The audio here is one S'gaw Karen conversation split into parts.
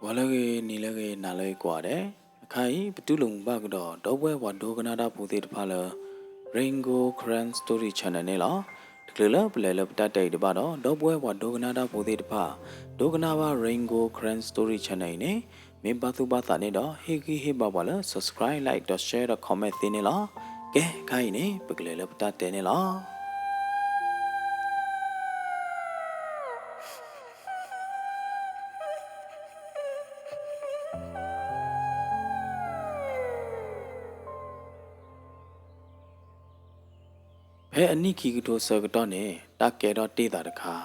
ဂီၤလၢအဂ့ၤ, နံၤလၢအဂ့ၤ, နၤလၢအဂ့ၤကိးဂၤဒဲး, အခါအံၤ ပတူၢ်လိာ်မုာ်ဘၣ်ကဒီး ဒီပုၢ်ဝဲၢ်ပှၤဒိကနၣ်တၢ်ဖိသ့ၣ်တဖၣ်လၢ Rain Gold Karen Story Channel န့ၣ်လီၤ. တချုးလၢပလဲၤလၢပတၢ်တဲအံၤတဘၣ်ဒီး ဒီပုၢ်ဝဲၢ်ပှၤဒိကနၣ်တၢ်ဖိသ့ၣ်တဖၣ် ဒိကနၣ်ဘၣ် Rain Gold Karen Story Channel အံၤန့ၣ် မ့ၢ်ဘၣ်သူၣ်ဘၣ်သးန့ၣ်ဒီး ဟ့ၣ်ဂံၢ်ဟ့ၣ်ဘါပှၤလၢ subscribe, like ဒီး share ဒီး comment သ့န့ၣ်လီၤ. ကဲ အခါအံၤန့ၣ် ပကလဲၤလၢပတၢ်တဲန့ၣ်လီၤ. ဖဲအနံၣ်ခံကထိဆၢကတီၢ်န့ၣ် တၢ်ကဲထီၣ်တ့ၢ်သးတခါ,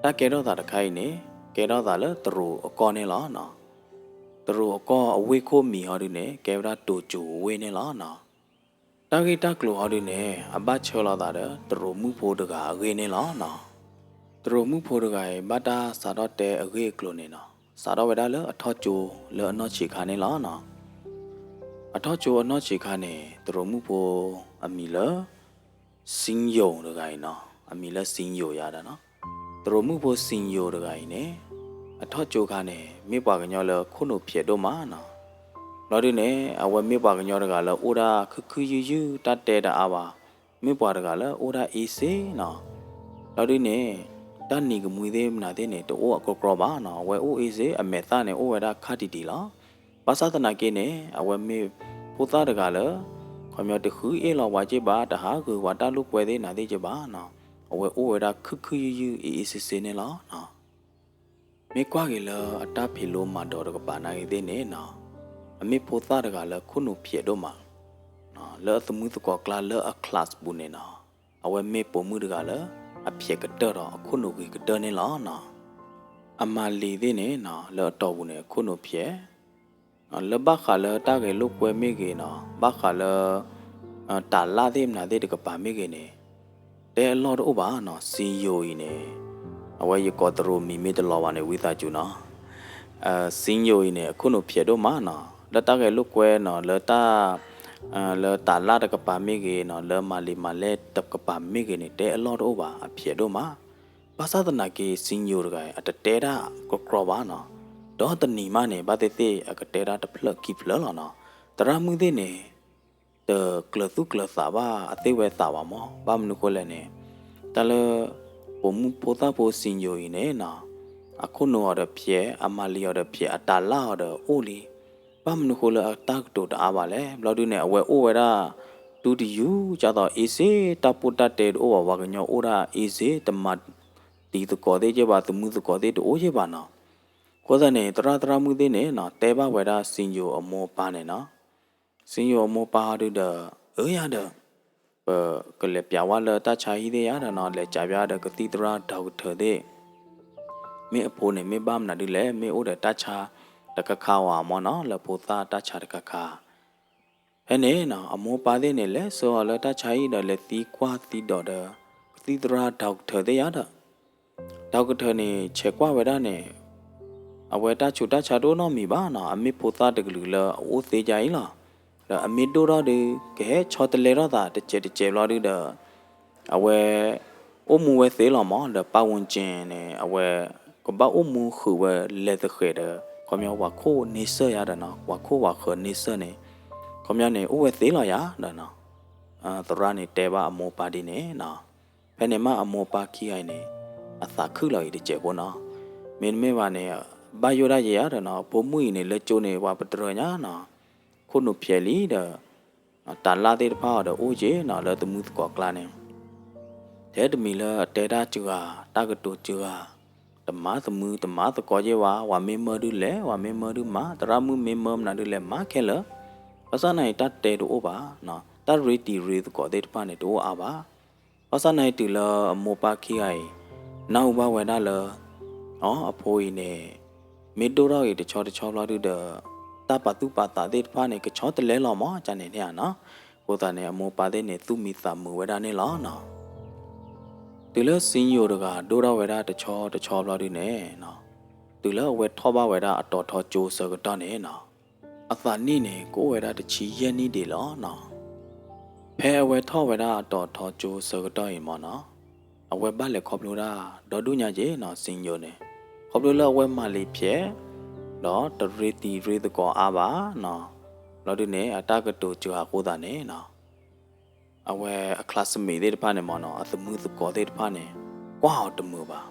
တၢ်ကဲထီၣ်သးတခါအံၤန့ၣ် ကဲထီၣ်သးလၢတရူးအကီၢ်န့ၣ်လီၤ. တရူးအကီၢ်အဝ့ၢ်ခိၣ်မံၤဟီဒုန့ၣ် ကဲဝဲဒၣ်တိၤကၠိၤအဝ့ၢ်န့ၣ်လီၤ. တၢ်ဂ့ၢ်တၢ်ကျိၤဟီဒုန့ၣ် အဘၣ်ဆၢလီၤသးဒီး တရူးမုၣ်ဖိတဂၤအဂ့ၢ်န့ၣ်လီၤ. တရူးမုၣ်ဖိတဂၤအံၤ ဘၣ်တၢ်စးထီၣ်တဲအဂ့ၢ်အကျိၤန့ၣ်နီၤ, စးထီၣ်ဝဲဒၣ်လၢအထီၣ်ကၠိလၢအနီၢ်ဆံးခါန့ၣ်လီၤ. အထီၣ်ကၠိအနီၢ်ဆံးခါန့ၣ် တရူးမုၣ်ဖိအမံၤလၢ စံယိၤတဂၤအံၤနီၤ, အမံၤလၢစံယိၤယၤဒီးနီၤ, တရူးမုၣ်ဖိစံယိၤတဂၤအံၤန့ၣ် အထီၣ်ကၠိခါန့ၣ် မ့ၢ်ပှၤကညီလၢခိၣ်နူာ်ဖျဲးဒိၣ်မးနီၤ. ဘျီဒုန့ၣ် အဝဲမ့ၢ်ပှၤကညီတဂၤလၢအိၣ်ဒၣ်ခုခုယုယုၢ် တၢ်တဲတအါဘၣ်, မ့ၢ်ပှၤတဂၤလၢအိၣ်ဒၣ်အ့စ့နီၤ. ဘျီဒုန့ၣ် တၢ်နံၤကမှံသ့ၣ်မနုၤသ့ၣ်န့ၣ် တအိၣ်အကီကီဘၣ်နီၤ, အဝဲအိၣ်အ့စ့ အမဲာ်သၣ်န့ၣ် အိၣ်ဝဲဒၣ်ခါတံၢ်တံၢ်လီၤ. ဘၣ်ဆၣ်သနာ်က့န့ၣ် အဝဲမ့ၢ်ဖိသၣ်တဂၤလၢ ခီပညီတဃုအ့ၣ်လီၤပှၤက့ၢ်ဘၣ်, တဟးဂူာ်ပှၤတၢ်လိာ်ကွဲသ့ၣ်နၤသ့ၣ်က့ၢ်ဘၣ်နီၤ, အဝဲအိၣ်ဝဲဒၣ်ခုခုယုယုၢ် အ့အ့စ့စ့န့ၣ်လီၤ. မ့ၢ်ကွၢ်က့ၤလၢအတၢ်ဖံးလိမၤဒိးတကပၤနာ်ဂ့ၤသ့ၣ်န့ၣ်နီၤ, အမ့ၢ်ဖိသၣ်တဂၤလၢခိၣ်နူာ်ဖျဲးဒိၣ်မး, လၢအသမုသကိးကျါလၢအ class ပူၤန့ၣ်နီၤ, အဝဲမ့ၢ်ပိာ်မုၣ်တဂၤလၢ အဖျဲးကတၢၢ်ဒီးအခိၣ်နူာ်ဂ့ၤကတၢၢ်န့ၣ်လီၤ. အမၤလံၤသ့ၣ်န့ၣ်နီၤ လၢအတီၢ်ပူၤန့ၣ် အခိၣ်နူာ်ဖျဲး လၢဘၣ်ဃးလၢတၢ်ဂဲၤလိာ်ကွဲမ့ၢ်ဂ့ၤနီၤ, ဘၣ်ဃးလၢ တၢ်လၢ်သ့ၣ်မနုၤသ့ၣ်တကပၤမ့ၢ်ဂ့ၤန့ၣ် တဲအလီၢ်တအိၣ်ဘၣ်နီၤ. စံယိၤအံၤန့ၣ် အဝဲယကိးတရူးမံၤမ့ၢ်တလီၤဘၣ်န့ၣ် ဝံသးစူၤနီၤ. စံယိၤအံၤန့ၣ် အခိၣ်နူာ်ဖျဲးဒိၣ်မးနီၤ, လၢတၢ်ဂဲၤလိာ်ကွဲနီၤ, လၢတၢ် လၢတၢ်လၢ်တကပၤမ့ၢ်ဂ့ၤနီၤ, လၢမၤလံၤမၤလဲၢ်တကပၤမ့ၢ်ဂ့ၤန့ၣ် တဲအလီၢ်တအိၣ်ဘၣ်, အဖျဲးဒိၣ်မး. ဘၣ်ဆၣ်သနာ်က့ စံယိၤတဂၤအံၤ အတတဲတၢ်ကီကီဘၣ်နီၤ. ဒီးတနံၤမးန့ၣ် ဘၣ်သ့ၣ်သ့ၣ်အကတဲတၢ်တဖျၢၣ်ခံဖျၢၣ်လီၤနီၤ. သရၣ်မုၣ်သ့ၣ်န့ၣ် တကျၢၤသူၣ်ကျၢၤသးဘၣ်အသ့ၣ်ဝဲသးဘၣ်မး, ဘၣ်မနုၤဃိလဲၣ်န့ၣ် တၢ်လၢ ပိာ်မုၣ်ဖိသၣ်ဖိစံယိၤအံၤန့ၣ်နီၤ, အခိၣ်နူာ်အီၤဒီးဖျဲး, အမၤလံၤအီၤဒီးဖျဲး, အတၢ်လၢ်အီၤဒီးအိၣ်လံ. ဘၣ်မနုၤဃိလၢအတၢ်ကတိၤတအါဘၣ်လဲၣ်. ဘျီဒုန့ၣ် အဝဲအိၣ်ဝဲဒၣ် တူၢ်တယူၤ ကၢ်သိး အ့စ့ တၢ်ပိၢ်တၢ်တဲတအိၣ်ဘၣ်, ပှၤကညီအိၣ်ဒၣ်အ့စ့, တမၤတံၤသကိးသ့ၣ်က့ၢ်ဘၣ်, သမုသကိးသ့ၣ်တအိၣ်က့ၢ်ဘၣ်နီၤ. အဃိသတးန့ၣ် သရၣ်သရၣ်မုၣ်သ့ၣ်န့ၣ်နီၤ တဲဘၣ်ဝဲဒၣ်စံယိၤအမိၢ်အပၢ်န့ၣ်နီၤ. စံယိၤအမိၢ်အပၢ်ဟီဒုဒီး အၢယၤဒီး ပကလဲၤပၠးဝဲလၢတၢ်ဆါဟံၣ်သ့ၣ်ယၤဒီးနီၤ, လဲၤကးပၠးဒီးကသံၣ်သရၣ်ဒီကထၢၣ်သ့ၣ်, မ့ၢ်အဖိန့ၣ် မ့ၢ်ဘၣ်မနုၤဒုလဲၣ်, မ့ၢ်အိၣ်ဒီးတၢ်ဆါတခါခါဧါမးနီၤ, လၢဖိသၣ်တၢ်ဆါတခါခါ. ဖဲန့ၣ်နီၤ အမိၢ်အပၢ်သ့ၣ်န့ၣ် လဲၤဆှၢအီၤလၢတၢ်ဆါဟံၣ်ဒီး လဲၤသံကွၢ်သံဒိးဒီး ကသံၣ်သရၣ်ဒီကထၢၣ်သ့ၣ်ယၤဒီး ဒီကထၢၣ်န့ၣ် ဆဲးကွၢ်ဝဲဒၣ်န့ၣ် အဝဲတၢ်ဆူးတၢ်ဆါတအိၣ်နီတမံၤဘၣ်နီၤ, အမ့ၢ်ဖိသၣ်တကလုာ်လၢအအိၣ်သ့ဒ်အံၤလီၤ. ဒီးအမ့ၢ်ဒိၣ်ထီၣ်ဒီး ကဟဲဆီတလဲထီၣ်သးတစဲးတစဲးဘျီဒုဒီး အဝဲ အိၣ်မူဝဲသ့လီၤမး, ဒီးပတ်ဝန်းကျင်န့ၣ် အဝဲ ကဘၣ်အိၣ်မူဃုာ်ဝဲလဲၤသဃဲးဒီး ခီပညီပှၤခိၣ်န့ဆၢၣ်ယၤဒီးနီၤ, ပှၤခိၣ်ပှၤဃၢၤန့ဆၢၣ်န့ၣ် ခီပညီန့ၣ် အိၣ်ဝဲသ့လီၤယၤဒီးနီၤ. သရၣ်န့ၣ်တဲဘၣ်အမိၢ်အပၢ်ဒ်န့ၣ်နီၤ. ဖဲန့ၣ်မးအမိၢ်အပၢ်ခံဂၤအံၤန့ၣ် အသးခုလီၤအံၤတစဲးဖိနီၤ. မ့တမ့ၢ်ဘၣ်န့ၣ် ဘၣ်ယိၣ်ဒၣ်ယဲယၤဒီးနီၤ, ဖိမုၣ်အံၤန့ၣ် လၢကၠိန့ၣ် ပှၤပတြၢၤညါနီၤ, ခိၣ်နူာ်ဖျဲးလံဒီး တၢ်လၢ်သ့ၣ်တဖၣ်အီၤဒီးအိၣ်က့ၤနီၤ လၢသမုသကိးကျါန့ၣ် ထဲတမံၤလၢအတဲတၢ်စှၤ တၢ်ကတိၤစှၤ, တမၤသမုတမၤသကိးက့ၤဘၣ်, ပှၤမ့ၢ်မၢဒုလဲၣ်, ပှၤမ့ၢ်မၢဒုမၤ, သရၣ်မုၣ်မ့ၢ်မၢမနုၤဒုလဲၣ် မၤခဲလၢာ်. ဘၣ်ဆၣ်သနာ်က့ တၢ်တဲတအိၣ်ဘၣ်, တၢ်ရ့တံၤရ့သကိးသ့ၣ်တဖၣ်န့ၣ် တအိၣ်အါဘၣ်. ဘၣ်ဆၣ်သနာ်က့ တုၤလၢအမိၢ်ပၢ်ခံဂၤအံၤ နၢ်ဟူဘၣ်ဝဲဒၣ်လၢ အီ အဖိအံၤန့ၣ် မ့ၢ်ဒိၣ်ထီၣ်ဂ့ၤတဆီတဆီဘျီဒုဒီး တၢ်ပာ်သူၣ်ပာ်သးသ့ၣ်တဖၣ်န့ၣ် ကဆီတလဲလီၤမး ကန့ၣ်န့ၣ်ဧါနီၤ. အဃိသတးန့ၣ် အမိၢ်ပၢ်သ့ၣ်န့ၣ် သူၣ်မံသးမုာ်ဝဲဒၣ်န့ၣ်လီၤနီၤ. တုၤလၢစံယိၤတဂၤ ဒိၣ်ထီၣ်ဝဲဒၣ်တဆီတဆီဘျီဒုန့ၣ်နီၤ, တုၤလၢအဝဲထီၣ်ဘၣ်ဝဲဒၣ်အတီၤထီကၠိဆၢကတီၢ်န့ၣ်နီၤ, အသးနံၣ်န့ၣ် ကအိၣ်ဝဲဒၣ်တဆံယဲၢ်နံၣ်ဒံးလီၤနီၤ. ဖဲအဝဲထီၣ်ဝဲဒၣ်အတီၤထီကၠိဆၢကတီၢ်အံၤမးနီၤ, အဝဲဘၣ်လဲၤခီဖျိဒၣ် ဒီဒူၣ်ညါက့ၤနီၤ စံယိၤန့ၣ်, ခီဖျိလၢအဝဲမၤလံၤဖျဲး, ဒီးတရ့တံၤရ့သကိးအါဘၣ်နီၤ. ဘျီဒုန့ၣ် အတၢ်ကတိၤစှၤအဃိသတးန့ၣ်နီၤ အဝဲအ classmate သ့ၣ်တဖၣ်န့ၣ်မ့ၢ်နီၤ အသမုၢ်သကိးသ့ၣ်တဖၣ်န့ၣ် ကွၢ်အီၤတမုာ်ဘၣ်,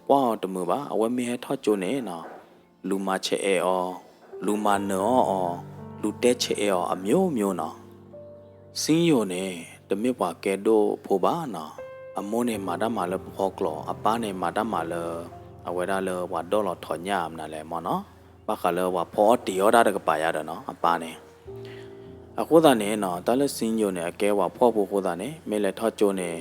ကွၢ်အီၤတမုာ်ဘၣ်. အဝဲမ့ၢ်ဟဲထီၣ်ကၠိန့ၣ်နီၤ လူၤမၤဆဲးအဲးအီၤ, လူၤမၤနၢၤအီၤအီၤ, လူၤတဲဆဲးအဲးအီၤ အမျိုးမျိုးနီၤ. စံယိၤန့ၣ် တမ့ၢ်ပှၤကဲဒိၣ်ဖိဘၣ်နီၤ. အမိၢ်န့ၣ်မၤတၢ်မၤလၢဖီကျိး, အပၢ်န့ၣ်မၤတၢ်မၤလၢ အဝဲဒၣ်လၢပှၤဒီၣ်လီၤထီးညၣ်မနုၤလဲၣ်မ့ၢ်နီၤ. ဘၣ်ဃးလၢပှၤဖီအီၣ်တ့ၤအီၣ်တၢ်တကပၤယါဒီးနီၤ အပၢ်န့ၣ် အဃိသတးန့ၣ်နီၤ တၢ်လၢစံယိၤန့ၣ် အကဲပှၤဖှီၣ်ဖိအဃိသတးန့ၣ် မ့ၢ်လဲၤထီၣ်ကၠိန့ၣ်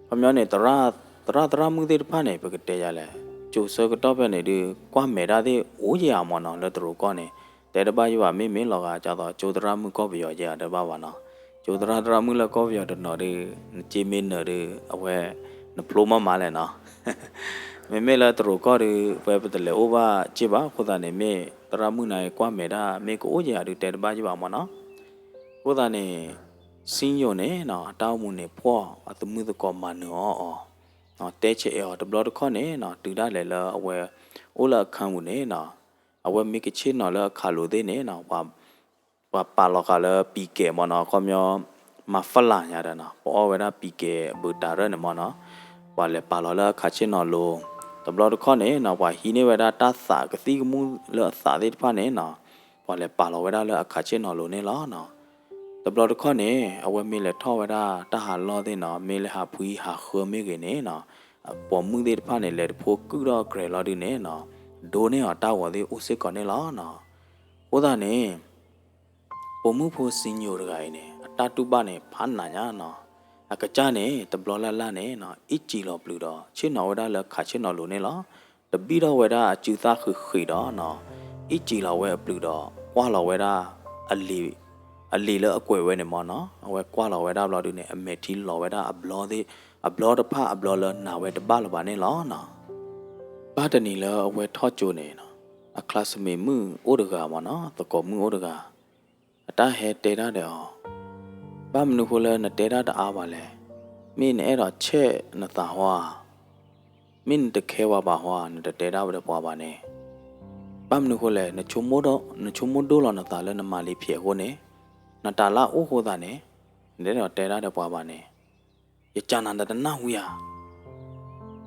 ခီပညီန့ၣ် သရၣ်သရၣ်မုၣ်သ့ၣ်တဖၣ်န့ၣ် ပကတဲယါလဲၣ် ကၠိဆၢကတီၢ်ဖဲန့ၣ်ဒုး ကွၢ်မဲာ်တၢ်သ့ၣ်အိၣ်ယဲၢ်ဧါမ့ၢ်နီၤ လၢတရူးကီၢ်န့ၣ် တဲတဘၣ်ယဘၣ် မ့မ့ၢ်လီၤဂာ်ဒ်သိး ကၠိသရၣ်မုၣ်ကီၢ်ပယီၤယဲၢ်ဧါတဘၣ်ဘၣ်နီၤ. ကၠိသရၣ်သရၣ်မုၣ်လၢကီၢ်ပယီၤတနီၤဒုး နစ့မ့ၢ်နၢၤဒုး အဝဲ နဖျိမးမးလဲၣ်နီၤ မ့မ့ၢ်လၢတရူးကီၢ်ဒုး ပဝဲပတလဲၤအိၣ်ဘၣ်စ့ၢ်ဘၣ်အဃိသတးန့ၣ် မ့ၢ်သရၣ်မုၣ်န့ၣ်ကွၢ်မဲာ်တၢ် မ့ၢ်ကအိၣ်ယဲၢ်ဧါဒုး တဲတဘၣ်ယဘၣ်မ့ၢ်နီၤ. အဃိသတးန့ၣ် စံယိၤန့ၣ်နီၤ အတၢ်အိၣ်မူန့ၣ်ဖှီၣ် အသမုၢ်သကိးမၤနၢၤအီၤအီၤ တဲဆဲးအဲးအီၤ တဘျီတခီၣ်န့ၣ်နီၤ တုၤဒၣ်လဲာ်လၢအဝဲအိၣ်လၢအခန်းပူၤန့ၣ်နီၤ အဝဲမ့ၢ်ကဆ့ၣ်နီၤလၢအခးလိာ်သ့ၣ်န့ၣ်နီၤ ပှၤပာ်လီၤဃာ်လၢ ပံၤကဲး မ့ၢ်နီၤ ခီပညီ မၤဖလၢ်ညါဒီးနီၤ ပအီၣ်ဝဲဒၣ်ပံၤကဲးအဘူးတၢ်ရၢၢ်န့ၣ်မ့ၢ်နီၤ ပှၤလဲၤပာ်လီၤလၢအခးဆ့ၣ်နီၤလိၤ တဘျီတခီၣ်န့ၣ်နီၤ ပှၤဟံးန့ၢ်ဝဲဒၣ်တၢ်သးကသံၣ်ကမူၣ်လၢအသးသ့ၣ်တဖၣ်န့ၣ်နီၤ ပှၤလဲၤပာ်လီၤဝဲဒၣ်လၢအခးဆ့ၣ်နီၤလိၤန့ၣ်လီၤနီၤ. တဘျီတခီၣ်န့ၣ် အဝဲမ့ၢ်လဲၤထီၣ်ဝဲဒၣ်တၢ်ဟးလီၢ်သ့ၣ်နီၤ မ့ၢ်လၢဟးဖှံဟးဃၢမ့ၢ်ဂ့ၤန့ၣ်နီၤ ပိာ်မုၣ်သ့ၣ်တဖၣ်န့ၣ် လဲၤတဖိကုၢ်ထီၣ်အကြဲးလီၤဒုးန့ၣ်နီၤ ဒိးန့ၢ်အီၤတၢ်ဂီၤသ့ၣ်အိၣ်စ့ၢ်ကီးန့ၣ်လီၤနီၤ. အဃိသတးန့ၣ် ပိာ်မုၣ်ဖိစံယိၤတဂၤအံၤန့ၣ် အတၢ်တူၢ်ဘၣ်န့ၣ် ဖးနးညါနီၤ. အကစၢ်န့ၣ် တဘျီလၢ်လၢ်န့ၣ်နီၤ အ့ၣ်စံာ်လီၤပျုၤဒီး ဆ့ၣ်နီၤဝဲဒၣ်လၢအခးဆ့ၣ်နီၤလိၤန့ၣ်လီၤ. တဘံၣ်ထီၣ်ဝဲဒၣ်အစုသၣ်ဃံးဃံးဒီးနီၤ အ့ၣ်စံာ်လီၤဝဲအပျုၤဒီး ကွၢ်လီၤဝဲဒၣ် အလံာ် အလံာ်လၢအကွဲးဝဲန့ၣ်မ့ၢ်နီၤ အဝဲကွၢ်လီၤဝဲဒၣ်ဘျီဒုးန့ၣ် အမဲာ်ထံလီၤဝဲဒၣ်အဘျီသ့ၣ် အဘျီတဖၣ်အဘျီလၢနာ်ဝဲတဘၣ်လၢၤဘၣ်န့ၣ်လီၤနီၤ. ဘၣ်တနံၤလၢအဝဲထီၣ်ကၠိန့ၣ်နီၤ အ classmate မုၣ်အိၣ်တဂၤမ့ၢ်နီၤ သကိးမုၣ်အိၣ်တဂၤ အတၢ်ဟဲတဲတၢ်ဒီးအီၤ, ဘၣ်မနုၤဃိလၢနတဲတၢ်တအါဘၣ်လဲၣ်. မ့ၢ်နအဲၣ်ဒိးဆဲးနသးဟီဧါ, မ့ၢ်နတခဲဝဲဘၣ်ဟီဧါ နတတဲတၢ်ဝဲဒီးပှၤဘၣ်န့ၣ်. ဘၣ်မနုၤဃိလဲၣ် နဆိကမိၣ်ဒိၣ်လီၤနသးလၢနမၤလံာ်ဖျဲးအဃိန့ၣ်, နတၢ်လၢအိၣ်အဃိသတးန့ၣ်, နတအဲၣ်ဒိးတဲတၢ်ဒီးပှၤဘၣ်န့ၣ်. ယကနၤနတနၢ်ဟူဧါ.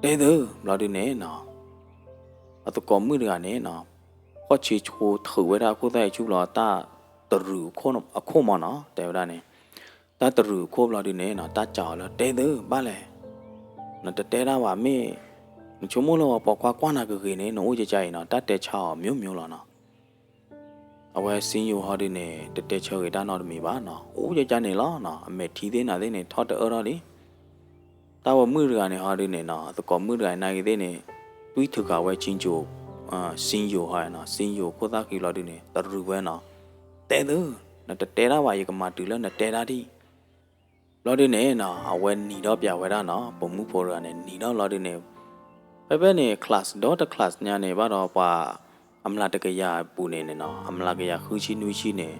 တဲသု, ဘျီဒုးန့ၣ်နီၤ, အသကိးမုၣ်တဂၤန့ၣ်နီၤ, ဖီၣ်ဆ့ဆိထုးဝဲဒၣ်အခိၣ်သၣ်အံၤဆူဘျီ တၢ်တရုးအခိၣ်မ့ၢ်နီၤ တဲဝဲဒၣ်န့ၣ်, တၢ်တရုးအခိၣ်ဘျီဒုးန့ၣ်နီၤ တၢ်စံးအီၤလၢ တဲသု ဘၣ်လဲၣ်, နတတဲတၢ်ဘၣ်မ့ၢ်, နဆိကမိၣ်လၢပှၤပိာ်ခွါကွၢ်နၤကဂ့ၤန့ၣ် နအိၣ်ကကါအံၤနီၤ တၢ်တဲဆါအီၤ မျိုးမျိုး လီၤနီၤ. အဝဲစံယိၤဟီဒုးန့ၣ် တတဲဆၢဂ့ၤတၢ်နီတမံၤဘၣ်နီၤ, အိၣ်ကကါန့ၣ်လီၤနီၤ, အမဲာ်ထံသ့ၣ်နၤသ့ၣ်န့ၣ် ထီၣ်တအၢထီၣ်လံ. တၢ်ဝဲမုၣ်တဂၤန့ၣ်ဟီဒုးန့ၣ်နီၤ, အသကိးမုၣ်တဂၤန့ၣ်သ့ၣ်န့ၣ်, တွံၢ်ထုးဃာ်ဝဲ စံယိၤဟီနီၤ, စံယိၤခိၣ်သၣ်ဃံဘျီဒုးန့ၣ် တရုးဝဲနီၤ, တဲသု, နတတဲတၢ်ဘၣ် ယကမၤတုၤလၢနတဲတၢ်ဒံး ဘျီဒုးန့ၣ်နီၤ အဝဲနံၤထီၣ်ပျးဝဲဒၣ်နီၤ, ပိာ်မုၣ်ဖိတဂၤန့ၣ် နံၤထီၣ်ဘျီဒုးန့ၣ်, ဖဲဖဲန့ၣ် class ဒီးတ class ညါန့ၣ် ဘၣ်ဒီးပှၤအမျးတကယၤအပူၤန့ၣ်န့ၣ်နီၤ, အမျးကယၤဃုဆံနွံဆံန့ၣ်,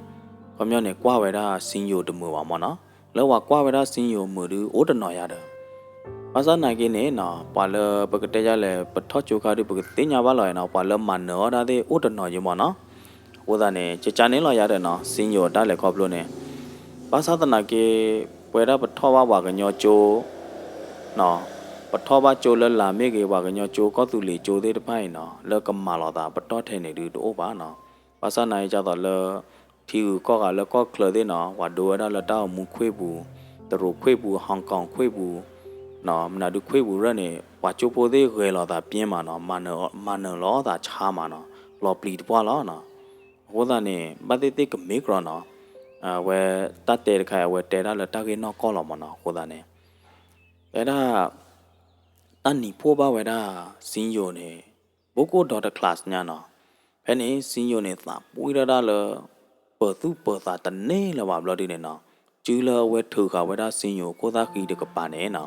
ခီပညီန့ၣ် ကွၢ်ဝဲဒၣ်စံယိၤတမုာ်ဘၣ်မ့ၢ်နီၤ, လၢပှၤကွၢ်ဝဲဒၣ်စံယိၤမုာ်ဒုး အိၣ်တနီၤယၤဒီး ဘၣ်ဆၣ်နာ်က့န့ၣ်နီၤ, ပှၤလၢပကတဲယါလဲၣ် ပထီၣ်ကၠိခါဒုး ပကသ့ၣ်ညါဘၣ်လီၤနီၤ, ပှၤလၢမၤနၢၤအီၣ်တၢ်သ့ၣ်အိၣ်တနီၤယံမ့ၢ်နီၤ. အဃိသတးန့ၣ် ကကါန့ၣ်လီၤယၤဒီးနီၤ, စံယိၤတၢ်လဲၤခီဖျိန့ၣ်, ဘၣ်ဆၣ်သနာ်က့ ပဝဲဒၣ်ပထီၣ်ဘၣ်ပှၤကညီကၠိ ပထီၣ်ဘၣ်ကၠိလၢလာ်မ့ၢ်ဂ့ၤ ပှၤကညီကၠိ ကီၢ်သူလ့ၤကၠိသ့ၣ်တဖၣ်အံၤနီၤ, လၢကမၤလိာ်သးပတီၢ်ထဲန့ၣ်ဒုးတအိၣ်ဘၣ်နီၤ. ဘၣ်ဆၣ်နာ်က့ဒ်သိးလၢ ထံဂုၤကီၢ်ဂၤလၢကီၢ်ချၢသ့ၣ်နီၤ, ပှၤဒိဝဲဒၣ်လၢတၢ်အိၣ်မူခွ့ပူၤ, တရူးခွ့ပူၤ, ဟီၣ်ကီၣ်ခွ့ပူၤ, မနုၤဒုးခွ့ပူၤရၢၢ်န့ၣ် ပှၤကၠိဖိသ့ၣ်ဂဲၤလီၤသးပျဲမးနီၤ, မၤနၢၤလီၤသးဆါမးနီၤ, လီၤပျံၤတပှၢ်လီၤနီၤ. အဃိသတးန့ၣ် ဘၣ်သ့ၣ်သ့ၣ်ကမ့ၢ်ကြီနီၤ, အဝဲတၢ်တဲတခါအံၤ အဝဲတဲဒၣ်လၢတၢ်ဂ့ၢ်နီၢ်ကီၢ်လီၤမးနီၤ. အဃိသတးန့ၣ် တဲဒၣ် တၢ်နံၤဖှိၣ်ဘၣ်ဝဲဒၣ်စံယိၤန့ၣ် ဘူးကအိၣ်ဒီးတ class ညါနီၤ. ဖဲန့ၣ် စံယိၤန့ၣ် သးပှံၢ်ထီၣ်ဒၣ်လၢ ပၢၤသူၣ်ပၢၤသးတန့ၢ်လၢၤဘၣ်ဘျီဒုးန့ၣ်နီၤ, စုလၢအဝဲထုးဃာ်ဝဲဒၣ်စံယိၤခိၣ်သၣ်ဃံတကပၤန့ၣ်နီၤ,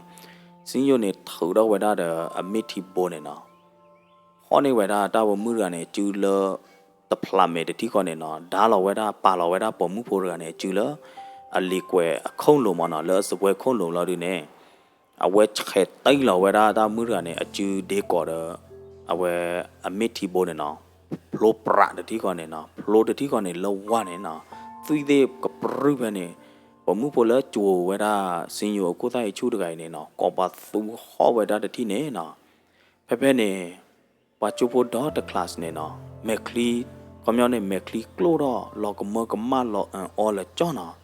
စံယိၤန့ၣ် ထုးထီၣ်ဝဲဒၣ်ဒီးအမ့ၢ်ထံဘိန့ၣ်နီၤ ဖီၣ်န့ၢ်ဝဲဒၣ်တၢ်ဝဲမုၣ်တဂၤန့ၣ် စုလၢ တဖျးမဲာ်တထံၣ်ဃီန့ၣ်နီၤ, ဒါလီၤဝဲဒၣ် ပာ်လီၤဝဲဒၣ်ပိာ်မုၣ်ဖိတဂၤန့ၣ် စုလၢ အလံာ်ကွဲးအခိၣ်လိၤမးနီၤ, လၢအစပွဲခိၣ်လိၤလီၤဒုးန့ၣ်, အဝဲဆဲးတံၢ်လီၤဝဲဒၣ်တၢ်မုၣ်တဂၤန့ၣ် အစုဒ့ကီးဒီး အဝဲအမ့ၢ်ထံဘိန့ၣ်နီၤ, ဖျိ ဖျိပြးတထံၣ်ဃီန့ၣ်နီၤ, ဖျိတထံၣ်ဃီန့ၣ် လၢဝါန့ၣ်နီၤ, သွံၣ်သ့ၣ်ကပြုၢ်ဖဲန့ၣ်, ပိာ်မုၣ်ဖိလၢကၠိဝဲဒၣ် စံယိၤအခိၣ်သၣ်အံၤဆူၣ်တဂၤအံၤန့ၣ်နီၤ, ကိးပသူဟီၣ်ဝဲဒၣ်တထံၣ်န့ၣ်နီၤ. ဖဲဖဲန့ၣ် ပှၤကၠိဖိဒီတ class န့ၣ်နီၤ, မဲာ်ချံ, ခီပညီန့ၣ် မဲာ်ချံကျိၣ်ထီၣ် လီၤကမၢကမၣ်လီၤအီလၢကၠီနီၤ,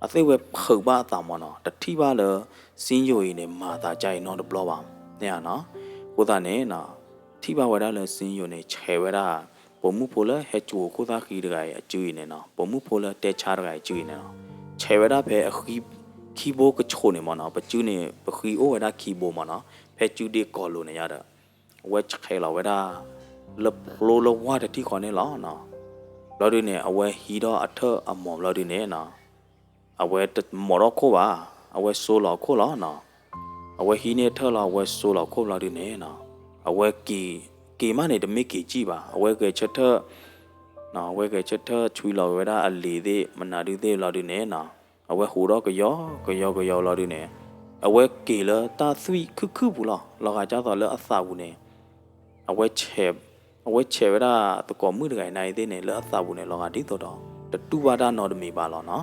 အသ့ၣ်ဝဲဖုးဘၣ်အသးမးနီၤ, တထံၣ်ဘၣ်လၢ စံယိၤအံၤန့ၣ် မၤသးကါအံၤနီတဘျီဘၣ်, န့ၣ်နီၤ. အဃိသတးန့ၣ်နီၤ, ထံၣ်ဘၣ်ဝဲဒၣ်လၢစံယိၤန့ၣ် ဆဲးဝဲဒၣ် ပိာ်မုၣ်ဖိလၢဟဲကၠိအခိၣ်သၣ်ဃံတဂၤအံၤအစုအံၤန့ၣ်နီၤ, ပိာ်မုၣ်ဖိလၢတဲဆါတဂၤအံၤအစုအံၤန့ၣ်နီၤ, ဆဲးဝဲဒၣ်ဖဲအဃံ, ခံဘိကဆိးန့ၣ်မးနီၤ, ပစုန့ၣ် ပဃံအိၣ်ဝဲဒၣ်ခံဘိမးနီၤ, ဖဲစုဒ့ကိးလိၤန့ၣ်ယါဒီး အဝဲဆဲးလီၤဝဲဒၣ် လၢဖျိလၢဝါတထံၣ်ဃီန့ၣ်လီၤနီၤ. ဘျီဒုန့ၣ် အဝဲဟံးထီၣ်အထၢၣ်အမိၢ်ဘျီဒုန့ၣ်နီၤ, အဝဲတမိာ်ထီၣ်ခိၣ်ဘၣ်, အဝဲစိလီၤအခိၣ်လီၤနီၤ. အဝဲဟံးန့ၢ်ထၢၣ်လီၤ အဝဲစိလီၤခိၣ်ဘျီဒုန့ၣ်နီၤ, အဝဲက့ၤ, က့ၤမးန့ၣ် တမ့ၢ်က့ၤကံၣ်ဘၣ်, အဝဲဂဲၤဆၢထၢၣ် အဝဲဂဲၤဆၢထၢၣ်ဆွံလီၤဝဲဒၣ်အလံၤသ့ၣ် မနုၤဒုသ့ၣ်ဘျီဒုန့ၣ်နီၤ, အဝဲဟူးထီၣ်ကယီကယီကယီဘျီဒုန့ၣ်, အဝဲက့ၤလၢတၢ်သွံၣ်ခုၣ်ခုၣ်ပူၤလီၤ, လီၤဂာ်ဒ်သိးလၢအသးပူၤန့ၣ် အဝဲဆဲး, အဝဲဆဲးဝဲဒၣ်သကိးမုၣ်တဂၤအံၤနၤအံၤသ့ၣ်န့ၣ် လၢအသးပူၤန့ၣ် လီၤဂာ်ဒ်သိးဒီး တတူၢ်ဘၣ်တၢ်နီတမံၤဘၣ်လီၤနီၤ.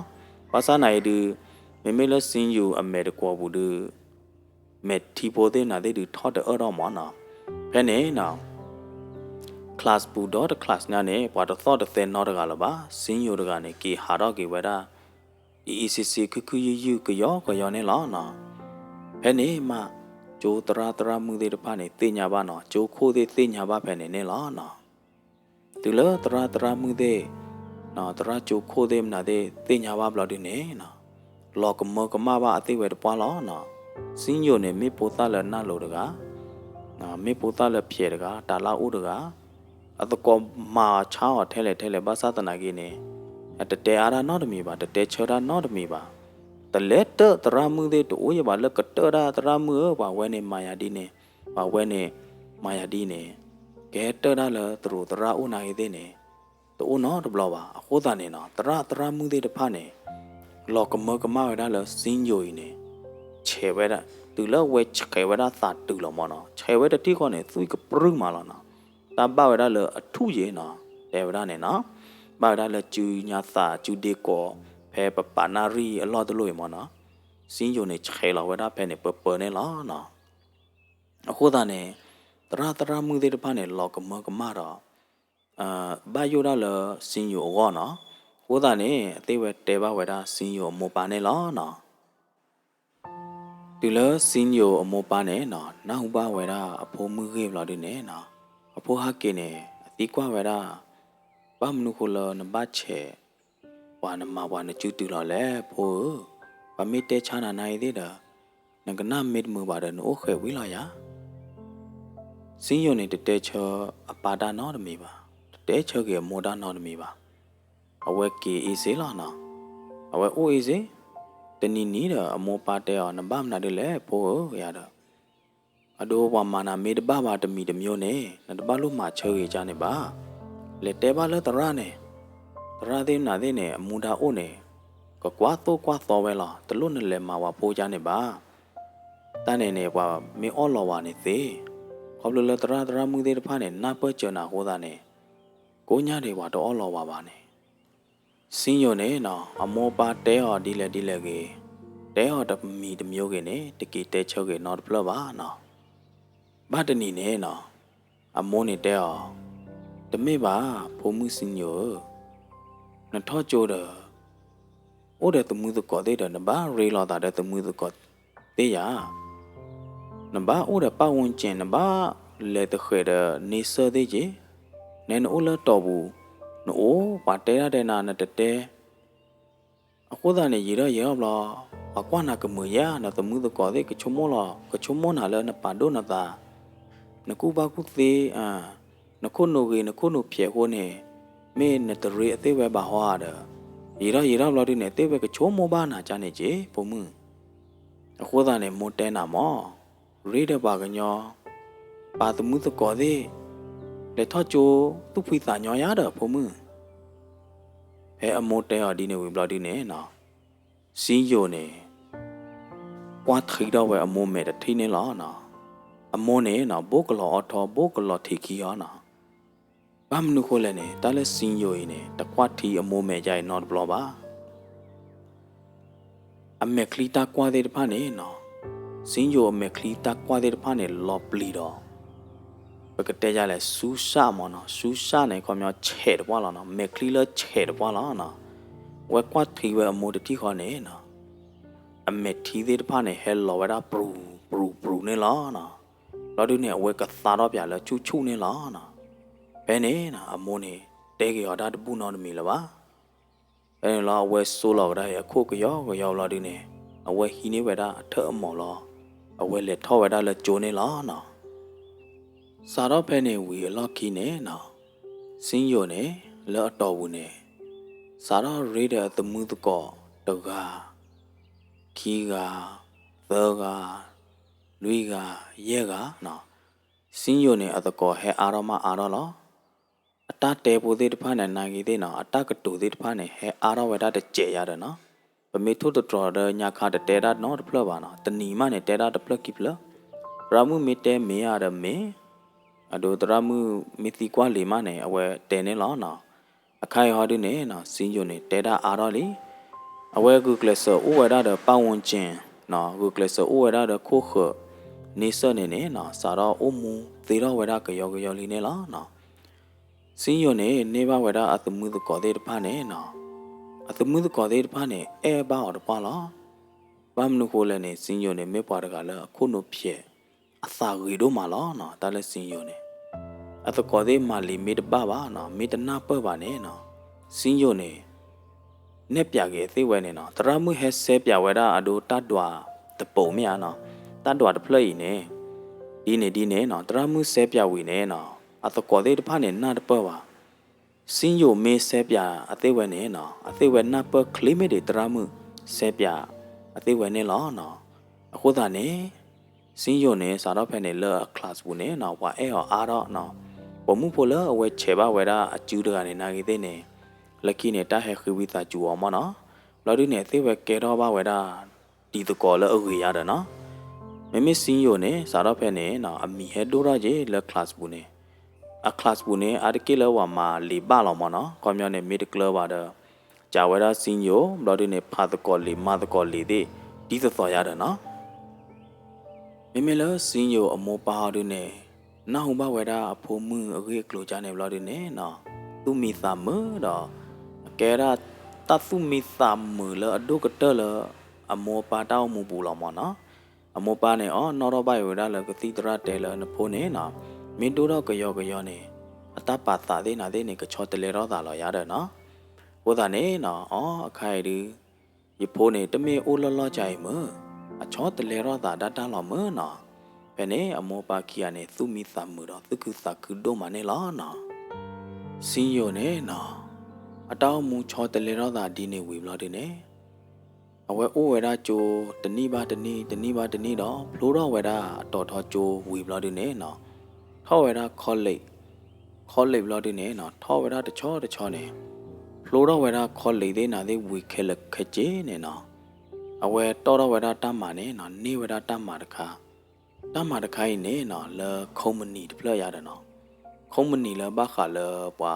ဘၣ်ဆၣ်နၤအံၤဒုး, မ့မ့ၢ်လၢစံယိၤအမဲာ်တကွီၤပူၤဒုး, မဲာ်ထံဖိသ့ၣ်နၤသ့ၣ်ဒုးထီၣ်တအၢၣ်ထီၣ်မးနီၤ. ဖဲန့ၣ်နီၤ class ပူၤဒီတ class ညါန့ၣ် ပှၤတသီၣ်တသဲနီတဂၤလၢၤဘၣ်, စံယိၤတဂၤန့ၣ် က့ၤဟးထီၣ်က့ၤဝဲဒၣ် အံၤအံၤစံစံခုၣ်ခုၣ်ယုၢ်ယုၢ်ကယီကယီန့ၣ်လီၤနီၤ. ဖဲန့ၣ်မး ကၠိသရၣ်သရၣ်မုၣ်သ့ၣ်တဖၣ်န့ၣ် သ့ၣ်ညါဘၣ်နီၤ, ကၠိခိၣ်သ့ၣ်သ့ၣ်ညါဘၣ်ဖဲန့ၣ်န့ၣ်လီၤနီၤ. တုၤလၢသရၣ်သရၣ်မုၣ်သ့ၣ်, သရၣ်ကၠိခိၣ်သ့ၣ်မနုၤသ့ၣ်သ့ၣ်ညါဘၣ်ဘျီဒုန့ၣ်နီၤ, လီၤကမၢကမၣ်ဘၣ်အသ့ၣ်ဝဲတပှၢ်လီၤနီၤ. စံယိၤန့ၣ် မ့ၢ်ဖိသၣ်လၢနၢ်လိၤတဂၤ, မ့ၢ်ဖိသၣ်လၢဖျဲးတဂၤ, တၢ်လၢအိၣ်တဂၤ အသကိးမၤအီၤဆါအီၤထဲလဲၣ်ထဲလဲၣ် ဘၣ်ဆၣ်သနာ်က့န့ၣ်, တတဲအါတၢ်နီတမံၤဘၣ်, တတဲဆၢတၢ်နီတမံၤဘၣ်. တလဲၤတၢၣ်သရၣ်မုၣ်သ့ၣ် တအိၣ်ယဘၣ်လၢကတၢၣ်ဒၣ်သရၣ်မုၣ်ဧၢ, ပှၤဝဲန့ၣ်မၤယၤဒ်န့ၣ်, ပှၤဝဲန့ၣ်မၤယၤဒ်န့ၣ်, ကဟဲတၢၣ်ဒၣ်လၢသရူးသရၣ်အိၣ်နၤဂ့ၤသ့ၣ်န့ၣ်, တအိၣ်နီတဘျီဘၣ်. အဃိသတးန့ၣ်နီၤ သရၣ်သရၣ်မုၣ်သ့ၣ်တဖၣ်န့ၣ် လီၤကမၢကမၣ်ဝဲဒၣ်လၢစံယိၤအံၤန့ၣ်, ဆဲးဝဲဒၣ်, တုၤလၢအဝဲဆဲးဝဲဒၣ်သးတုၤလီၤမးနီၤ, ဆဲးဝဲတထံၣ်ဃီန့ၣ် သွံၣ်ကပြုၢ်မးလီၤနီၤ. တၢ်ဘၣ်ဝဲဒၣ်လၢအထူၣ်ယဲနီၤ, တဲဝဲဒၣ်န့ၣ်နီၤ, ဘၣ်ဝဲဒၣ်လၢစုညါသးစုဒ့ကိး ဖဲပပာ်နၣ်ရံၣ်အလီၢ်တလီၢ်အံၤမးနီၤ, စံယိၤန့ၣ်ဆဲးလီၤဝဲဒၣ်ဖဲန့ၣ်ပၢပၢန့ၣ်လီၤနီၤ. အဃိသတးန့ၣ် သရၣ်သရၣ်မုၣ်သ့ၣ်တဖၣ်န့ၣ် လီၤကမၢကမၣ်ဒီး ဘၣ်ယိၣ်ဒၣ်လၢစံယိၤအဂီၢ်နီၤ. အဃိသတးန့ၣ် အသ့ၣ်ဝဲတဲဘၣ်ဝဲဒၣ်စံယိၤအမိၢ်ပၢ်န့ၣ်လီၤနီၤ. တုၤလၢစံယိၤအမိၢ်ပၢ်န့ၣ်နီၤ နၢ်ဟူဘၣ်ဝဲဒၣ်အဖိမုၣ်ဂ့ၢ်ဘျီဒုန့ၣ်နီၤ, အဖိဟဲက့ၤန့ၣ် အသံကွၢ်ဝဲဒၣ်, ဘၣ်မနုၤဃိလၢနဘၣ်ဆဲး ပှၤနမၤပှၤနစုတုၤလီၤလဲၣ် ဖိဧၢ, ပှၤမ့ၢ်တဲဆါနၤနၤအံၤသ့ၣ်ဒီး နကနၣ်မ့ၢ်တမုာ်ဘၣ်ဒီး နအိၣ်ဃဲးဝံၤလီၤယၤ. စံယိၤန့ၣ် တတဲဆၢအပၢ်တၢ်နီတမံၤဘၣ်, တတဲဆၢက့ၤအမိၢ်တၢ်နီတမံၤဘၣ်. အဝဲက့ၤအ့စ့လီၤနီၤ, အဝဲအိၣ်အ့စ့, တနံၤနံၤဒီး အမိၢ်ပၢ်တဲအီၤ နဘၣ်မနုၤဒ်လဲၣ်ဖိဧၢ ယၤဒီး အဒိ ပှၤမၤနၤမ့ၢ်တဘၣ်ဘၣ်တမံၤတမံၤန့ၣ် နတဘၣ်လိၣ်မၤဆၢဂ့ၤကါန့ၣ်ဘၣ်. လဲၤတဲဘၣ်လၢသရၣ်န့ၣ်, သရၣ်သ့ၣ်မနုၤသ့ၣ်န့ၣ် အမူဒါအိၣ်န့ၣ် ကကွၢ်သိၣ်ကွၢ်သီဝဲလီၤ. တလိၣ်နလဲၤမၤဝဲဖိကါန့ၣ်ဘၣ်. တၢ်န့ၣ်န့ၣ် ပှၤမ့ၢ်အီၣ်လီၤဝဲန့ၣ်သ့, ခီဖျိလၢသရၣ်သရၣ်မုၣ်သ့ၣ်တဖၣ်န့ၣ် နၢ်ပၢၢ်စၢၤနၤအဃိသတးန့ၣ် ကိးညါဒံးပှၤတအီၣ်လီၤဝဲဘၣ်န့ၣ် စံယိၤန့ၣ်နီၤ အမိၢ်ပၢ်တဲအီၤဒ်လဲၣ်ဒ်လဲၣ်ဂ့ၤ, တဲအီၤတမံၤတမံၤဂ့ၤန့ၣ် တက့ၤတဲဆၢဂ့ၤနီတဖျၢၣ်ဘၣ်နီၤ. ဘၣ်တနံၤန့ၣ်နီၤ အမိၢ်န့ၣ်တဲအီၤ, တမ့ၢ်ဘၣ် ဖိမုၣ်စံယိၤဧၢ, နထီၣ်ကၠိဒီး အိၣ်ဒီးသမုၢ်သကိးသ့ၣ်ဒီး နဘၣ်ရ့လိာ်သးဒီးသမုၢ်သကိးသ့ၣ်ယၤ နဘၣ်အိၣ်ဒီးပတ်ဝန်းကျင်, နဘၣ်လဲၤသဃဲးဒီး nature သ့ၣ်က့ၤ, နဲနအိၣ်လၢတီၢ်ပူၤ, နအိၣ်ပှၤတဲဒၣ်တဲနၤ နတတဲ, အဃိသတးန့ၣ် ယံာ်ထီၣ်ယံာ်ထီၣ်ဘျီ ပှၤကွၢ်နၤကမုာ်ယါ, နသမုၢ်သကိးသ့ၣ် ကဆိကမိၣ်လီၤ, ကဆိကမိၣ်နၤလၢနပာ်ဒိၣ်နသး, နကူၣ်ဘၣ်ကူၣ်သ့, နခိၣ်နူာ်ဂ့ၤ နခိၣ်နူာ်ဖျဲးအဃိန့ၣ်, မ့ၢ်နတရ့အသ့ၣ်ဝဲဘၣ်ဟီဧါဒီး, ယံာ်ထီၣ်ယံာ်ထီၣ်ဘျီဒုန့ၣ် သ့ၣ်ဝဲကဆိကမိၣ်ဘၣ်နၤကါန့ၣ်က့ၤ ဖိမုၣ်. အဃိသတးန့ၣ် မိၢ်တဲနၤမး, ရ့ဒီးပှၤကညီ, ပာ်သမုၢ်သကိးသ့ၣ်, လဲၤထီၣ်ကၠိသူၣ်ဖှံသးညီယါဒီး ဖိမုၣ်. ဖဲအမိၢ်တဲအီၤဒ်န့ၣ်ဝံၤဘျီဒုန့ၣ်နီၤ, စံယိၤန့ၣ် ကွၢ်ထံထီၣ်ဝဲအမိၢ်မဲာ်တထံၣ်န့ၣ်လီၤနီၤ. အမိၢ်န့ၣ်နီၤ ဘိၣ်ကလီၤအီထီ ဘိၣ်ကလီၤထံးခံအီၤနီၤ. ဘၣ်မနုၤဃိလဲၣ်န့ၣ် တၢ်လၢစံယိၤအံၤန့ၣ် တကွၢ်ထံအမိၢ်မဲာ်ညါအံၤနီတဘျီဘၣ်. အမဲာ်ချံတၢ်ကွၢ်သ့ၣ်တဖၣ်န့ၣ်နီၤ, စံယိၤအမဲာ်ချံတၢ်ကွၢ်သ့ၣ်တဖၣ်န့ၣ် လီၤပျံၤဒီး ပကတဲယၤလဲၣ် ဆူၣ်စၣ်မ့ၢ်နီၤ, ဆူၣ်စၣ်န့ၣ် ခီပညီဆဲးတပှၢ်လီၤနီၤ, မဲာ်ချံလၢဆဲးတပှၢ်လီၤနီၤ. အဝဲကွၢ်ထံဝဲအမိၢ်တထံၣ်ဃီန့ၣ်နီၤ, အမဲာ်ထံသ့ၣ်တဖၣ်န့ၣ် ဟဲလီၤဝဲဒၣ်ပြူၤပြူၤပြူၤန့ၣ်လီၤနီၤ. ဘျီဒုန့ၣ် အဝဲကသါထီၣ်ပၠးလၢဆူၣ်ဆူၣ်န့ၣ်လီၤနီၤ. ဖဲန့ၣ်နီၤ အမိၢ်န့ၣ် တဲက့ၤအီၤတၢ်တဘူၣ်နီတမံၤလၢၤဘၣ်. ဖဲန့ၣ်လီၤ အဝဲစိလီၤကဒါအံၤအခိၣ်ကယီကယီဘျီဒုန့ၣ် အဝဲဟံးန့ၢ်ဝဲဒၣ်အထၢၣ်အမီၤလီၤ. အဝဲလဲၤထီၣ်ဝဲဒၣ်လၢကၠိန့ၣ်လီၤနီၤ. စးထီၣ်ဖဲန့ၣ်ဝံၤအလီၢ်ခံန့ၣ်နီၤ, စံယိၤန့ၣ် လၢအတီၢ်ပူၤန့ၣ် စးထီၣ်ရ့ဒီးအသမုၢ်သကိးတဂၤ ခံဂၤ, သၢဂၤ, လွံၢ်ဂၤ, ယဲၢ်ဂၤနီၤ. စံယိၤန့ၣ် အသကိးဟဲအါထီၣ်မးအါထီၣ်လီၤ. အတၢ်တဲဖိသ့ၣ်တဖၣ်န့ၣ် နာ်က့သ့ၣ်နီၤ, အတၢ်ကတိၤသ့ၣ်တဖၣ်န့ၣ် ဟဲအါထီၣ်ဝဲဒၣ်တစဲးယါဒီးနီၤ. ပမ့ၢ်ထိၣ်သတြီၤဒီးညါခါတတဲဒၣ်နီတဖျၢၣ်ဘၣ်နီၤ, တနံၤမးန့ၣ် တဲဒၣ်တဖျၢၣ်ခံဖျၢၣ်, သရၣ်မုၣ်မ့ၢ်တဲမ့ၢ်ဧါဒီးမ့ၢ်, အဒိသရၣ်မုၣ်မ့ၢ်သံကွၢ်လံာ်မးန့ၣ် အဝဲတဲန့ၣ်လီၤနီၤ. အခါအံၤဟီဒုန့ၣ်နီၤ စံယိၤန့ၣ် တဲဒၣ်အါထီၣ်လံ. အဝဲဂုာ်ကျဲးစၢးအိၣ်ဝဲဒၣ်ဒီးပၢ်ဝူကၠ့ၣ်နီၤ, ဂုာ်ကျဲးစၢးအိၣ်ဝဲဒၣ်ဒီးခိၣ်ဃၢၤန့ဆၢၣ်န့ၣ်န့ၣ်နီၤ, စးထီၣ်အိၣ်မူသ့ထီၣ်ဝဲဒၣ်ကယီကယီလံန့ၣ်လီၤနီၤ. စံယိၤန့ၣ် န့ၢ်ဘၣ်ဝဲဒၣ်အသမုၢ်သကိးသ့ၣ်တဖၣ်န့ၣ်နီၤ, အသမုၢ်သကိးသ့ၣ်တဖၣ်န့ၣ် အဲၣ်ဘၣ်အီၤတပှၢ်လီၤ. ဘၣ်မနုၤဃိလဲၣ်န့ၣ် စံယိၤန့ၣ် မ့ၢ်ပှၤတဂၤလၢအခိၣ်နူာ်ဖျဲး အသးဂ့ၤဒိၣ်မးလီၤနီၤ. တၢ်လၢစံယိၤန့ၣ် အသကိးသ့ၣ်မၤလံာ်မ့ၢ်တဘၣ်ဘၣ်နီၤ, မ့ၢ်တနၢ်ပၢၢ်ဘၣ်န့ၣ်နီၤ, စံယိၤန့ၣ် နဲၣ်ပၠးက့ၤအသ့ၣ်ဝဲန့ၣ်နီၤ, သရၣ်မုၣ်ဟဲစဲပၠးဝဲဒၣ်အဒိတၢ်ဒွးတပိာ်မ့ၢ်ဧါနီၤ, တၢ်ဒွးတဖျၢၣ်အံၤန့ၣ် ဒ်န့ၣ်ဒ်န့ၣ်နီၤ, သရၣ်မုၣ်စဲပၠးဝံၤန့ၣ်နီၤ, အသကိးသ့ၣ်တဖၣ်န့ၣ် နၢ်တပၢၢ်ဘၣ်. စံယိၤမ့ၢ်စဲပၠးအသ့ၣ်ဝဲန့ၣ်နီၤ, အသ့ၣ်ဝဲနၢ်ပၢၢ်ချ့မ့ၢ်ဒံးသရၣ်မုၣ်စဲပၠးအသ့ၣ်ဝဲန့ၣ်လီၤနီၤ. အဃိသတးန့ၣ် စံယိၤန့ၣ် စးထီၣ်ဖဲန့ၣ်လၢအ class ပူၤန့ၣ်နီၤ, ပှၤအဲၣ်အီၤအါထီၣ်နီၤ, ပိာ်မုၣ်ဖိလၢအဝဲဆဲးဘၣ်ဝဲဒၣ်အစုတဂၤန့ၣ် နာ်ဂ့ၤသ့ၣ်န့ၣ် လၢခံန့ၣ် တၢ်ဟဲဃ့ဝံသးစူၤအီၤမ့ၢ်နီၤ. ဘျီဒုန့ၣ် အသ့ၣ်ဝဲကဲထီၣ်ဘၣ်ဝဲဒၣ် တံၤသကိးလၢအဂ့ၤယါဒီးနီၤ. မ့မ့ၢ်စံယိၤန့ၣ် စးထီၣ်ဖဲန့ၣ်နီၤ အမံၤဟဲဒိၣ်ထီၣ်က့ၤလၢ class ပူၤန့ၣ်, အ class ပူၤန့ၣ် အါတက့ၢ်လၢပှၤမၤလံာ်ဘၣ်လီၤမ့ၢ်နီၤ, ခီပညီန့ၣ် မ့ၢ်တကျၢၤဘၣ်ဒီး ကးဝဲဒၣ်စံယိၤ ဘျီဒုန့ၣ် ဖးသကိးလံာ်မၤသကိးလံာ်သ့ၣ် ဒ်သိးသိးယါဒီးနီၤ. မ့မ့ၢ်လၢစံယိၤအမိၢ်ပၢ်ဟီဒုန့ၣ် နၢ်ဟူဘၣ်ဝဲဒၣ်အဖိမုၣ်အဂ့ၢ်အကျိၤကၢ်န့ၣ်ဘျီဒုန့ၣ်နီၤ, သူၣ်မံသးမုာ်ဒီး အကဲဒၣ်တၢ်သူၣ်မံသးမုာ်လၢအဒိၣ်ကတၢၢ်လၢ အမိၢ်အပၢ်တၢ်အိၣ်မူပူၤလီၤမ့ၢ်နီၤ. အမိၢ်ပၢ်န့ၣ် အီၣ်နီၣ်ထီၣ်ဘၣ်အံၤဝဲဒၣ်လၢကသံၣ်သရၣ်တဲလၢနဖိန့ၣ်နီၤ, မ့ၢ်ဒိၣ်ထီၣ်ကယီကယီန့ၣ် အတၢ်ပာ်သးသ့ၣ်နၤသ့ၣ်န့ၣ် ကဆီတလဲထီၣ်သးလီၤယါဒီးနီၤ. အဃိသတးန့ၣ်နီၤ အီ အခါအံၤဒု ယဖိန့ၣ် တမ့ၢ်အိၣ်လီၢ်လီၢ်ကၢ်အံၤမုာ်, အဆီတလဲထီၣ်သးဒၣ်တၢ်လီၤမုာ်နီၤ. ဖဲန့ၣ် အမိၢ်ပၢ်ခံဂၤန့ၣ် သူၣ်မံသးမုာ်ဒီးသူၣ်ခုသးခုဒိၣ်မးန့ၣ်လီၤနီၤ. စံယိၤန့ၣ်နီၤ အတၢ်အိၣ်မူဆီတလဲထီၣ်သးဒ်န့ၣ်ဝံၤဘျီဒုန့ၣ် အဝဲအိၣ်ဝဲဒၣ်ကၠိတနံၣ်ဘၣ်တနံၣ် တနံၣ်ဘၣ်တနံၣ်ဒီး ဖျိထီၣ်ဝဲဒၣ်အတီၤထီကၠိဝံၤဘျီဒုန့ၣ်နီၤ, ထီၣ်ဝဲဒၣ် college, college ဘျီဒုန့ၣ်နီၤ ထီၣ်ဝဲဒၣ်တဆီတဆီန့ၣ် ဖျိထီၣ်ဝဲဒၣ် college သ့ၣ်နၤသ့ၣ်ဝံၤခဲလၢာ်ခဲဆ့န့ၣ်နီၤ, အဝဲတီၣ်ထီၣ်ဝဲဒၣ်တၢ်မၤန့ၣ်နီၤ န့ၢ်ဝဲဒၣ်တၢ်မၤတခါ, တၢ်မၤတခါအံၤန့ၣ်နီၤ လၢ company တဖျၢၣ်ယါဒီးနီၤ, company လၢဘၣ်ဃးလၢပှၤ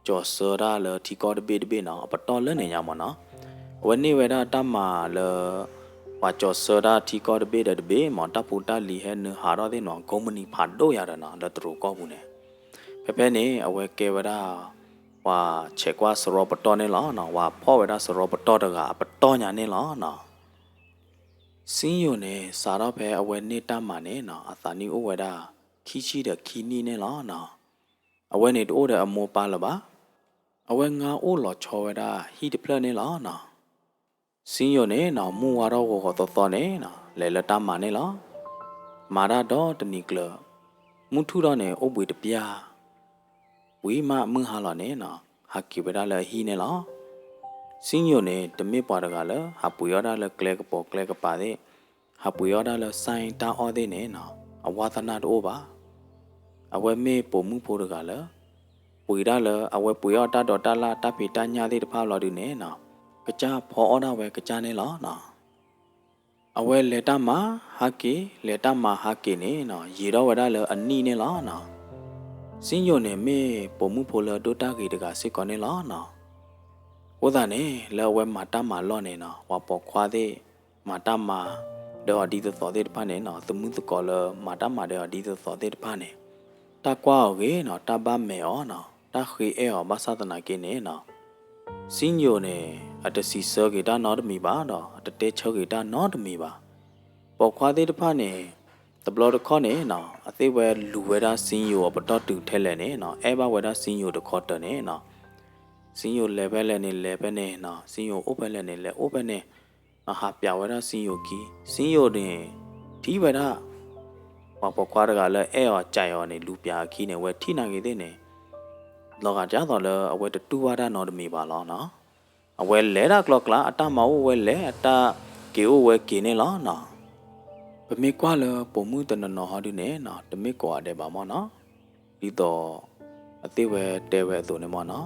ကၠီၤစၢတၢ်လၢထံကီၢ်တဘ့ၣ်တဘ့ၣ်နီၤ အပတီၢ်လၢန့ၣ်ညါမ့ၢ်နီၤ. အဝဲန့ၢ်ဝဲဒၣ်တၢ်မၤလၢ ပှၤကၠီၤစၢတၢ်ထံကီၢ်တဘ့ၣ်ဒီးတဘ့ၣ်မ့ၢ် တၢ်ဖိတၢ်လံၤဟဲနုာ်ဟးထီၣ်သ့ၣ်နီၤ company ဖးဒိၣ်ယါဒီးနီၤ လၢတရူးကီၢ်ပူၤန့ၣ်. ဖဲဖဲန့ၣ် အဝဲကဲဝဲဒၣ် ပှၤဆဲးကွၢ်စရီပတီၢ်န့ၣ်လီၤနီၤ, ပှၤဖီၣ်ဝဲဒၣ်စရီပတီၢ်တဂၤအပတီၢ်ညါန့ၣ်လီၤနီၤ. စံယိၤန့ၣ် စးထီၣ်ဖဲအဝဲန့ၢ်တၢ်မၤန့ၣ်နီၤ အသးနံၣ်အိၣ်ဝဲဒၣ် ခံဆံဒီးခံနံၣ်န့ၣ်လီၤနီၤ. အဝဲန့ၣ်တအိၣ်ဒီးအမိၢ်ပၢ်လၢၤဘၣ်. အဝဲငါအိၣ်လီၤဆီဝဲဒၣ်ဟံၣ်တဖျၢၣ်န့ၣ်လီၤနီၤ. စံယိၤန့ၣ်နီၤ မုၢ်ဝါထီၣ်ဂီၤဂီၤသီသီန့ၣ်နီၤ လဲၤလၢတၢ်မၤန့ၣ်လီၤ. မၤတၢ်ဒီတနံၤကျၢၤ မုၢ်ထူၣ်ထီၣ်န့ၣ် အိၣ်ဘှံးတပျၢ် ဝံၤမးမုၢ်ဟါလီၤန့ၣ်နီၤ ဟးက့ၤဝဲဒၣ်လၢအဟံၣ်န့ၣ်လီၤ. စံယိၤန့ၣ် တမ့ၢ်ပှၤတဂၤလၢ ဟးပှ့ၤအီၣ်တၢ်လၢကျဲကပိာ်ကျဲကပၤသ့ၣ်, ဟးပှ့ၤအီၣ်တၢ်လၢ ဆိုင် တၢ်အီၣ်သ့ၣ်န့ၣ်နီၤ အဝါသနၢ်တအိၣ်ဘၣ်. အဝဲမ့ၢ်ပိာ်မုၣ်ဖိတဂၤလၢ ပှ့ၤတၢ်လၢ အဝဲပှ့ၤအီၣ်တၢ်ဒိးတၢ်လၣ်တၢ်ဖံးတၢ်ညၣ်သ့ၣ်တဖၣ်ဘျီဒုန့ၣ်နီၤ ကစၢ်ဖီအီၣ်ဒၣ်ဝဲကစၢ်န့ၣ်လီၤနီၤ. အဝဲလဲၤတၢ်မၤဟးက့ၤ လဲၤတၢ်မၤဟးက့ၤန့ၣ်နီၤ ယံာ်ထီၣ်ဝဲဒၣ်လၢအနံၣ်န့ၣ်လီၤနီၤ. စံယိၣ်န့ၣ်မ့ၢ်ပိာ်မုၣ်ဖိလၢအဒိၣ်တၢ်ဂ့ၤတဂၤစ့ၢ်ကီးန့ၣ်လီၤနီၤ. အဃိသတးန့ၣ် လၢအဝဲမၤတၢ်မၤလီၢ်န့ၣ်နီၤ ပှၤပိာ်ခွါသ့ၣ် မၤတၢ်မၤဒၢအီၤဒ်သိးသိးသ့ၣ်တဖၣ်န့ၣ်နီၤ သမုသကိးလၢမၤတၢ်မၤဒၢအီၤဒ်သိးသိးသ့ၣ်တဖၣ်န့ၣ် တၢ်ကွၢ်အီၤဂ့ၤနီၤ တၢ်ဘၣ်မဲာ်အီၤနီၤ တၢ်ဃ့အဲၣ်အီၤဘၣ်ဆၣ်သနာ်က့န့ၣ်နီၤ စံယိၣ်န့ၣ် အတစံးဆၢက့ၤတၢ်နီတမံၤဘၣ်ဒီး အတတဲဆၢက့ၤတၢ်နီတမံၤဘၣ်. ပိာ်ခွါသ့ၣ်တဖၣ်န့ၣ် တဘျီတခီၣ်န့ၣ်နီၤ အသ့ၣ်ဝဲလူၤဝဲဒၣ်စံယိၣ်အပတီၢ်တုၤထဲလဲၣ်န့ၣ်နီၤ အဲၣ်ဘၣ်ဝဲဒၣ်စံယိၣ်တခီတၢၢ်န့ၣ်နီၤ စံယိၣ်လဲၤဖဲလဲၣ်န့ၣ် လဲၤဖဲန့ၣ်နီၤ စံယိၣ်အိၣ်ဖဲလဲၣ်န့ၣ် လဲၤအိၣ်ဖဲန့ၣ် ဟးပျးဝဲဒၣ်စံယိၣ်ခံ စံယိၣ်န့ၣ် ထံၣ်ဝဲဒၣ် ပှၤပိာ်ခွါတဂၤလၢအဲၣ်အီၤစဲးအီၤန့ၣ် လူၤပျးအခံန့ၣ် အဝဲထံၣ်နာ်က့ၤသ့ၣ်န့ၣ် လီၤဂာ်ဒ်သိးလၢအဝဲတတူၢ်ဘၣ်တၢ်နီတမံၤဘၣ်လီၤနီၤ. အဝဲလဲၤတၢ်ကျီကျါ အတၢ်မၤအိၣ်ဝဲလဲၤ အတၢ်က့ၤအိၣ်ဝဲက့ၤန့ၣ်လီၤနီၤ. ပမ့ၢ်ကွၢ်လၢပိာ်မုၣ်တနီၤနီၤဟီဒုန့ၣ်နီၤ တမ့ၢ်ကိးဂၤဒဲးဘၣ်မ့ၢ်နီၤ ဒ်သိး အသ့ၣ်ဝဲတဲဝဲအသိးန့ၣ်မ့ၢ်နီၤ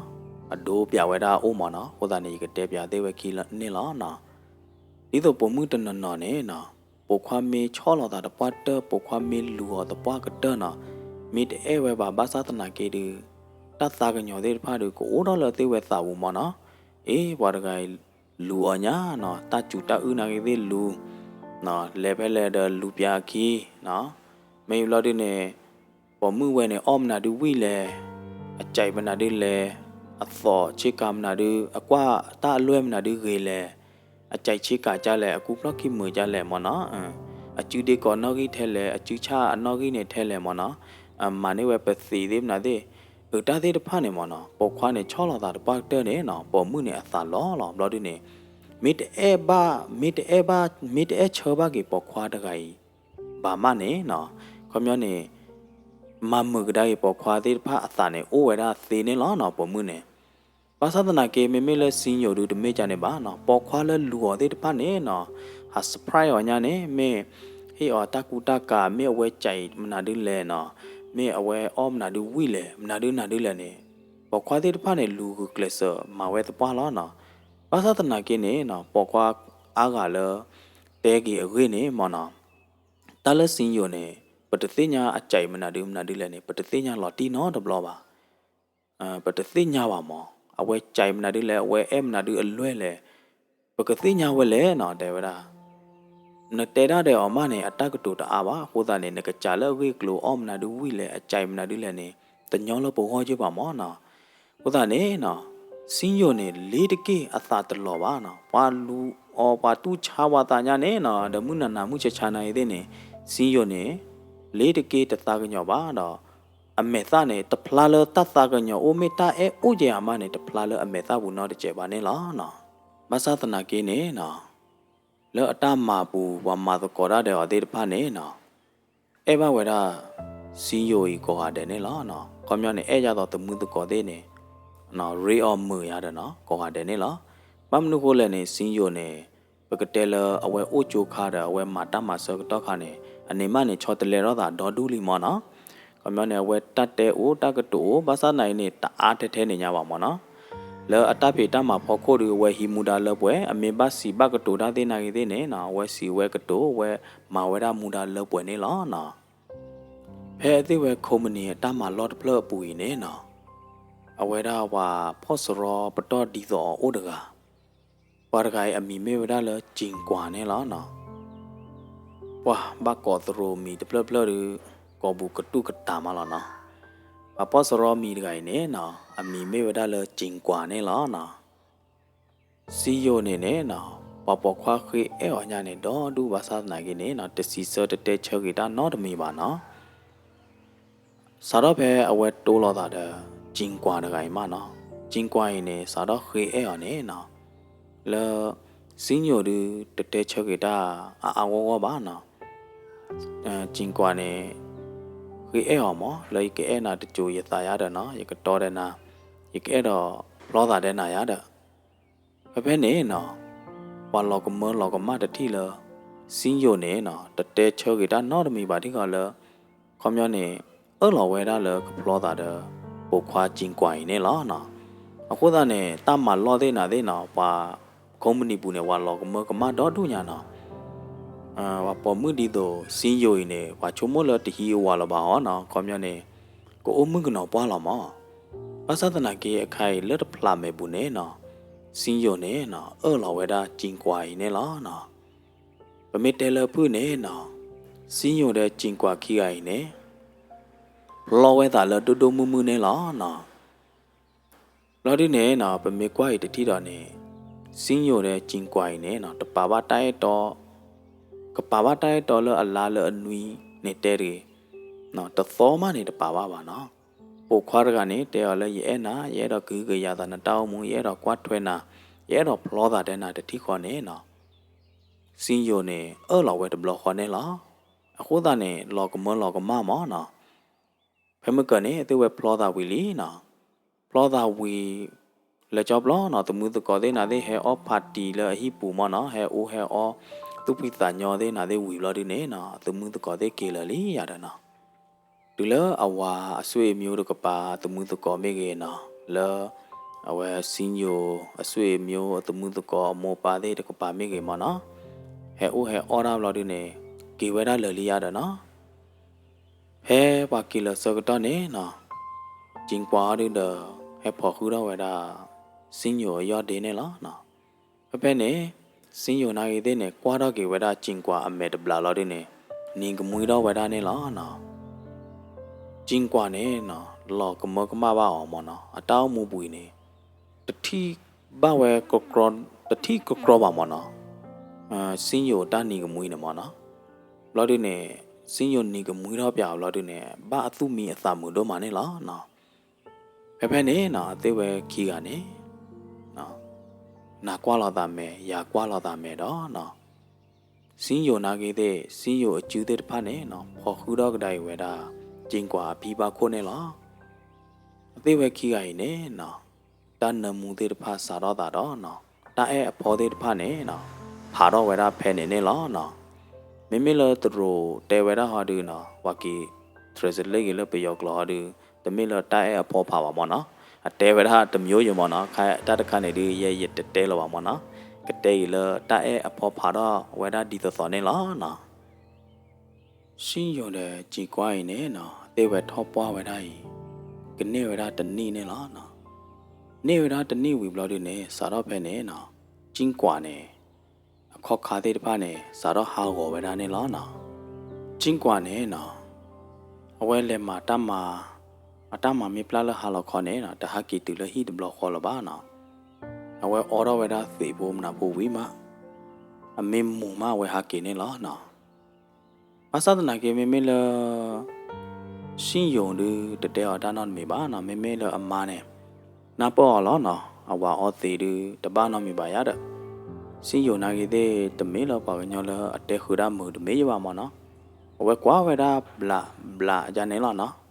အဒိပျးဝဲဒၣ်အအိၣ်မ့ၢ်နီၤ အဃိသတးန့ၣ် ယကတဲပျးသ့ၣ်ဝဲခံန့ၣ်လီၤနီၤ. ဒ်သိးပိာ်မုၣ်တနီၤနီၤန့ၣ်နီၤ ပိာ်ခွါမ့ၢ်ဆီၣ်လီၤသးတပှၢ်တၢၢ် ပိာ်ခွါမ့ၢ်လူၤအီၤသပှၢ်ကတၢၢ်နီၤ မ့ၢ်တအဲၣ်ဝဲဘၣ်ဘၣ်ဆၣ်သနာ်က့ဒုး တၢ်သးကညီၤသ့ၣ်တဖၣ်ဒုး ကအိၣ်ထီၣ်လၢသ့ၣ်ဝဲသးပူၤမ့ၢ်နီၤ. အ့ ပှၤတဂၤအံၤ လူၤအီၤညါနီၤ တၢ်စူၤတၢ်အုၣ်နာ်က့ၤသ့ၣ်လူၤ လဲၤဖဲလဲၣ်ဒီးလူၤပျးအခံနီၤ မ့ၢ်ဘျီဒုန့ၣ် ပိာ်မုၣ်ဝဲန့ၣ် အီၣ်မနုၤဒုဝံၣ်လဲၣ်, အစဲးမနုၤဒုလဲၣ်, အသီၣ်ဆ့ကၤမနုၤဒု, အကွၢ်တၢ်အလွဲၢ်မနုၤဒုဂ့ၤလဲၣ်, အစဲးဆ့ကၤကၢ်လဲၣ်, အကူဖျီၣ်ခံမုာ်ကၢ်လဲၣ်မ့ၢ်နီၤ, အစုဒ့ကီးနီၣ်ဂံၢ်ထဲလဲၣ်, အစုဆၣ်အနီၣ်ဂံၢ်န့ၣ်ထဲလဲၣ်မ့ၢ်နီၤ, အမၤန့ၢ်ဝဲပသံးသ့ၣ်မနုၤသ့ၣ်, အတၢ်သ့ၣ်တဖၣ်န့ၣ်မ့ၢ်နီၤ, ပိာ်ခွါန့ၣ်ဆီၣ်လီၤသးတပှၢ်ကတၢၢ်န့ၣ်နီၤ, ပိာ်မုၣ်န့ၣ်အသးလီၤလီၤ. ဘျီဒုန့ၣ် မ့ၢ်တအဲၣ်ဘၣ်, မ့ၢ်တအဲၣ်ဘၣ်, မ့ၢ်တအဲၣ်ဆၢဘၣ်က့ၤပိာ်ခွါတဂၤအံၤ ဘၣ်မးန့ၣ်နီၤ, ခီပညီန့ၣ် မၤမုာ်ကဒါက့ၤပိာ်ခွါသ့ၣ်တဖၣ်အသးန့ၣ် အိၣ်ဝဲဒၣ်သ့န့ၣ်လီၤနီၤ, ပိာ်မုၣ်န့ၣ်. ဘၣ်ဆၣ်သနာ်က့ မ့မ့ၢ်လၢစံယိၣ်ဒုတမ့ၢ်ကန့ၣ်ဘၣ်နီၤ, ပိာ်ခွါလၢလူၤအီၤသ့ၣ်တဖၣ်န့ၣ်နီၤ, ဟး surprise အီၤညါန့ၣ် မ့ၢ်ဟ့ၣ်အီၤတၢ်ကူတၢ်ကၤ, မ့ၢ်အဝဲစဲးမနုၤဒုလဲၣ်နီၤ, မ့ၢ်အဝဲအီၣ်မနုၤဒုဝံၣ်လဲၣ်, မနုၤဒုမနုၤဒုလဲၣ်န့ၣ်, ပိာ်ခွါသ့ၣ်တဖၣ်န့ၣ် လူၤဂုာ်ကျဲးစၢးမၤဝဲသပှၢ်လီၤနီၤ. ဘၣ်ဆၣ်သနာ်က့န့ၣ်နီၤ, ပိာ်ခွါအါဂၤလၢ တဲက့ၤအဂ့ၢ်န့ၣ်မ့ၢ်နီၤ, တၢ်လၢစံယိၣ်န့ၣ် ပတသ့ၣ်ညါအစဲးမနုၤဒုမနုၤဒုလဲၣ်န့ၣ် ပတသ့ၣ်ညါလီၤတံၢ်နီတဘျီဘၣ်. ပတသ့ၣ်ညါဘၣ်မး, အဝဲစဲးမနုၤဒုလဲၣ်, အဝဲအဲၣ်မနုၤဒုအလွဲၢ်လဲၣ်, ပကသ့ၣ်ညါဝဲလဲၣ်နီၤ, တဲဝဲဒၣ် နတဲဒၣ်ဒီးအီၤမးန့ၣ် အတၢ်ကတိၤတအါဘၣ်, အဃိသတးန့ၣ် နကစးလၢအဂ့ၢ်အကျိၤ အီၣ်မနုၤဒုဝံၣ်လဲၣ်, အစဲးမနုၤဒုလဲၣ်န့ၣ် တညီလၢပဂီၢ်ယုၢ်ဘၣ်မးနီၤ. အဃိသတးန့ၣ်နီၤ, စံယိၣ်န့ၣ်လ့ၤတက့ၢ်အသးတလီၤဘၣ်နီၤ, ပှၤလူၤအီၤ ပှၤတူၢ်ဆါဝဲသးညါန့ၣ်နီၤ, ဒီးမုၢ်နၤနၤမုၢ်ဆါဆါနာ်အံၤသ့ၣ်န့ၣ်, စံယိၣ်န့ၣ် လ့ၤတက့ၢ်တသးကညီၤဘၣ်ဒီး အမဲာ်သၣ်န့ၣ် တဖျါလၢတၢ်သးကညီၤအိၣ်, မ့ၢ်တၢ်အဲၣ်အိၣ်ကဲအမးန့ၣ် တဖျါလၢအမဲာ်သၣ်ပူၤနီတစဲးဘၣ်န့ၣ်လီၤနီၤ. ဘၣ်ဆၣ်သနာ်က့န့ၣ်နီၤ, လၢအတၢ်မၤပူၤ ပှၤမၤသကိးတၢ်ဒီးအီၤသ့ၣ်တဖၣ်န့ၣ်နီၤ, အဲၣ်ဘၣ်ဝဲဒၣ် စံယိၣ်အံၤကိးဂၤဒဲးန့ၣ်လီၤနီၤ. ခီပညီန့ၣ် အဲၣ်ယၤသိးသမုသကိးသ့ၣ်န့ၣ် ရ့အီၤမုာ်ယၤဒီးနီၤ ကိးဂၤဒဲးန့ၣ်လီၤ. ဘၣ်မနုၤဃိလဲၣ်န့ၣ် စံယိၣ်န့ၣ် ပကတဲလၢအဝဲအိၣ်ကၠိခါဒီး အဝဲမၤတၢ်မၤဆၢကတီၢ်ခါန့ၣ် အန့ၣ်မးန့ၣ် ဆီတလဲထီၣ်သးဒီဒူၣ်လံမးနီၤ. ခီပညီန့ၣ် အဝဲတၢ်တဲအိၣ်တၢ်ကတိၤအိၣ် ဘၣ်ဆၣ်သနာ်အံၤန့ၣ် တအါထဲထဲန့ၣ်ညါဘၣ်မးနီၤ. လၢအတၢ်ဖံးတၢ်မၤဖီခိၣ်ဒီး အဝဲဟံးမူဒါလၢပှဲၤ, အမ့ၢ်ဘၣ်စံးဘၣ်ကတိၤတၢ်သ့ၣ်နာ်ဂ့ၤသ့ၣ်န့ၣ်နီၤ, အဝဲစံးဝဲကတိၤ အဝဲမၤဝဲဒၣ်မူဒါလၢပှဲၤန့ၣ်လီၤနီၤ. ဖဲအသ့ၣ်ဝဲ company အတၢ်မၤလီၢ်တဖျၢၣ်အပူၤအံၤန့ၣ်နီၤ, အဝဲဒၣ်ပှၤဖီၣ်စရီပတီၢ်ဒ်သိးအီၤအိၣ်တဂၤ, ပှၤတဂၤအံၤအမံၤမ့ၢ်ဝဲဒၣ်လၢ ကၠံၣ်ကွၢ်န့ၣ်လီၤနီၤ. ပှၤဘၣ်ကိးသရိာ်မံၤတဖျၢၣ်ဖျၢၣ်ဒီး ကိာ်ပူၤကတူၢ်ကတၤမးလီၤနီၤ. ပှၤဖီၣ်စရီမံၤတဂၤအံၤန့ၣ်နီၤ, အမံၤမ့ၢ်ဝဲဒၣ်လၢ ကၠံၣ်ကွၢ်န့ၣ်လီၤနီၤ. စံယိၣ်န့ၣ်န့ၣ်နီၤ, ပှၤပိာ်ခွါဃ့အဲၣ်အီၤညါန့ၣ် ဒီဒူၣ်ဘၣ်ဆၣ်သနာ်က့န့ၣ်နီၤ, တစံးဆၢတတဲဆၢက့ၤတၢ်နီတမံၤဘၣ်နီၤ. စးထီၣ်ဖဲအဝဲတိလီၤသးဒီး ကၠံၣ်ကွၢ်တဂၤအံၤမးနီၤ, ကၠံၣ်ကွၢ်အံၤန့ၣ် စးထီၣ်ဃ့အဲၣ်အီၤန့ၣ်နီၤ, လၢ စံယိၣ်ဒုးတတဲဆၢက့ၤတၢ်အါအါဂီၢ်ဂီၢ်ဘၣ်နီၤ. ကၠံၣ်ကွၢ်န့ၣ် ဃ့အဲၣ်အီၤမး, လၢယကအဲၣ်နၤတစိၤယသးယါဒီးနီၤ, ယကတီဒီးနၤ, ယကအဲၣ်ဒိးဖျီသးဒီးနၤယါဒီး ဖဲဖဲန့ၣ်နီၤ, ပှၤလီၤကမၢလီၤကမၣ်တထံၣ်လၢ စံယိၣ်န့ၣ်နီၤ, တတဲဆၢက့ၤတၢ်နီတမံၤဘၣ်ထံၣ်ဃီလၢ ခီပညီန့ၣ် အၢၣ်လီၤဝဲဒၣ်လၢကဖျီသးဒီး ပိာ်ခွါကၠံၣ်ကွၢ်အံၤန့ၣ်လီၤနီၤ. အဃိသတးန့ၣ် တၢ်မၤလီၢ်သ့ၣ်နၤသ့ၣ်နီၤ, ပှၤ company ပူၤန့ၣ် ပှၤလီၤကမၢကမၣ်ဒီဒူၣ်ညါနီၤ. ပှၤပိာ်မုၣ်ဒ်သိး စံယိၣ်အံၤန့ၣ် ပှၤဆိကမိၣ်လၢတဟံးအဝၤလၢၤဘၣ်အီၤနီၤ, ခီပညီန့ၣ် ကအိၣ်မုၣ်ကနီၤပှၢ်လီၤမး. ဘၣ်ဆၣ်သနာ်က့အခါအံၤလၢတဖျးမဲာ်ပူၤန့ၣ်နီၤ, စံယိၤန့ၣ်နီၤ အၢၣ်လီၤဝဲဒၣ်ကၠံကွၢ်အံၤန့ၣ်လီၤနီၤ. ပမ့ၢ်တဲလၢဖုၣ်န့ၣ်နီၤ, စံယိၤဒီးကၠံကွၢ်ခံဂၤအံၤန့ၣ် ဖျီဝဲသးလၢဒိၣ်ဒိၣ်မုၢ်မုၢ်န့ၣ်လီၤနီၤ. ဘျီဒုန့ၣ်နီၤ ပမ့ၢ်ကွၢ်အံၤတထံၣ်ဒီးန့ၣ်, စံယိၤဒီးကၠံကွၢ်အံၤန့ၣ်နီၤ တပာ်ဘၣ်တၢ်အဲၣ်တီ, ကပာ်ဘၣ်တၢ်အဲၣ်တီလၢအလါလၢအနွံန့ၣ်တဲတဂ့ၤ, တသီမးန့ၣ်တပာ်ဘၣ်ဘၣ်နီၤ. ပိာ်ခွါတဂၤန့ၣ် တဲအီၤလၢယအဲၣ်နၤ, ယအဲၣ်ဒိးကဟုကယာ်သးနတၢ်အိၣ်မူ, ယအဲၣ်ဒိးကွၢ်ထွဲနၤ, ယအဲၣ်ဒိးဖျီသးတဲနၤတထံၣ်ဃီန့ၣ်နီၤ, စံယိၤန့ၣ် အၢၣ်လီၤဝဲတဘျီဃီန့ၣ်လီၤ. အဃိသတးန့ၣ် လီၤကမၢလီၤကမၣ်မးနီၤ. ဖဲမုၢ်ကၢၤန့ၣ် အသ့ၣ်ဝဲဖျီသးဝံၤလံနီၤ. ဖျီသးဝံၤ လၢကၠီဘျီနီၤ သမုသကိးသ့ၣ်နၤသ့ၣ်ဟဲအီၣ် party လၢအဟံၣ်ပူၤမးနီၤ, ဟဲအူဟဲအီ သူၣ်ဖှံသးညီသ့ၣ်နၤသ့ၣ်ဝံၤဘျီဒုန့ၣ်နီၤ သမုသကိးသ့ၣ်က့ၤလၢာ်လံယၤဒီးနီၤ, တုၤလၢအဝၤအဆွေမျိုးတကပၤ သမုသကိးမ့ၢ်ဂ့ၤနီၤ, လၢ အဝဲစံယိၤအဆွေမျိုး သမုသကိးအမိၢ်ပၢ်သ့ၣ်တကပၤမ့ၢ်ဂ့ၤမးနီၤ, ဟဲအူဟဲအီၣ်တၢ်ဘျီဒုန့ၣ် က့ၤဝဲဒၣ်လၢာ်လံယၤဒီးနီၤ. ဖဲပှၤက့ၤလၢာ်ဆၢကတီၢ်န့ၣ်နီၤ, ကၠံကွၢ်အီၤဒုဒီး ဟဲဖိးဃုထီၣ်ဝဲဒၣ် စံယိၤအယီၢ်ဒ့န့ၣ်လီၤနီၤ. ဖဲဖဲန့ၣ် စံယိၤနာ်ဂ့ၤသ့ၣ်န့ၣ် ကွၢ်ထီၣ်က့ၤဝဲဒၣ်ကၠံကွၢ်အမဲာ်တဘျီလီၤဒုန့ၣ် နံၤကမှံထီၣ်ဝဲဒၣ်န့ၣ်လီၤနီၤ. ကၠံကွၢ်န့ၣ်နီၤ လီၤကမၢကမၣ်ဘၣ်အီၤမးနီၤ, အတၢ်အိၣ်မူပူၤအံၤန့ၣ် တထံၣ်ဘၣ်ဝဲ တထံၣ်ကကြီဘၣ်မးနီၤ, စံယိၤတၢ်နံၤကမှံန့ၣ်မးနီၤ. ဘျီဒုန့ၣ် စံယိၤနံၤကမှံထီၣ်ပၠးအီၤဘျီဒုန့ၣ် ဘၣ်အသူၣ်မံအသးမုာ်ဒိၣ်မးန့ၣ်လီၤနီၤ. ဖဲဖဲန့ၣ်နီၤ အသ့ၣ်ဝဲခံဂၤန့ၣ် နၤကွၢ်လီၤသးမဲာ် ယၤကွၢ်လီၤသးမဲာ်ဒီးနီၤ, စံယိၤနာ်ဂ့ၤသ့ၣ် စံယိၤအစုသ့ၣ်တဖၣ်န့ၣ်နီၤ ဖိးဃုထီၣ်ကဒါအံၤဝဲဒၣ် ကၠံကွၢ်အဖံဘၣ်ခိၣ်န့ၣ်လီၤ. အသ့ၣ်ဝဲခံဂၤအံၤန့ၣ်နီၤ တၢ်နၢမူသ့ၣ်တဖၣ်စးထီၣ်သးဒီးနီၤ တၢ်အဲၣ်အဖီသ့ၣ်တဖၣ်န့ၣ်နီၤ ဖးထီၣ်ဝဲဒၣ်ဖဲန့ၣ်န့ၣ်လီၤနီၤ. မ့မ့ၢ်လၢတရူးတဲဝဲဒၣ်ဟီဒုနီၤ ပှၤက့ၤ translate က့ၤလၢပယီၤကျိာ်ဟီဒု တမ့ၢ်လၢတၢ်အဲၣ်အဖီဖးဘၣ်မးနီၤ, အတဲဝဲဒၣ်တမျိုးယိၤမးနီၤ, ခါတၢ်တခါန့ၣ်ဒု ယဲယတတဲလၢၤဘၣ်မးနီၤ, ကတဲအံၤလၢတၢ်အဲၣ်အဖီဖးထီၣ်ဝဲဒၣ်ဒ်သိးသိးန့ၣ်လီၤနီၤ. စံယိၤဒီးကၠံကွၢ်အံၤန့ၣ်နီၤ သ့ၣ်ဝဲထီၣ်ပှၢ်ဝဲဒၣ်အံၤ ကန့ၢ်ဝဲဒၣ်တနံၣ်န့ၣ်လီၤနီၤ. န့ၢ်ဝဲဒၣ်တနံၣ်ဝံၤဘျီဒုန့ၣ် စးထီၣ်ဖဲန့ၣ်နီၤ ကၠံကွၢ်န့ၣ် အခီၣ်ခါသ့ၣ်တဖၣ်န့ၣ် စးထီၣ်ဟးဂီၤဝဲဒၣ်န့ၣ်လီၤနီၤ. ကၠံကွၢ်န့ၣ်နီၤ အဝဲလဲၤမၤတၢ်မၤ, အတၢ်မၤမ့ၢ်ပျၢ်လၢဟါလီၤခီန့ၣ်နီၤ တဟးက့ၤတုၤလၢဟံၣ်တဘျီဃီလၢၤဘၣ်နီၤ. အဝဲအိးထီၣ်ဝဲဒၣ်သံးဖိမနုၤဖိဝံၤမး, အမ့ၢ်မူၤမးအဝဲဟးက့ၤန့ၣ်လီၤနီၤ. ဘၣ်ဆၣ်သနာ်က့ မ့မ့ၢ်လၢ စံယိၤဒု တတဲအီၤတၢ်နီတမံၤဘၣ်နီၤ, မ့မ့ၢ်လၢအမါန့ၣ် နၢ်ပၢၢ်အီၤလီၤနီၤ, အဝၤအီသံးဒု တဘၣ်နီတမံၤဘၣ်ယါဒီး စံယိၤနာ်ဂ့ၤသ့ၣ် တမ့ၢ်လၢပှၤကညီလၢအတဲဃုာ်တၢ်မုာ်တမ့ၢ်ယဘၣ်မးနီၤ, အဝဲကွၢ်ဝဲဒၣ်ဘျးဘျးယါန့ၣ်လီၤနီၤ.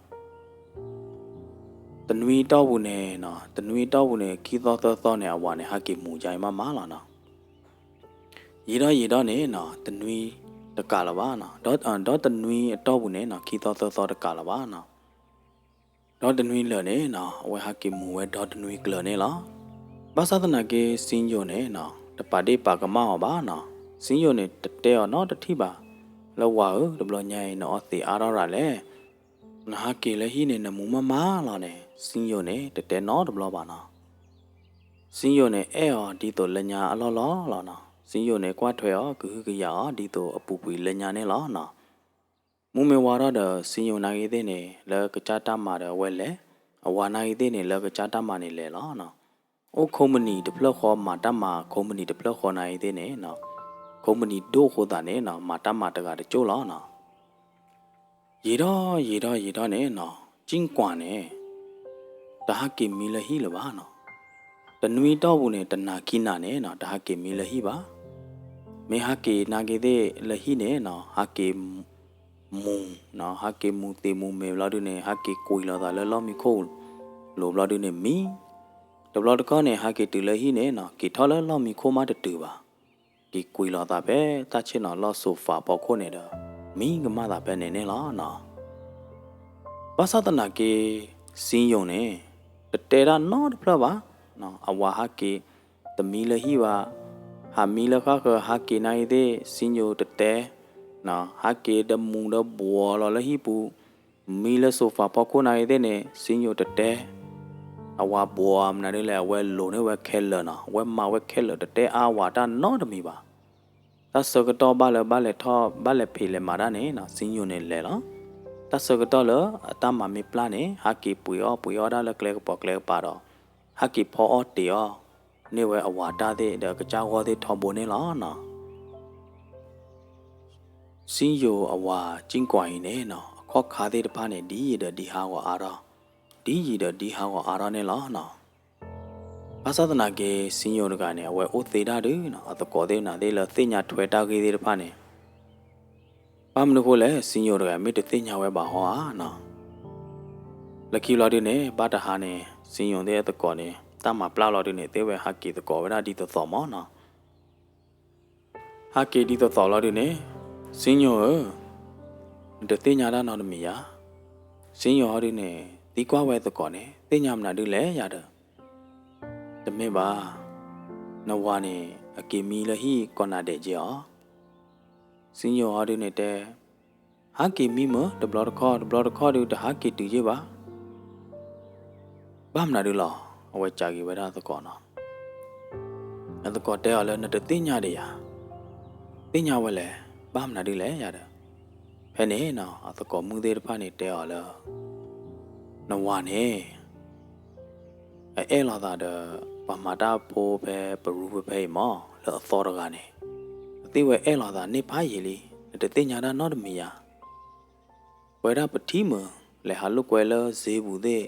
တနွံတီၢ်ပူၤန့ၣ်နီၤ, တနွံတီၢ်ပူၤန့ၣ် ခံသီသၢသီန့ၣ် အဝၤန့ၣ် ဟးက့ၤမူၤယါအံၤမးမးလီၤနီၤ. ယံာ်ဒီးယံာ်ဒီးန့ၣ်နီၤ, တနွံတကးလၢၤဘၣ်နီၤ, ဒီးတနွံအတီၢ်ပူၤန့ၣ်နီၤ, ခံသီသၢသီတကးလၢၤဘၣ်နီၤ. ဒီးတနွံလၢာ်န့ၣ်နီၤ, အဝဲဟးက့ၤမူၤဝဲဒီတနွံကျၢၤန့ၣ်လီၤ. ဘၣ်ဆၣ်သနာ်က့ စံယိၤန့ၣ်နီၤ, တပာ်ဒ့ၣ်ပာ်ကမၣ်အီၤဘၣ်နီၤ. စံယိၤန့ၣ် တတဲအီၤနီတထံၣ်ဘၣ်, လၢဝၤဧၢ, တဘျီညါအံၤ နအီသံးအါထီၣ်ရၤလဲၣ်, နဟးက့ၤလၢဟံၣ်န့ၣ် နမူၤမးမးလီၤန့ၣ်, စံယိၤန့ၣ် တတဲနီတဘျီဘၣ်နီၤ. စံယိၤန့ၣ် အဲၣ်အီၤဒ်သိးလၢညါအလီၢ်လီၢ်လီၤနီၤ. စံယိၤန့ၣ် ကွၢ်ထွဲအီၤ ကဟုကယာ်အီၤ ဒ်သိးအပူၤကွံာ်လၢညါန့ၣ်လီၤနီၤ. မူမ့ၢ်ဝါထီၣ်ဒီး စံယိၤနာ်ဂ့ၤသ့ၣ်န့ၣ် လၢကစၢ်တၢ်မၤဒီးအဝဲလဲၤ, အဝၤနာ်ဂ့ၤသ့ၣ်န့ၣ် လၢကစၢ်တၢ်မၤန့ၣ်လဲၤလီၤနီၤ. အိၣ် company တဖျၢၣ်ဃီ မၤတၢ်မၤ company တဖျၢၣ်ဃီနာ်ဂ့ၤသ့ၣ်န့ၣ်နီၤ, company ဒိၣ်အဃိသတးန့ၣ်နီၤ မၤတၢ်မၤတဂၤတကၠိၢ်လီၤနီၤ. ယံာ်ထီၣ်ယံာ်ထီၣ်ယံာ်ထီၣ်န့ၣ်နီၤ, ကၠံကွၢ်န့ၣ် တဟးက့ၤမံလၢဟံၣ်လၢၤဘၣ်နီၤ. တနွံတီၢ်ပူၤန့ၣ် တနၤခံနၤန့ၣ်နီၤ တဟးက့ၤမံလၢဟံၣ်ဘၣ်. မ့ၢ်ဟးက့ၤနာ်ဂ့ၤသ့ၣ်လၢဟံၣ်န့ၣ်နီၤ ဟးက့ၤမူၤ, ဟးက့ၤမူၤသံးမူၤမဲာ်ဘျီဒုန့ၣ် ဟးက့ၤကွံာ်လီၤသးလၢလီၢ်မံခိၣ်လိၤဘျီဒုန့ၣ်မံ. တဘျီတခီၣ်န့ၣ် ဟးက့ၤတုၤလၢဟံၣ်န့ၣ်နီၤ က့ၤထီၣ်လၢလီၢ်မံခိၣ်မးတတုၤဘၣ်. က့ၤကွံာ်လီၤသးဖဲတၢ်ဆ့ၣ်နီၤလီၢ်စိၤဖးဖီခိၣ်န့ၣ်ဒီး မံကမၣ်သးဖဲန့ၣ်န့ၣ်လီၤနီၤ. ဘၣ်ဆၣ်သနာ်က့ စံယိၤန့ၣ် တတဲဒၣ်နီတဖျၢၣ်ဘၣ်. အဝၤဟးက့ၤ တမံလၢဟံၣ်ဘၣ်, ဟးမံလၢဃၣ်ဃၢၤ ဟးက့ၤနာ်ဂ့ၤသ့ၣ် စံယိၤတတဲ, ဟးက့ၤဒီးမူၤဒီးဘှီးလီၤလၢဟံၣ်ပူၤ, မံလၢ sofa ဖီခိၣ် နာ်ဂ့ၤသ့ၣ်န့ၣ် စံယိၣ်တတဲ အဝၤဘှီးမနုၤဒ်လဲၣ် အဝဲလိၤန့ၢ်ဝဲခဲလၢာ်နီၤ, အဝဲမၤဝဲခဲလၢာ် တတဲအါဝၤတၢ်နီတမံၤဘၣ်. တၢ်ဆၢကတီၢ်ဘၣ်လၢဘၣ်လဲၤထီၣ် ဘၣ်လဲၤဖံးလဲၤမၤတၢ်န့ၣ်နီၤ စံယိၣ်န့ၣ်လဲၤလီၤ. တၢ်ဆၢကတီၢ်လၢအတၢ်မၤမ့ၢ်ပျၢ်န့ၣ် ဟးက့ၤပှ့ၤအီၣ်ပှ့ၤအီၣ်တၢ်လၢကျဲကပီၤကျဲကပၤဒီး ဟးက့ၤဖီအီၣ်တ့ၤအီၣ်န့ၢ်ဝဲအဝၤတၢ်သ့ၣ်ဒီးအကစၢ်ဂီၢ်သ့ၣ်ထီဘိန့ၣ်လီၤနီၤ. စံယိၣ်အဝၤကံကွၢ်အံၤန့ၣ်နီၤ အခီၣ်ခါသ့ၣ်တဖၣ်န့ၣ် ဒ်ယံၤဒီးဒ်ဟးဂီၤအါထီၣ်, ဒ်ယံၤဒီးဒ်ဟးဂီၤအါထီၣ်န့ၣ်လီၤနီၤ. ဘၣ်ဆၣ်သနာ်က့ စံယိၣ်တဂၤန့ၣ် အဝဲအိၣ်သ့တၢ်ဒုးနီၤ အသကိးသ့ၣ်နၤသ့ၣ်လၢသ့ၣ်ညါထွဲတၢ်ဂ့ၢ်သ့ၣ်တဖၣ်န့ၣ် ဘၣ်မနုၤဃိလဲၣ် စံယိၣ်တဂၤမ့ၢ်တသ့ၣ်ညါဝဲဘၣ်ဟီဧါနီၤ. လၢခံဘျီဒုန့ၣ် ဘၣ်တဟါန့ၣ် စံယိၣ်သ့ၣ်အသကိးန့ၣ် တၢ်မၤပျၢ်လီၤဒုန့ၣ် သ့ၣ်ဝဲဟးက့ၤသကိးဝဲဒၣ်ဒ်သိးသိးမၢ်နီၤ. ဟးက့ၤဒ်သိးသိးလီၤဒုန့ၣ် စံယိၣ်ဧၢ, နတသ့ၣ်ညါတၢ်နီတမံၤဧါ. စံယိၣ်ဟီဒုန့ၣ် သံကွၢ်ဝဲသကိးန့ၣ် သ့ၣ်ညါမနုၤဒုလဲၣ်ယၤဒီး တမ့ၢ်ဘၣ်, နဝၤန့ၣ် အက့ၤမံလၢဟံၣ်ကိးနၤဒဲးက့ၤအီၤ. စံယိၣ်ဟီဒုန့ၣ်တဲ ဟးက့ၤမံမၢ် တဘျီတခီၣ် တဘျီတခီၣ်ဒု တဟးက့ၤတုၤယ့ၢ်ဘၣ်. ဘၣ်မနုၤဒုလီၤ. အဝဲကးက့ၤဝဲဒၣ်အသကိးနီၤ. အသကိးတဲအီၤလၢ နတသ့ၣ်ညါဒီးယၤ, သ့ၣ်ညါဝဲလဲၣ်, ဘၣ်မနုၤဒုလဲၣ်ယၤဒီး, ဖဲန့ၣ်နီၤ အသကိးမုၣ်သ့ၣ်တဖၣ်န့ၣ်တဲအီၤလၢ နဝၤန့ၣ် အအဲၣ်လိာ်သးဒီး ပှၤမၤတၢ်ဖိဖဲပရူဖဲဖဲအံၤမၢ် လၢအသီတဂၤန့ၣ်, အသ့ၣ်ဝဲအဲၣ်လိာ်သးန့ၢ်ဖးယံာ်လံ, နတသ့ၣ်ညါတၢ်နီတမံၤယၤ. ပဝဲဒၣ်ပထံၣ်မုာ် လဲၤဟးလိာ်ကွဲလၢစ့ပူၤသ့ၣ်,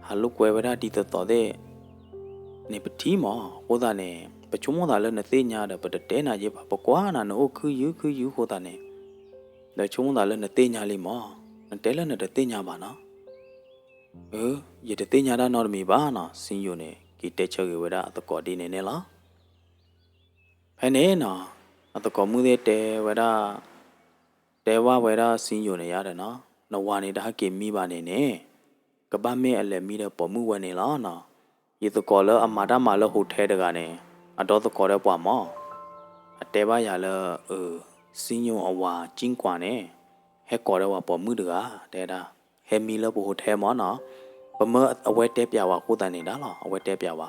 ဟးလိာ်ကွဲဝဲဒၣ်ဒ်သိးသိးသ့ၣ်န့ၣ် ပထံၣ်မၢ်. အဃိသတးန့ၣ် ပဆိကမိၣ်သးလၢနသ့ၣ်ညါဒီး ပတတဲနၤယ့ၢ်ဘၣ်, ပကွၢ်နၤ နအိၣ်ခုယုၢ်ခုယုၢ်အဃိသတးန့ၣ်, ဒီးဆိကမိၣ်သးလၢနသ့ၣ်ညါလံမၢ်, နတဲလၢနတသ့ၣ်ညါဘၣ်နီၤ. အၢ ယတသ့ၣ်ညါတၢ်နီတမံၤဘၣ်နီၤ, စံယိၣ်န့ၣ် က့ၤတဲဆၢက့ၤဝဲဒၣ်အသကိးဒ်န့ၣ်န့ၣ်လီၤ. ဖဲန့ၣ်နီၤ အသကိးမုၣ်သ့ၣ်တဲဝဲဒၣ်, တဲဘၣ်ဝဲဒၣ်စံယိၣ်န့ၣ်ယါဒီးနီၤ, နဝၤန့ၣ်တဟးက့ၤမံဘၣ်န့ၣ်န့ၣ်, ကဘၣ်မ့ၢ်အလဲၤမံဒီးပိာ်မုၣ်ဝဲန့ၣ်လီၤနီၤ. ယသကိးလၢအမၤတၢ်မၤလၢ hotel တဂၤန့ၣ် အဒီသကိးဒီးပှၤမၢ်, အတဲဘၣ်ယၤလၢ အၢ စံယိၣ်အဝၤကံကွၢ်န့ၣ် ဟဲကိးဒီးပှၤပိာ်မုၣ်တဂၤ တဲဒၣ်, ဟဲမံလၢပ hotel မၢ်နီၤ. ပမၢအဝဲတဲပျးဝဲအဃိသတးန့ၣ်ဒၣ်လီၤ, အဝဲတဲပျးဝဲ,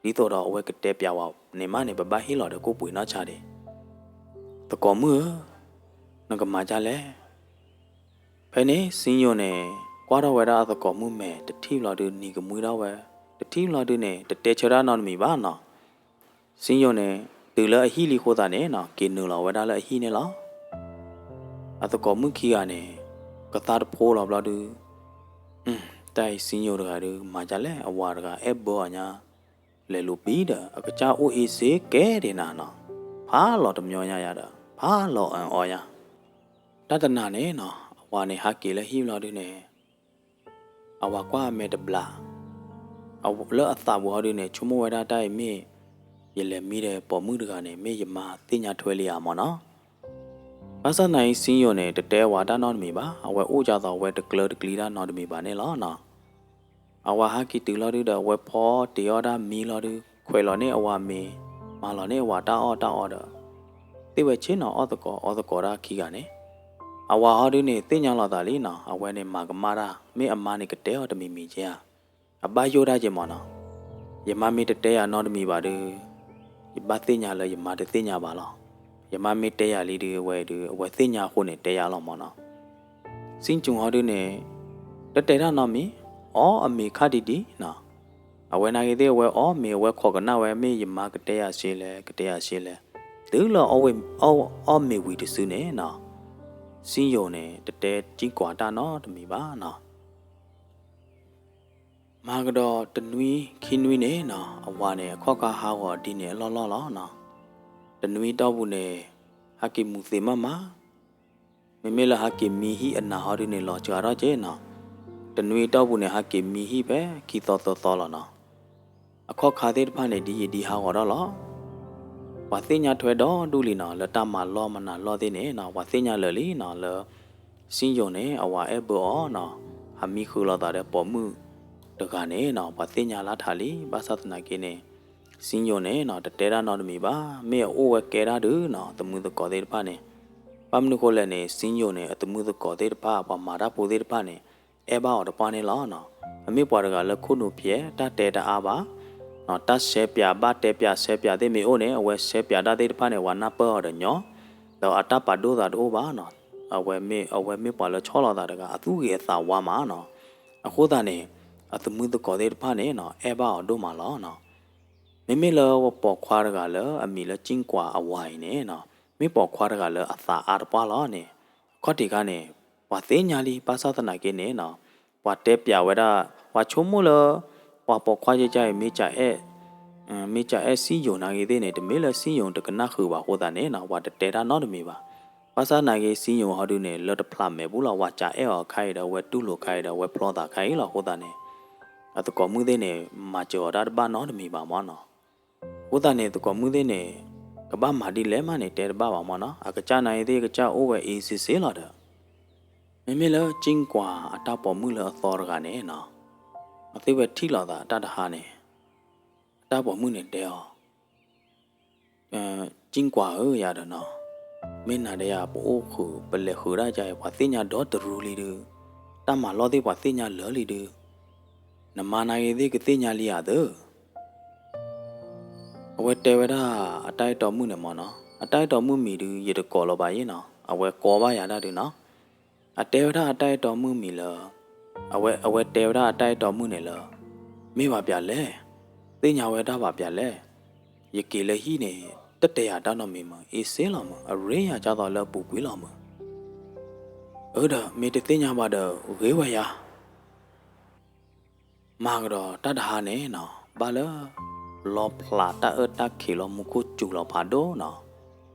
ဒ်သိးဒီးအဝဲကတဲပျးဝဲန့ၣ်မးန့ၣ် ပဘၣ်ဟ့ၣ်လီၤဒီးကိၣ်ပှ့ၤနီၢ်ဆါဒံး. သကိးမုၣ်ဧၢ, နကမၤဒ်လဲၣ်. ဖဲန့ၣ် စံယိၣ်န့ၣ် ကွၢ်ထီၣ်ဝဲဒၣ်အသကိးမုၣ်မဲာ် တထံၣ်ဘျီဒု နံၤကမှံထီၣ်ဝဲ, တထံၣ်ဘျီဒုန့ၣ် တတဲဆၢတၢ်နီတမံၤဘၣ်နီၤ. စံယိၣ်န့ၣ် တုၤလၢအဟံၣ်လံအဃိသတးန့ၣ်နီၤ က့ၤနုာ်လီၤဝဲဒၣ်လၢအဟံၣ်န့ၣ်လီၤ. အသကိးမုၣ်ခံဂၤန့ၣ် ကသါတဖိလီၤဘျီဒု, တၢ်အံၤစံယိၣ်တဂၤဒု မၤဒ်လဲၣ်, အဝၤတဂၤအဲၣ်ဘၢအီၤညါ လဲၤလူၤပံၤဒီး အကစၢ်အိၣ်အ့စ့ကဲဒံးနၤနီၤ, ဖးလီၤတမျီညါယၤဒီး ဖးလီၤအီၤညါ. တၢ်တနၤန့ၣ်နီၤ အဝၤန့ၣ်ဟးက့ၤလၢဟံၣ်ဘျီဒုန့ၣ် အဝၤကွၢ်အမဲာ်တဘျီ, လၢအသးပူၤဟီဒုန့ၣ် ဆိကမိၣ်ဝဲဒၣ်တၢ်အံၤမ့ၢ် ယလဲၤမံဒီးပိာ်မုၣ်တဂၤန့ၣ် မ့ၢ်ယမါသ့ၣ်ညါထွဲလံဧါမၢ်နီၤ. ဘၣ်ဆၣ်သနာ်အံၤ စံယိၣ်န့ၣ် တတဲဝဲတၢ်နီတမံၤဘၣ်, အဝဲအိၣ်ဒ်သိးအဝဲတကျၢၤတကျံတၢ်နီတမံၤဘၣ်န့ၣ်လီၤနီၤ. အဝၤဟးက့ၤတုၤလီၤဒုဒီး အဝဲဖီတ့ၢ်အီၣ်တၢ်မံလီၤဒု, ခွဲးလီၤန့ၢ်အဝၤမ့ၤ, မၤလီၤန့ၢ်အဝၤတၢ်အီၣ်တၢ်အီဒီး သ့ၣ်ဝဲဆ့ၣ်နီၤအီၣ်သကိးအီသကိးတၢ်ခံဂၤန့ၣ်, အဝၤဟီဒုန့ၣ် သ့ၣ်ညါလီၤသးလံနီၤ, အဝဲန့ၣ်မၤကမၣ်တၢ်, မ့ၢ်အမါန့ၣ်ကတဲအီၤတမံၤမံၤက့ဧါ, အဘၣ်ယိၣ်တၢ်က့မၢ်နီၤ. ယမါမ့ၢ်တတဲယၤနီတမံၤဘၣ်ဒု, ယဘၣ်သ့ၣ်ညါလၢယမါတသ့ၣ်ညါဘၣ်လီၤ. ယမါမ့ၢ်တဲယၤလံဒု အဝဲဒု အဝဲသ့ၣ်ညါအဃိန့ၣ် တဲယၤလီၤမၢ်နီၤ. စံကၠူၤဟီဒုန့ၣ် တတဲတၢ်နီတမံၤ, အီၣ်အမ့ၤခါဒံးဒံးနီၤ. အဝဲနာ်က့သ့ၣ် အဝဲအီၣ်မ့ၤ အဝဲခိးကနၣ်ဝဲ မ့ၢ်ယမါကတဲယၤစ့လဲၣ် ကတဲယၤစ့လဲၣ်, တုၤလၢအီၣ်မ့ၤဝံၤတစုန့ၣ်နီၤ, စံယိၣ်န့ၣ် တတဲစံကွၢ်တၢ်နီတမံၤဘၣ်နီၤ. မၤကဒီးတနွံခံနွံန့ၣ်နီၤ, အဝၤန့ၣ် အခီၣ်ခါဟးဂီၤဒ်န့ၣ်အလီၢ်လီၢ်လီၤနီၤ. တနွံတီၢ်ပူၤန့ၣ် ဟးက့ၤမူၤသ့းမးမး, မ့မ့ၢ်လၢဟးက့ၤမံဟံၣ်အနၤဟီဒုန့ၣ် လီၤစှၤထီၣ်က့နီၤ. တနွံတီၢ်ပူၤန့ၣ် ဟးက့ၤမံဟံၣ်ဖဲခံသီသၢသီလီၤနီၤ. အခီၣ်ခါသ့ၣ်တဖၣ်န့ၣ် ဒ်ယံၤဒ်ဟးဂီၤထီၣ်လီၤ. ပှၤသ့ၣ်ညါထွဲဒီဒူၣ်လံနီၤ, လၢတၢ်မၤလီၢ်မၤနၤလီၢ်သ့ၣ်န့ၣ်နီၤ, ပှၤသ့ၣ်ညါလၢာ်လံနီၤ, လၢ စံယိၣ်န့ၣ် အဝၤအဲၣ်ဘၢအီၤနီၤ, ဟးမံဃုာ်လိာ်သးဒီးပိာ်မုၣ်တဂၤန့ၣ်နီၤ, ပှၤသ့ၣ်ညါလၢထးလံ. ဘၣ်ဆၣ်သနာ်က့န့ၣ် စံယိၣ်န့ၣ်နီၤ တတဲတၢ်နီတမံၤဘၣ်. မ့ၢ်အအိၣ်ဝဲကဲတၢ်ဒုနီၤ, သမုသကိးသ့ၣ်တဖၣ်န့ၣ် ဘၣ်မနုၤဃိလဲၣ်န့ၣ် စံယိၣ်န့ၣ် အသမုၢ်သကိးသ့ၣ်တဖၣ် ပှၤမၤတၢ်ဖိသ့ၣ်တဖၣ်န့ၣ် အဲၣ်ဘၣ်အီၤတပှၢ်န့ၣ်လီၤနီၤ. အမ့ၢ်ပှၤတဂၤလၢခိၣ်နူာ်ဖျဲး တၢ်တဲတအါဘၣ်နီၤ, တၢ်ဆဲးပၠး ဘၣ်တဲပၠးဆဲးပၠးသ့ၣ်မ့ၢ်အိၣ်န့ၣ် အဝဲဆဲးပၠးတၢ်သ့ၣ်တဖၣ်န့ၣ် ပှၤနၢ်ပၢၢ်အီၤဒီးညီ, ဒီးအတၢ်ပာ်ဒိၣ်သးတအိၣ်ဘၣ်နီၤ. အဝဲမ့ၢ် အဝဲမ့ၢ်ပှၤလၢဆီၣ်လီၤသးတဂၤ အသူၣ်ဂ့ၤအသးဝါမးနီၤ. အဃိသတးန့ၣ် အသမုၢ်သကိးသ့ၣ်တဖၣ်န့ၣ်နီၤ အဲၣ်ဘၣ်အီၤဒိၣ်မးလီၤနီၤ. မ့မ့ၢ်လၢပိာ်ခွါတဂၤလၢအမံၤလၢကၠံၣ်ကွၢ်အဝၤအံၤန့ၣ်နီၤ, မ့ၢ်ပိာ်ခွါတဂၤလၢအသးအါတပှၢ်လီၤန့ၣ်, အခီၣ်ထံးခါန့ၣ် ပှၤသ့ၣ်ညါလံ ဘၣ်ဆၣ်သနာ်က့န့ၣ်နီၤ, ပှၤတဲပၠးဝဲဒၣ် ပှၤဆိကမိၣ်လၢ ပှၤပိာ်ခွါယကါအံၤ မ့ၢ်ကအဲၣ် မ့ၢ်ကအဲၣ်စံယိၣ်နာ်က့သ့ၣ်န့ၣ် တမ့ၢ်လၢစံယိၣ်တကနၣ်ဃုာ်ဘၣ်အဃိသတးန့ၣ်နီၤ ပှၤတတဲတၢ်နီတမံၤဘၣ်. ဘၣ်ဆၣ်သနာ်က့စံယိၣ်ဟီဒုန့ၣ် လၢတဖျးမဲာ်ပူၤလီၤ ပှၤကအဲၣ်အီၤခါအံၤဒီး အဝဲတူၢ်လိာ်ခါအံၤဒီး အဝဲဖျီသးခါအံၤလီၤအဃိသတးန့ၣ် အသကိးမုၣ်သ့ၣ်န့ၣ် မၤစၢၤအီၤတၢ်တဘၣ်နီတမံၤဘၣ်မ့ၢ်နီၤ. အဃိသတးန့ၣ် သကိးမုၣ်သ့ၣ်န့ၣ် ကဘၣ်မၤဒ်လဲၣ်မးန့ၣ် တဲတဘၣ်ဘၣ်မ့ၢ်နီၤ. အကစၢ်နာ်က့သ့ၣ်ကစၢ်အိၣ်ဝဲအ့စ့စ့လီၤဒီး မ့မ့ၢ်လၢကၠံၣ်ကွၢ်အတၢ်ပိာ်မုၣ်လၢအသီတဂၤန့ၣ်နီၤ, အဝဲသ့ၣ်ဝဲထံၣ်လိာ်သးတၢ်တဟါန့ၣ် အတၢ်ပိာ်မုၣ်န့ၣ်တဲအီၤ ကၠံၣ်ကွၢ်ဧၢ ယၤဒီးနီၤ, မ့ၢ်နၤဒီးယၤ ပအိၣ်ဃုာ် ပလဲၤဃုာ်ဒၣ်ယၤအံၤ ပှၤသ့ၣ်ညါဒီတရူးလံဒုး, တၢ်မၤလီၢ်သ့ၣ်ပှၤသ့ၣ်ညါလၢာ်လံဒုး, နမါနာ်က့သ့ၣ်ကသ့ၣ်ညါလံဧါသၢ. အဝဲတဲဝဲဒၣ်အတၢ်အဲၣ်တီမုၣ်န့ၣ်မ့ၢ်နီၤ, အတၢ်အဲၣ်တီမုၣ်မံၤဒုး ယတကိးလီၤဘၣ်ယဲနီၤ, အဝဲကိးဘၣ်ယၤဒၣ်ဒုးနီၤ. အတဲဝဲဒၣ်အတၢ်အဲၣ်တီမုၣ်မံၤလၢ အဝဲ အဝဲတဲဝဲဒၣ်အတၢ်အဲၣ်တီမုၣ်န့ၣ်လၢ မ့ၢ်ဘၣ်ပၠးလဲၣ်, သ့ၣ်ညါဝဲတၢ်ဘၣ်ပၠးလဲၣ်, ယက့ၤလၢဟံၣ်န့ၣ် တတဲယၤတၢ်နီတမံၤမုၢ်, အ့စ့လီၤမုၢ်, အရ့ယၤကၢ်သိးလၢအပူၤကွံာ်လီၤမုၢ်. အၢဒီး မ့ၢ်တသ့ၣ်ညါဘၣ်ဒီး ဂ့ၤဝဲယၤ မၤကဒီးတၢ်တဟါန့ၣ်နီၤ, ဘၣ်လၢ လီၤဖျးတၢ်အၢတၢ်ခံးလီၤ မူခိၣ်စူၤလီၤဖးဒိၣ်နီၤ,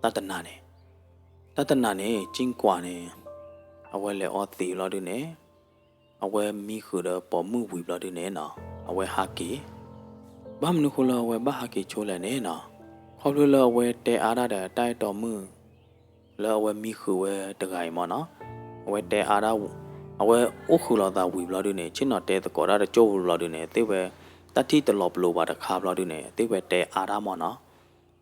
တၢ်တနၤန့ၣ်, တၢ်တနၤန့ၣ် ကၠံၣ်ကွၢ်န့ၣ် အဝဲလဲၤအီသံးဘျီဒုန့ၣ်, အဝဲမံဃုာ်ဒီးပိာ်မုၣ်ဝံၤဘျီဒုန့ၣ်နီၤ, အဝဲဟးက့ၤ, ဘၣ်မနုၤဃိလၢအဝဲဘၣ်ဟးက့ၤဆိလဲၣ်န့ၣ်နီၤ, ခီဖျိလၢအဝဲတဲအါဒၣ်ဒီးတၢ်အဲၣ်တီမုၣ် လၢအဝဲမံဃုာ်ဝဲတဂၤအံၤမ့ၢ်နီၤ, အဝဲတဲအါဒၣ်, အဝဲအိၣ်ဃုာ်လီၤသးဝံၤဘျီဒုန့ၣ် ဆ့ၣ်နီၤတဲသကိးတၢ်တကၠိၢ်ဝံၤဘျီဒုန့ၣ် သ့ၣ်ဝဲ တၢ်ထံၣ်တလီၤပလိာ်ဘၣ်တခါဘျီဒုန့ၣ် သ့ၣ်ဝဲတဲအါဒၣ်မ့ၢ်နီၤ,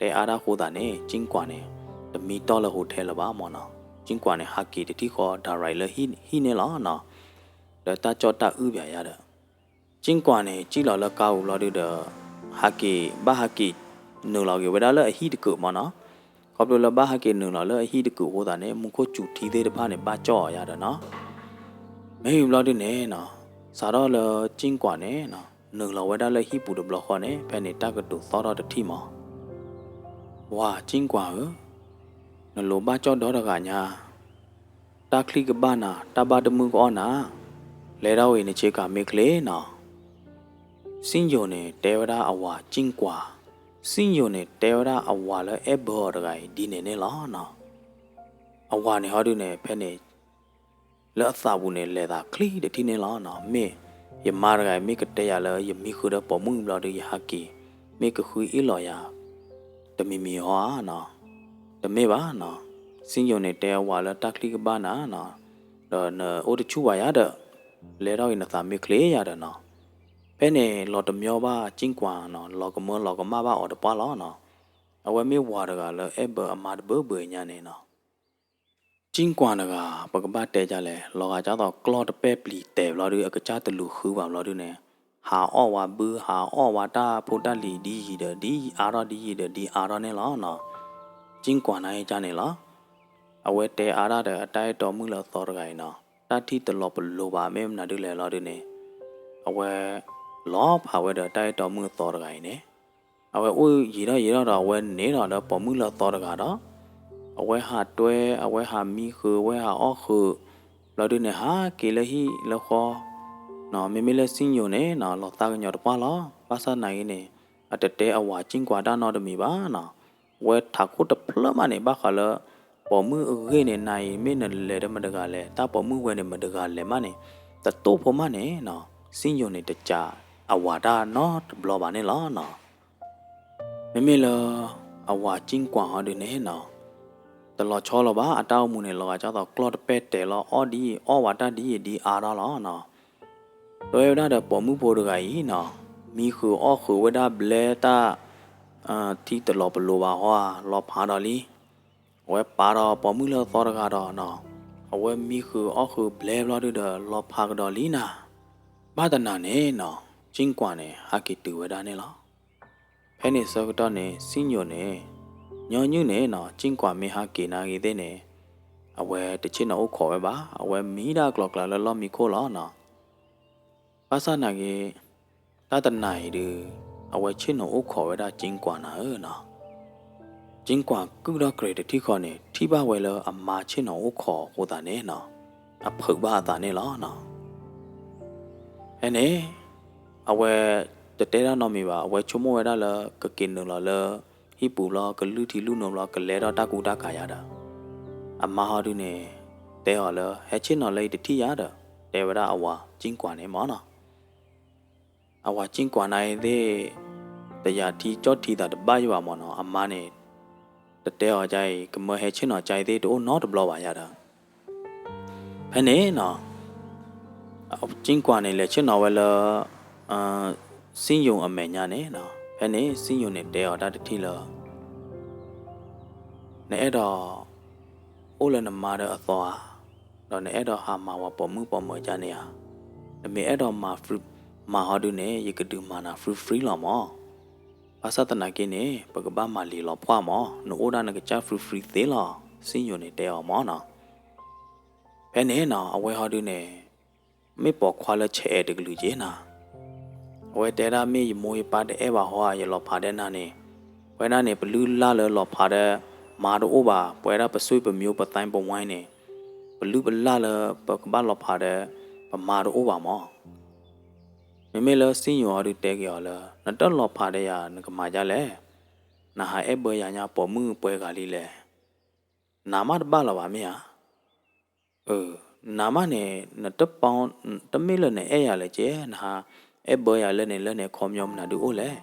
တဲအါဒၣ်အဃိသတးန့ၣ် ကၠံၣ်ကွၢ်န့ၣ် တမံတီၢ်လၢ hotel လၢၤဘၣ်မ့ၢ်နီၤ, ကၠံၣ်ကွၢ်န့ၣ် ဟးက့ၤတထံၣ်ဃီ direct လၢဟံၣ်န့ၣ်လီၤနီၤ, ဒီးတၢ်ကၠီၣ်တၢ်အုၣ်ပၠးယၤဒီး ကၠံၣ်ကွၢ်န့ၣ် စံၣ်လီၤလၢကါပူၤဘျီဒုဒီး ဟးက့ၤ ဘၣ်ဟးက့ၤနုာ်လီၤက့ၤဝဲဒၣ်လၢအဟံၣ်တကုာ်မ့ၢ်နီၤ, ခီဖျိလၢဘၣ်ဟးက့ၤနုာ်လီၤလၢအဟံၣ်တကုာ်အဃိသတးန့ၣ် မူခိၣ်စူၤထံသ့ၣ်တဖၣ်န့ၣ် ဘၣ်ကၠီၣ်အီၤယၤဒီးနီၤ, မ့ၢ်ဝံၤဘျီဒုန့ၣ်နီၤ, စးထီၣ်လၢကၠံၣ်ကွၢ်န့ၣ်နီၤ နုာ်လီၤဝဲဒၣ်လၢဟံၣ်ပူၤတဘျီဃီန့ၣ် ဖဲန့ၣ်တၢ်ကတိၤသီၣ်ထီၣ်တထံၣ်မး, ဝၤကၠံၣ်ကွၢ်ဧၢ, နလိၤဘၣ်ကၠီၣ်ဒီတဂၤညါ တၢ်ချံကဘၣ်နၤ တၢ်ဘၣ်တမုၢ်ကအီၣ်နၤ, လဲၤထီၣ်ဝံၤနဆ့ကၤမ့ၢ်ချ့နီၤ, စံယိၣ်န့ၣ် တဲဝဲဒၣ်အဝၤကၠံၣ်ကွၢ်, စံယိၣ်န့ၣ် တဲဝဲဒၣ်အဝၤလၢအဲၣ်ဘၢအီၤတဂၤအံၤ ဒ်န့ၣ်န့ၣ်လီၤနီၤ, အဝၤန့ၣ်ဟီဒုန့ၣ် ဖဲန့ၣ် လၢအသးပူၤန့ၣ် လဲၤသးချံတထံၣ်န့ၣ်လီၤနီၤ, မ့ၢ်ယမါတဂၤအံၤ မ့ၢ်ကတဲယၤလၢ ယမံဃုာ်ဒီးပိာ်မုၣ်ဘျီဒု ယဟးက့ၤ မ့ၢ်ကဃုအ့ၣ်လီၤယၤ တမံၤမံၤဧါနီၤ, တမ့ၢ်ဘၣ်နီၤ, စံယိၣ်န့ၣ် တဲအဝၤလၢတၢ်ချံကဘၣ်နၤနီၤ, ဒီးနအိၣ်တဆူၣ်ဘၣ်ယၤဒီး လဲၤထီၣ်ဂ့ၤနသးမ့ၢ်ချ့ယၤဒီးနီၤ, ဖဲန့ၣ်လီၤတမံဘၣ်ကၠံၣ်ကွၢ်နီၤ, လီၤကမၢလီၤကမၣ်ဘၣ်အီၤတပှၢ်လီၤနီၤ, အဝဲမ့ၢ်ဝၤတဂၤလၢအဲၣ်ဘၢအမါတဘၢဘၢညါန့ၣ်နီၤ ကၠံၣ်ကွၢ်တဂၤ ပကဘၣ်တဲဒ်လဲၣ်, လီၤဂာ်ဒ်သိးကျီၢ်တပဲာ်ပျံၤတဲာ်ဘျီဒု အကစၢ်တလူၤဃုဘၣ်ဘျီဒုန့ၣ်, ဟးအီၣ်ဝဲဘု ဟးအီၣ်ဝဲတၢ်ဖိတၢ်လံၤဒ်ယံၤဒီးဒ်အါထီၣ် ဒ်ယံၤဒီးဒ်အါထီၣ်န့ၣ်လီၤနီၤ, ကၠံၣ်ကွၢ်နာ်က့န့ၣ်လီၤ, အဝဲတဲအါဒၣ်ဒီးအတၢ်အဲၣ်တီမုၣ်လၢအသီတဂၤအံၤနီၤ, တၢ်ထံၣ်တလီၤပလိာ်ဘၣ် မ့ၢ်မနုၤဒ်လဲၣ်လီၤဒုန့ၣ်, အဝဲ လီၤဖးဝဲဒီးတၢ်အဲၣ်တီမုၣ်အသီတဂၤအံၤန့ၣ် အဝဲအိၣ်ယံာ်ထီၣ်ယံာ်ထီၣ်ဒီး အဝဲန့ၣ်ဒီးပိာ်မုၣ်လၢအသီတဂၤဒီး အဝဲဟးတွဲ အဝဲဟးမံဃုာ် အဝဲဟးအီၣ်ဃုာ် ဘျီဒုန့ၣ် ဟးက့ၤလၢဟံၣ်လၢဃီ မ့မ့ၢ်လၢစံယိၣ်န့ၣ်နီၤ လီၤသးကညီၤတပှၢ်လီၤ. ဘၣ်ဆၣ်သနာ်က့န့ၣ် အတတဲအဝၤကၠံၣ်ကွၢ်တၢ်နီတမံၤဘၣ်နီၤ. အဝဲထးခိၣ်တဖျၢၣ်မးန့ၣ် ဘၣ်ဃးလၢ ပိာ်မုၣ်အဂ့ၢ်န့ၣ် နၤအံၤမ့ၢ်နလဲၤဒီးမတဂၤလဲၣ်, တၢ်ပိာ်မုၣ်ဝဲန့ၣ်မတဂၤလဲၣ်မးန့ၣ် တတိၢ်ဖိမးန့ၣ်နီၤ စံယိၣ်န့ၣ်တစံးအဝၤတၢ်နီတဘျီဘၣ်န့ၣ်လီၤနီၤ. မ့မ့ၢ်လၢ အဝၤကၠံၣ်ကွၢ်ဟီဒုန့ၣ်နီၤ တလီၤဆီလီၤဘၣ် အတၢ်အိၣ်မူန့ၣ် လီၤဂာ်ဒ်သိးကျီၢ်တပဲာ်တဲာ်လီၤ အီၣ်ဒ်အံၤအီၣ်ဝဲတၢ်ဒ်အံၤဒ်အါထီၣ်လီၤနီၤ. တွဲဝဲဒၣ်ဒီးပိာ်မုၣ်ဖိတဂၤအံၤနီၤ မံဃုာ်အီၣ်ဃုာ်ဝဲဒၣ်ဘျဲတၢ် ထံတလီၤပလိာ်ဘၣ်ဟီဧါ လီၤဖးဒီးလံ. အဝဲပာ်ဒီးပိာ်မုၣ်လၢအသီတဂၤဒီးနီၤ, အဝဲမံဃုာ်အီၣ်ဃုာ်ဘျဲဘျီဒုဒီး လီၤဖးကဒီးလံနၤ. ဘၣ်တနၤန့ၣ်နီၤ, ကၠံကွၢ်န့ၣ် ဟးက့ၤတုၤဝဲဒၣ်န့ၣ်လီၤ. ဖဲန့ၣ်ဆၢကတီၢ်န့ၣ် စံၣ်ယိၤန့ၣ် ညီနုၢ်န့ၣ်နီၤ, ကၠံကွၢ်မ့ၢ်ဟးက့ၤနာ်ဂ့ၤသ့ၣ်န့ၣ် အဝဲတဆ့ၣ်နီၤအိၣ်ခိးဝဲဘၣ်. အဝဲမံဒၣ်ကျိၤကျါလၢလီၢ်မံခိၣ်လီၤနီၤ. ဘၣ်ဆၣ်နာ်ဂ့ၤ တၢ်တနၤအံၤဒုး အဝဲဆ့ၣ်နီၤအိၣ်ခိးဝဲဒၣ်ကၠံကွၢ်နၤဧၢနီၤ. ကၠံကွၢ်ကုၢ်ထီၣ်ကြဲးတထံၣ်ဃီန့ၣ် ထံၣ်ဘၣ်ဝဲလၢအမါဆ့ၣ်နီၤအိၣ်ခိးအဃိသတးန့ၣ်နီၤ, အဖုးဘၣ်အသးန့ၣ်လီၤနီၤ. ဖဲန့ၣ် အဝဲတတဲတၢ်နီတမံၤဘၣ်, အဝဲဆိကမိၣ်ဝဲဒၣ်လၢ ကက့ၤနုာ်လီၤလၢဟံၣ်ပူၤဘျီ ကလုၢ်ထံလုၢ်နိဘျီ ကလဲၤထီၣ်တၢ်ကူတၢ်ကၤယါဒီး အမါဟီဒုန့ၣ် တဲအီၤလၢ ဟဲဆ့ၣ်နီၤလၢအံၤတထံၣ်ယါဒီး တဲဝဲဒၣ်အဝၤကၠံကွၢ်န့ၣ်မၢ်နီၤ. အဝၤကၠံကွၢ်နၤအံၤသ့ၣ် တယာ်ထံကၠီၣ်ထံသးတဘၣ်ယဘၣ်မၢ်နီၤ, အမါန့ၣ် တတဲအီၤကအံၤ ကမၢဟဲဆ့ၣ်နီၤကအံၤသ့ၣ် တအိၣ်နီတဘျီဘၣ်ယါဒီး ဖဲန့ၣ်နီၤ ကၠံကွၢ်န့ၣ် လဲၤဆ့ၣ်နီၤဝဲလၢ စံၣ်ယိၤအမဲာ်ညါန့ၣ်နီၤ, ဖဲန့ၣ် စံၣ်ယိၤန့ၣ်တဲအီၤတၢ်တထံၣ်လၢ နအဲၣ်ဒိး အိၣ်လၢနမါဒီးအသီဧါ, ဒီးနအဲၣ်ဒိးဟးမၤဝဲပိာ်မုၣ်ပိာ်မၢၤကန့ၣ်ဧါ. နမ့ၢ်အဲၣ်ဒိးမၤ မၤဟီဒုန့ၣ် ယကဒုးမၤနၤ free free လီၤမၢ်. ဘၣ်ဆၣ်သနာ်က့န့ၣ် ပကဘၣ်မၤလံာ်လီၤဖှၣ်မၢ်, နအိၣ်ဒၣ်နကစၢ် free free သ့လီၤ, စံၣ်ယိၤန့ၣ်တဲအီၤမၢ်နီၤ. ဖဲန့ၣ်နီၤ အဝဲဟီဒုန့ၣ် မ့ၢ်ပိာ်ခွါလၢဆဲးအဲးတကလုာ်က့နီၤ. အဝဲတဲဒၣ်မ့ၢ်ယမိၢ်ယပၢ်တအဲၣ်ဘၣ်ဟီဧါ ယလီၤဖးဒဲးနၤန့ၣ်, ဝဲဒၣ်န့ၣ် ပလုၢ်လၢ်လၢလီၤဖးဒီး မါတအိၣ်ဘၣ်, ပဝဲဒၣ်ပစွ့ပမျိုးပသဲပဝဲန့ၣ် ပလုၢ်ပလၢ်လၢပကဘၣ်လီၤဖးဒီး ပမါတအိၣ်ဘၣ်မၢ်. မ့မ့ၢ်လၢစံၣ်ယိၤဟီဒုတဲက့ၤအီၤလၢ နတလီၤဖးဒီးယၤ နကမၤဒ်လဲၣ်. နဟးအဲၣ်ဘၢယၤညါပိာ်မုၣ်ပှဲၤဂၤလံလဲၣ်. နၤမးတဘၣ်လၢၤဘၣ်မ့ၢ်ဧါ. နၤမးန့ၣ် နတပီ တမ့ၢ်လၢနအဲၣ်ယၤလၢၤက့, နဟးအဲၣ်ဘၢယၤလၢန့ၣ်လၢန့ၣ် အခီပညီမနုၤဒုအိၣ်လဲၣ်.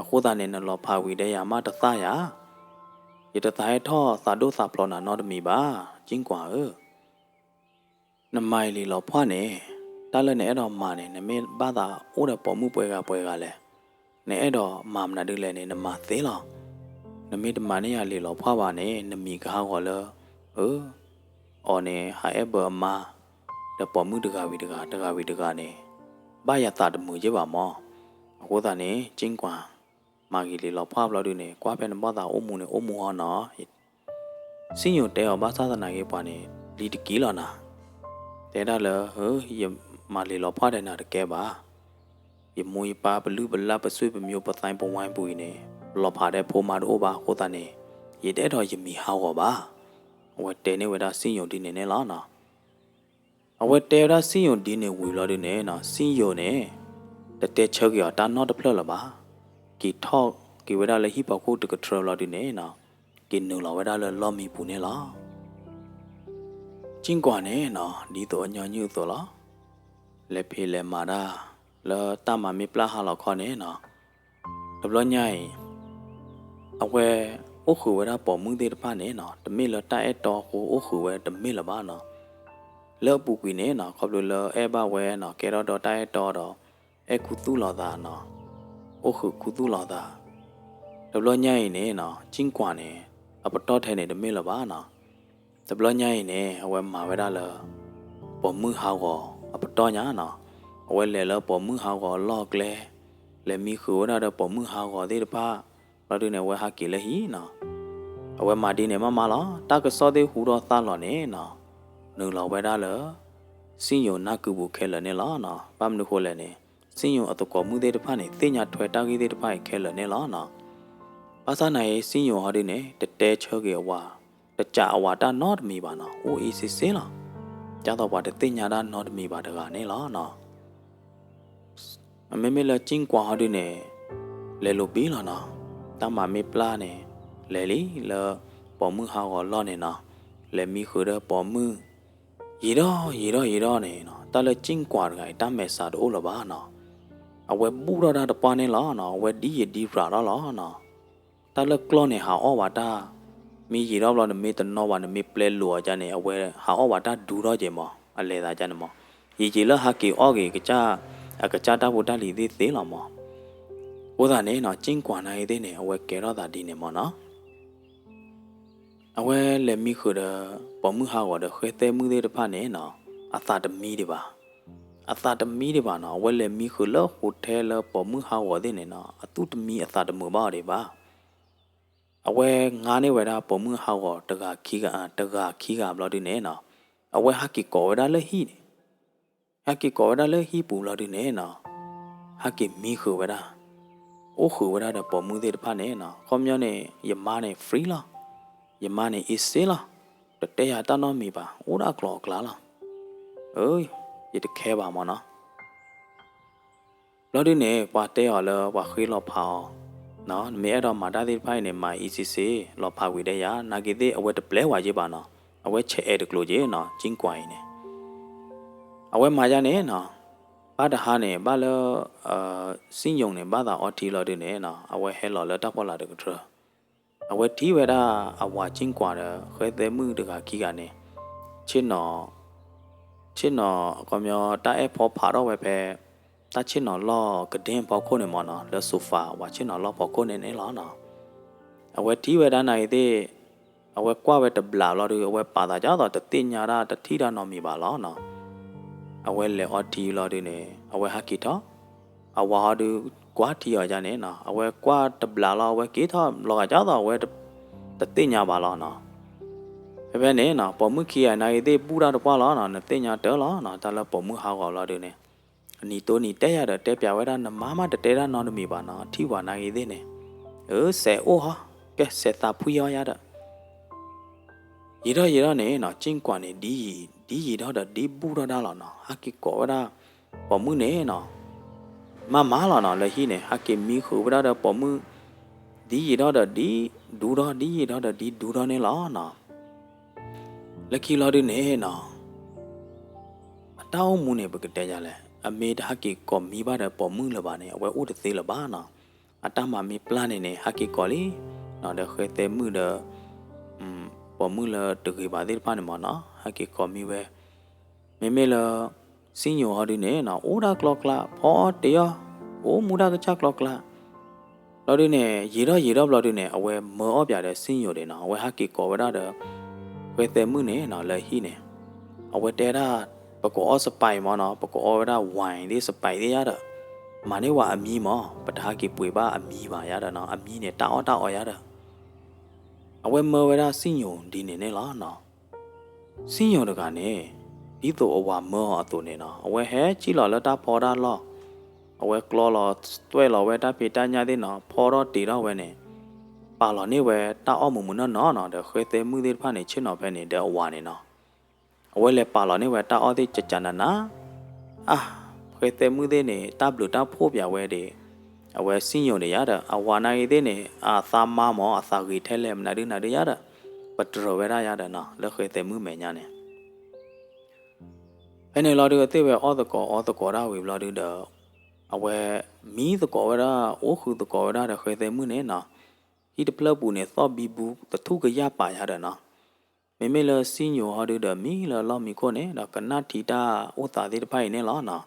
အဃိသတးန့ၣ် နလီၤဖးဝံၤဒီးယၤမးတသၣ်ယၤ, ယတသးဟဲထီၣ်သးဒိၣ်သးဖျိးနၤနီတမံၤဘၣ်, ကၠံကွၢ်ဧၢ. နမၤအံၤလံာ်လီၤဖှၣ်န့ၣ်, တၢ်လၢနအဲၣ်ဒိးမၤန့ၣ် နမ့ၢ်ဘၣ်သးအိၣ်ဒီးပိာ်မုၣ်ပှဲၤဂၤပှဲၤဂၤလဲၣ်. နအဲၣ်ဒိးမၤမနုၤဒုလဲၣ်န့ၣ် နမၤသ့လီၤ. နမ့ၢ်တမၤန့ၢ်ယၤလံာ်လီၤဖှၣ်ဘၣ်န့ၣ် နမံၤကဟးဂီၤလၢ အၢ အီၤန့ၣ် ဟးအဲၣ်ဘၢအမါ ဒီးပိာ်မုၣ်တဂၤဝံၤတဂၤ တဂၤဝံၤတဂၤန့ၣ် ဘၣ်ယၤသးတမုာ်က့ဘၣ်မၢ်. အဃိသတးန့ၣ် ကၠံကွၢ် မၤဂ့ၤလံာ်လီၤဖှၣ်ဘျီဒုန့ၣ် ကွၢ်ဖဲနဘၣ်သးအိၣ်မူန့ၣ် အိၣ်မူဟီနီၤ. စံၣ်ယိၤတဲအီၤဘၣ်ဆၣ်သနာ်က့ပှၤန့ၣ် လံတကံလီၤနၤ. တဲဒၣ်လၢ ယမၤလံာ်လီၤဖှၣ်ဒီးနၤတကဲဘၣ်. ယမိၢ်ယပၢ်ပလုၢ်ပလၢ်ပစွ့ပမျိုးပသဲပဝဲပူၤအံၤန့ၣ် ပလီၤဖးဒီးဖိမါတအိၣ်ဘၣ်အဃိသတးန့ၣ် ယတအဲၣ်ဒိးယမံၤဟးဂီၤဘၣ်. အဝဲတဲန့ၢ်ဝဲဒၣ်စံၣ်ယိၤဒ်န့ၣ်န့ၣ်လီၤနီၤ. အဝဲတဲဝဲဒၣ်စံၣ်ယိၤဒ်န့ၣ်ဝံၤလီၤဒုန့ၣ်နီၤ စံၣ်ယိၤန့ၣ် တတဲဆၢက့ၤအီၤတၢ်နီတဖျၢၣ်လၢၤဘၣ်. က့ၤထီၣ်က့ၤဝဲဒၣ်လၢဟံၣ်ဖီခိၣ်တကထြၢလီၤဒုန့ၣ်နီၤ က့ၤနုာ်လီၤဝဲဒၣ်လၢလီၢ်မံပူၤန့ၣ်လီၤ. ကၠံကွၢ်န့ၣ်နီၤ ဒ်သိးအညီနုၢ်အသိးလီၤ. လဲၤဖံးလဲၤမၤတၢ် လၢတၢ်မၤမ့ၢ်ပျၢ်ဟါလီၤခီန့ၣ်နီၤ တဘျီညါအံၤ အဝဲအိၣ်ဃုာ်ဝဲဒၣ်ပိာ်မုၣ်သ့ၣ်တဖၣ်န့ၣ်နီၤ တမ့ၢ်လၢတၢ်အဲၣ်တီအဃိအိၣ်ဃုာ်ဝဲတမ့ၢ်လၢၤဘၣ်နီၤ. လၢအပူၤကွံာ်န့ၣ်နီၤ ခီဖျိလၢအဲၣ်ဘၣ်ဝဲနီၤ ကဲထီၣ်ဒီးတၢ်အဲၣ်တီဒီး အဲၣ်ခူသူၣ်လီၤသးနီၤ အိၣ်ဃုာ်ခူသူၣ်လီၤသး တဘျီညါအံၤန့ၣ်နီၤ ကၠံကွၢ်န့ၣ် အပတီၢ်ထဲန့ၣ်တမ့ၢ်လၢၤဘၣ်နီၤ. တဘျီညါအံၤန့ၣ် အဝဲမၤဝဲဒၣ်လၢ ပိာ်မုၣ်ဟးဂီၤအပတီၢ်ညါနီၤ. အဝဲလဲၤလၢပိာ်မုၣ်ဟးဂီၤအလီၢ်အကျဲ လဲၤမံဃုာ်ဝဲဒၣ်ဒီးပိာ်မုၣ်ဟးဂီၤသ့ၣ်တဖၣ် ဘျီဒုန့ၣ် အဝဲဟးက့ၤလၢဟံၣ်နီၤ. အဝဲမၤဒ်န့ၣ်မးမးလီၤ. တၢ်ကစီၣ်သ့ၣ်ဟူထီၣ်သၣ်လီၤန့ၣ်နီၤ နုာ်လီၤဝဲဒၣ်လၢ စံၣ်ယိၤနၢ်ကုပူၤခဲလၢာ်န့ၣ်လီၤနီၤ. ဘၣ်မနုၤဃိလဲၣ်န့ၣ် စံၣ်ယိၤအသကိးမုၣ်သ့ၣ်တဖၣ်န့ၣ် သ့ၣ်ညါထွဲတၢ်ဂ့ၢ်သ့ၣ်တဖၣ်အံၤခဲလၢာ်န့ၣ်လီၤနီၤ. ဘၣ်ဆၣ်နာ်အံၤ စံၣ်ယိၤဟီဒုန့ၣ် တတဲဆၢက့ၤအဝၤ တစံးအဝၤတၢ်နီတမံၤဘၣ်နီၤ အိၣ်အ့စ့စ့လီၤ. ဒ်သိးပှၤတသ့ၣ်ညါတၢ်နီတမံၤဘၣ်တဂၤန့ၣ်လီၤနီၤ. မ့မ့ၢ်လၢကၠံကွၢ်ဟီဒုန့ၣ် လဲၤလိာ်ဘံလီၤနီၤ. တၢ်မၤမ့ၢ်ပျၢ်န့ၣ် လဲၤလံလၢ ပိာ်မုၣ်ဟးဂီၤလီၢ်န့ၣ်နီၤ လဲၤမံဃုာ်ဒီးပိာ်မုၣ် ယံာ်ဒီးယံာ်ဒီးယံာ်ဒီးန့ၣ်နီၤ တၢ်လၢကၠံကွၢ်တဂၤအံၤ တၢ်မဲာ်ဆှးတအိၣ်လၢၤဘၣ်နီၤ. အဝဲဘူၣ်ထီၣ်တၢ်တပှၢ်န့ၣ်လီၤနီၤ အဝဲဒ်ယဒံရးထီၣ်လီၤနီၤ. တၢ်လၢကျီၢ်န့ၣ် ဟးအီၣ်ဝဲတၢ် မ့ၢ်ယံာ်ထီၣ်ဘျီ နမ့ၢ်တနီၣ်ဘၣ် နမ့ၢ်ပျဲလိာ်အီၤကန့ၣ် အဝဲဟးအီၣ်ဝဲတၢ်ဒူထီၣ်က့ၤမး အလဲၤသးကန့ၣ်မး ယံာ်ယံာ်လၢဟးက့ၤအီၣ်က့ၤ အကစၢ်တၢ်ဖိတၢ်လံၤသ့ၣ်သ့လီၤမး. အဃိသတးန့ၣ်နီၤ ကၠံကွၢ်နာ်ဂ့ၤသ့ၣ်န့ၣ် အဝဲကဲထီၣ်သးဒ်န့ၣ်မးနီၤ. အဝဲလဲၤမံဃုာ်ဒီး ပိာ်မုၣ်ဟးဂီၤဒီးဃဲသဲမုၣ်သ့ၣ်တဖၣ်န့ၣ်နီၤ, အသးတမံဒံးဘၣ်. အသးတမံဒံးဘၣ်နီၤ, အဝဲလဲၤမံဃုာ်လၢဃိးထဲလၢပိာ်မုၣ်ဟးဂီၤသ့ၣ်န့ၣ်နီၤ, အသူၣ်တမံအသးတမုာ်ဘၣ်အီၤဒံးဘၣ်. အဝဲငါန့ၢ်ဝဲဒၣ်ပိာ်မုၣ်ဟးဂီၤတဂၤခံဂၤ, တဂၤခံဂၤဘျီဒုန့ၣ်နီၤ, အဝဲဟးက့ၤကိးဝဲဒၣ်လၢဟံၣ်န့ၣ်, ဟဲက့ၤကိးဝဲဒၣ်လၢဟံၣ်ပူၤဘျီဒုန့ၣ်နီၤ, ဟဲက့ၤမံဃုာ်ဝဲဒၣ်, အိၣ်ဃုာ်ဝဲဒၣ်ဒီးပိာ်မုၣ်သ့ၣ်တဖၣ်န့ၣ်နီၤ, ခီပညီန့ၣ် ယမါန့ၣ် free လီၤ, ယမါန့ၣ် easy လီၤ, တတဲယၤတၢ်နီတမံၤဘၣ်, အိၣ်ဒၣ်အကျိၤအကျဲလီၤ, အၢ ယတခဲဘၣ်မၢ်နီၤ. ဘျီဒုန့ၣ် ပှၤတဲအီၤလၢပှၤဃ့လီၤဖးအီၤ, နမ့ၢ်အဲၣ်ဒိးမၤတၢ်သ့ၣ်တဖၣ်အံၤန့ၣ် မၤ easy easy, လီၤဖးဝံၤဒီးယၤ, နာ်က့သ့ၣ်အဝဲတပျဲဝဲယ့ၢ်ဘၣ်နီၤ, အဝဲဆဲးအဲၣ်တကျိၤက့နီၤ, ကၠံကွၢ်အံၤန့ၣ် အဝဲမၤယါန့ၣ်နီၤ, ဘၣ်တဟါန့ၣ် ဘၣ်လၢ စံၣ်ညီၣ်န့ၣ် ဘၣ်သးအီထံလီၤဒုန့ၣ်နီၤ, အဝဲဟဲလီၤလၢတၢ်ဖီလာ်တကတြၢၤ, အဝဲထံၣ်ဝဲဒၣ်အဝၤကၠံကွၢ်ဒီး ဃဲသဲမုၣ်တဂၤခံဂၤန့ၣ်, ဆ့ၣ်နီၤ ဆ့ၣ်နီၤ အခီပညီ တၢ်အဲၣ်ဖီဖးထီၣ်ဝဲဖဲ တၢ်ဆ့ၣ်နီၤလီၢ်ကဒ့ဖီခိၣ်န့ၣ်မၢ်နီၤ, လၢ sofa ဝၤဆ့ၣ်နီၤလီၢ်ဖီခိၣ်န့ၣ်န့ၣ်လီၤနီၤ. အဝဲထံၣ်ဝဲဒၣ်နာ်ဂ့ၤသ့ၣ်, အဝဲကွၢ်ဝဲတဘျးဘျီဒု အဝဲပာ်သးဒ်သိးတသ့ၣ်ညါဒၣ် တထံၣ်ဒၣ်နီတမံၤဘၣ်လီၤနီၤ. အဝဲလဲၤအီထံလီၤဒုန့ၣ် အဝဲဟးက့ၤထီၣ်, အဝၤဟီဒု ကွၢ်ထံအီၤယါန့ၣ်နီၤ, အဝဲကွၢ်တဘျးလီၤ အဝဲက့ၤထီၣ်လီၤဂာ်ဒ်သိးအဝဲ တသ့ၣ်ညါဘၣ်လီၤနီၤ. ဖဲဖဲန့ၣ်နီၤ ပိာ်မုၣ်ခံဂၤနာ်ဂ့ၤသ့ၣ်ဘူၣ်တၢ်တပှၢ်လီၤနီၤ, နသ့ၣ်ညါတၢ်လီၤနီၤ, တၢ်လၢပိာ်မုၣ်ဟးဂီၤလီၤဒုန့ၣ်, အနံၤတိနံၤတဲယၤဒီးတဲပျးဝဲဒၣ် နမါမးတတဲတၢ်နီတမံၤဘၣ်နီၤ, ထံၣ်ဝၤနာ်ဂ့ၤသ့ၣ်န့ၣ်, အၢ စဲးအိၣ်ဟီ, ကဲစဲးသးဖှံဟီယါဒီး ယံာ်ထီၣ်ယံာ်ထီၣ်န့ၣ်နီၤ, ကၠံကွၢ်န့ၣ် ဒ်ယံာ်, ဒ်ယံာ်ထီၣ်ဒီးဒ်ဘူၣ်ထီၣ်ဒၣ်လီၤနီၤ, ဟးက့ၤကိးဝဲဒၣ် ပိာ်မုၣ်န့ၣ်နီၤ, မၤမၤလီၤနီၤ, လၢဟံၣ်န့ၣ် ဟးက့ၤမံဃုာ်ဝဲဒၣ်ဒီးပိာ်မုၣ်, ဒ်ယံာ်ထီၣ်ဒီးဒ်ဒူထီၣ်, ဒ်ယံာ်ထီၣ်ဒီးဒ်ဒူထီၣ်န့ၣ်လီၤနီၤ. လၢခံလီၤဒုန့ၣ်နီၤ အတၢ်အိၣ်မူန့ၣ် ပကတဲယၤလဲၣ်, အမ့ၢ်တဟးက့ၤကိးမံဘၣ်ဒီးပိာ်မုၣ်လၢၤဘၣ်န့ၣ် အဝဲအိၣ်တသ့လၢၤဘၣ်နီၤ. အတၢ်မၤမ့ၢ်ပျၢ်န့ၣ်န့ၣ် ဟးက့ၤကိးလံနီၤ, ဒီးဃဲသဲမုၣ်ဒီး ပိာ်မုၣ်လၢတဂ့ၤဘၣ်သ့ၣ်တဖၣ်န့ၣ်မၢ်နီၤ, ဟဲက့ၤကိးမံဝဲ, မ့မ့ၢ်လၢ စံၣ်ညီၣ်ဟီဒုန့ၣ်နီၤ အိၣ်ဒၣ်ကျီကျါ ဖီအီၣ်တ့ၤအီၣ်, အိၣ်မူဒၣ်ကစၢ်ကျီကျါ ဘျီဒုန့ၣ် ယံာ်ထီၣ်ယံာ်ထီၣ်ဘျီဒုန့ၣ် အဝဲမၢအီၣ်ပၠးဒီးစံၣ်ညီၣ်ဒံးနီၤ, အဝဲဟးက့ၤကိးဝဲဒၣ်ဒီး ဃဲသဲမုၣ်န့ၣ်နီၤ လၢဟံၣ်န့ၣ်, အဝဲတဲဒၣ် ပကအီၣ် Sprite မၢ်နီၤ, ပကအီၣ်ဝဲဒၣ် wine သ့ၣ် Sprite သ့ၣ်ယါဒီး မၤန့ၢ်ဝဲအမံမၢ်, ပတဟးက့ၤပှ့ၤဘၣ်အမံဘၣ်ယါဒီးနီၤ, အမံန့ၣ် တၢ်အီၣ်တၢ်အီယါဒီး အဝဲမၢဝဲဒၣ်စံၣ်ညီၣ်ဒ်န့ၣ်န့ၣ်လီၤနီၤ. စံၣ်ညီၣ်တဂၤန့ၣ် ဒ်သိးအဝၤမၢအီၤအသိးန့ၣ်နီၤ, အဝဲဟဲကံၣ်လီၤလၢတၢ်ဖီတၢ်လီၢ်, အဝဲကျီလီၤသွဲၣ်လီၤဝဲတၢ်ဖံးတၢ်ညၣ်သ့ၣ်နီၤ, ဖီထီၣ်တ့ၤထီၣ်ဝဲန့ၣ်, ပာ်လီၤန့ၢ်ဝဲတၢ်အီၣ်မုာ်မုာ်နီၢ်နီၢ်နီၤ, ဒီးဃဲသဲမုၣ်သ့ၣ်တဖၣ်န့ၣ် ဆ့ၣ်နီၤဖဲန့ၣ်ဒီးအဝၤန့ၣ်နီၤ အဝဲလဲၤပာ်လီၤန့ၢ်ဝဲတၢ်အီၣ်သ့ၣ်ကကနနၤ, အါ, ဃဲသဲမုၣ်သ့ၣ်န့ၣ် တၢ်ဘျုးတၢ်ဖှိၣ်ပၠးဝဲဒၣ်, အဝဲစံၣ်ညီၣ်န့ၣ်ယါဒီး အဝၤနာ်ဂ့ၤသ့ၣ်န့ၣ် အသးမါမၢ် အသးဂ့ၤထဲလဲၣ် မနုၤဒုနၤဒုယါဒီး ပတြၢၤဝဲဒၣ်ယါဒီးနီၤ လၢဃဲသဲမုၣ်မဲာ်ညါန့ၣ် ဖဲန့ၣ်လီၤဒုး သ့ၣ်ဝဲအီၣ်သကိးအီသကိးဒၣ်ဝံၤဘျီဒုဒီး အဝဲမံသကိးဝဲဒၣ် အိၣ်ဃုာ်သကိးဝဲဒၣ်ဒီးဃဲသဲမုၣ်န့ၣ်နီၤ, ဟံၣ်တဖျၢၣ်ပူၤန့ၣ် သီၣ်ဘံဘူ သထူၣ်ကယၢ်ပာ်ယါဒီးနီၤ, မ့မ့ၢ်လၢစံၣ်ညီၣ်ဟီဒုဒီး မံလၢအလီၢ်မံခိၣ်န့ၣ်ဒီး ကနၣ်ထံတၢ်အိၣ်သးသ့ၣ်တဖၣ်အံၤန့ၣ်လီၤနီၤ,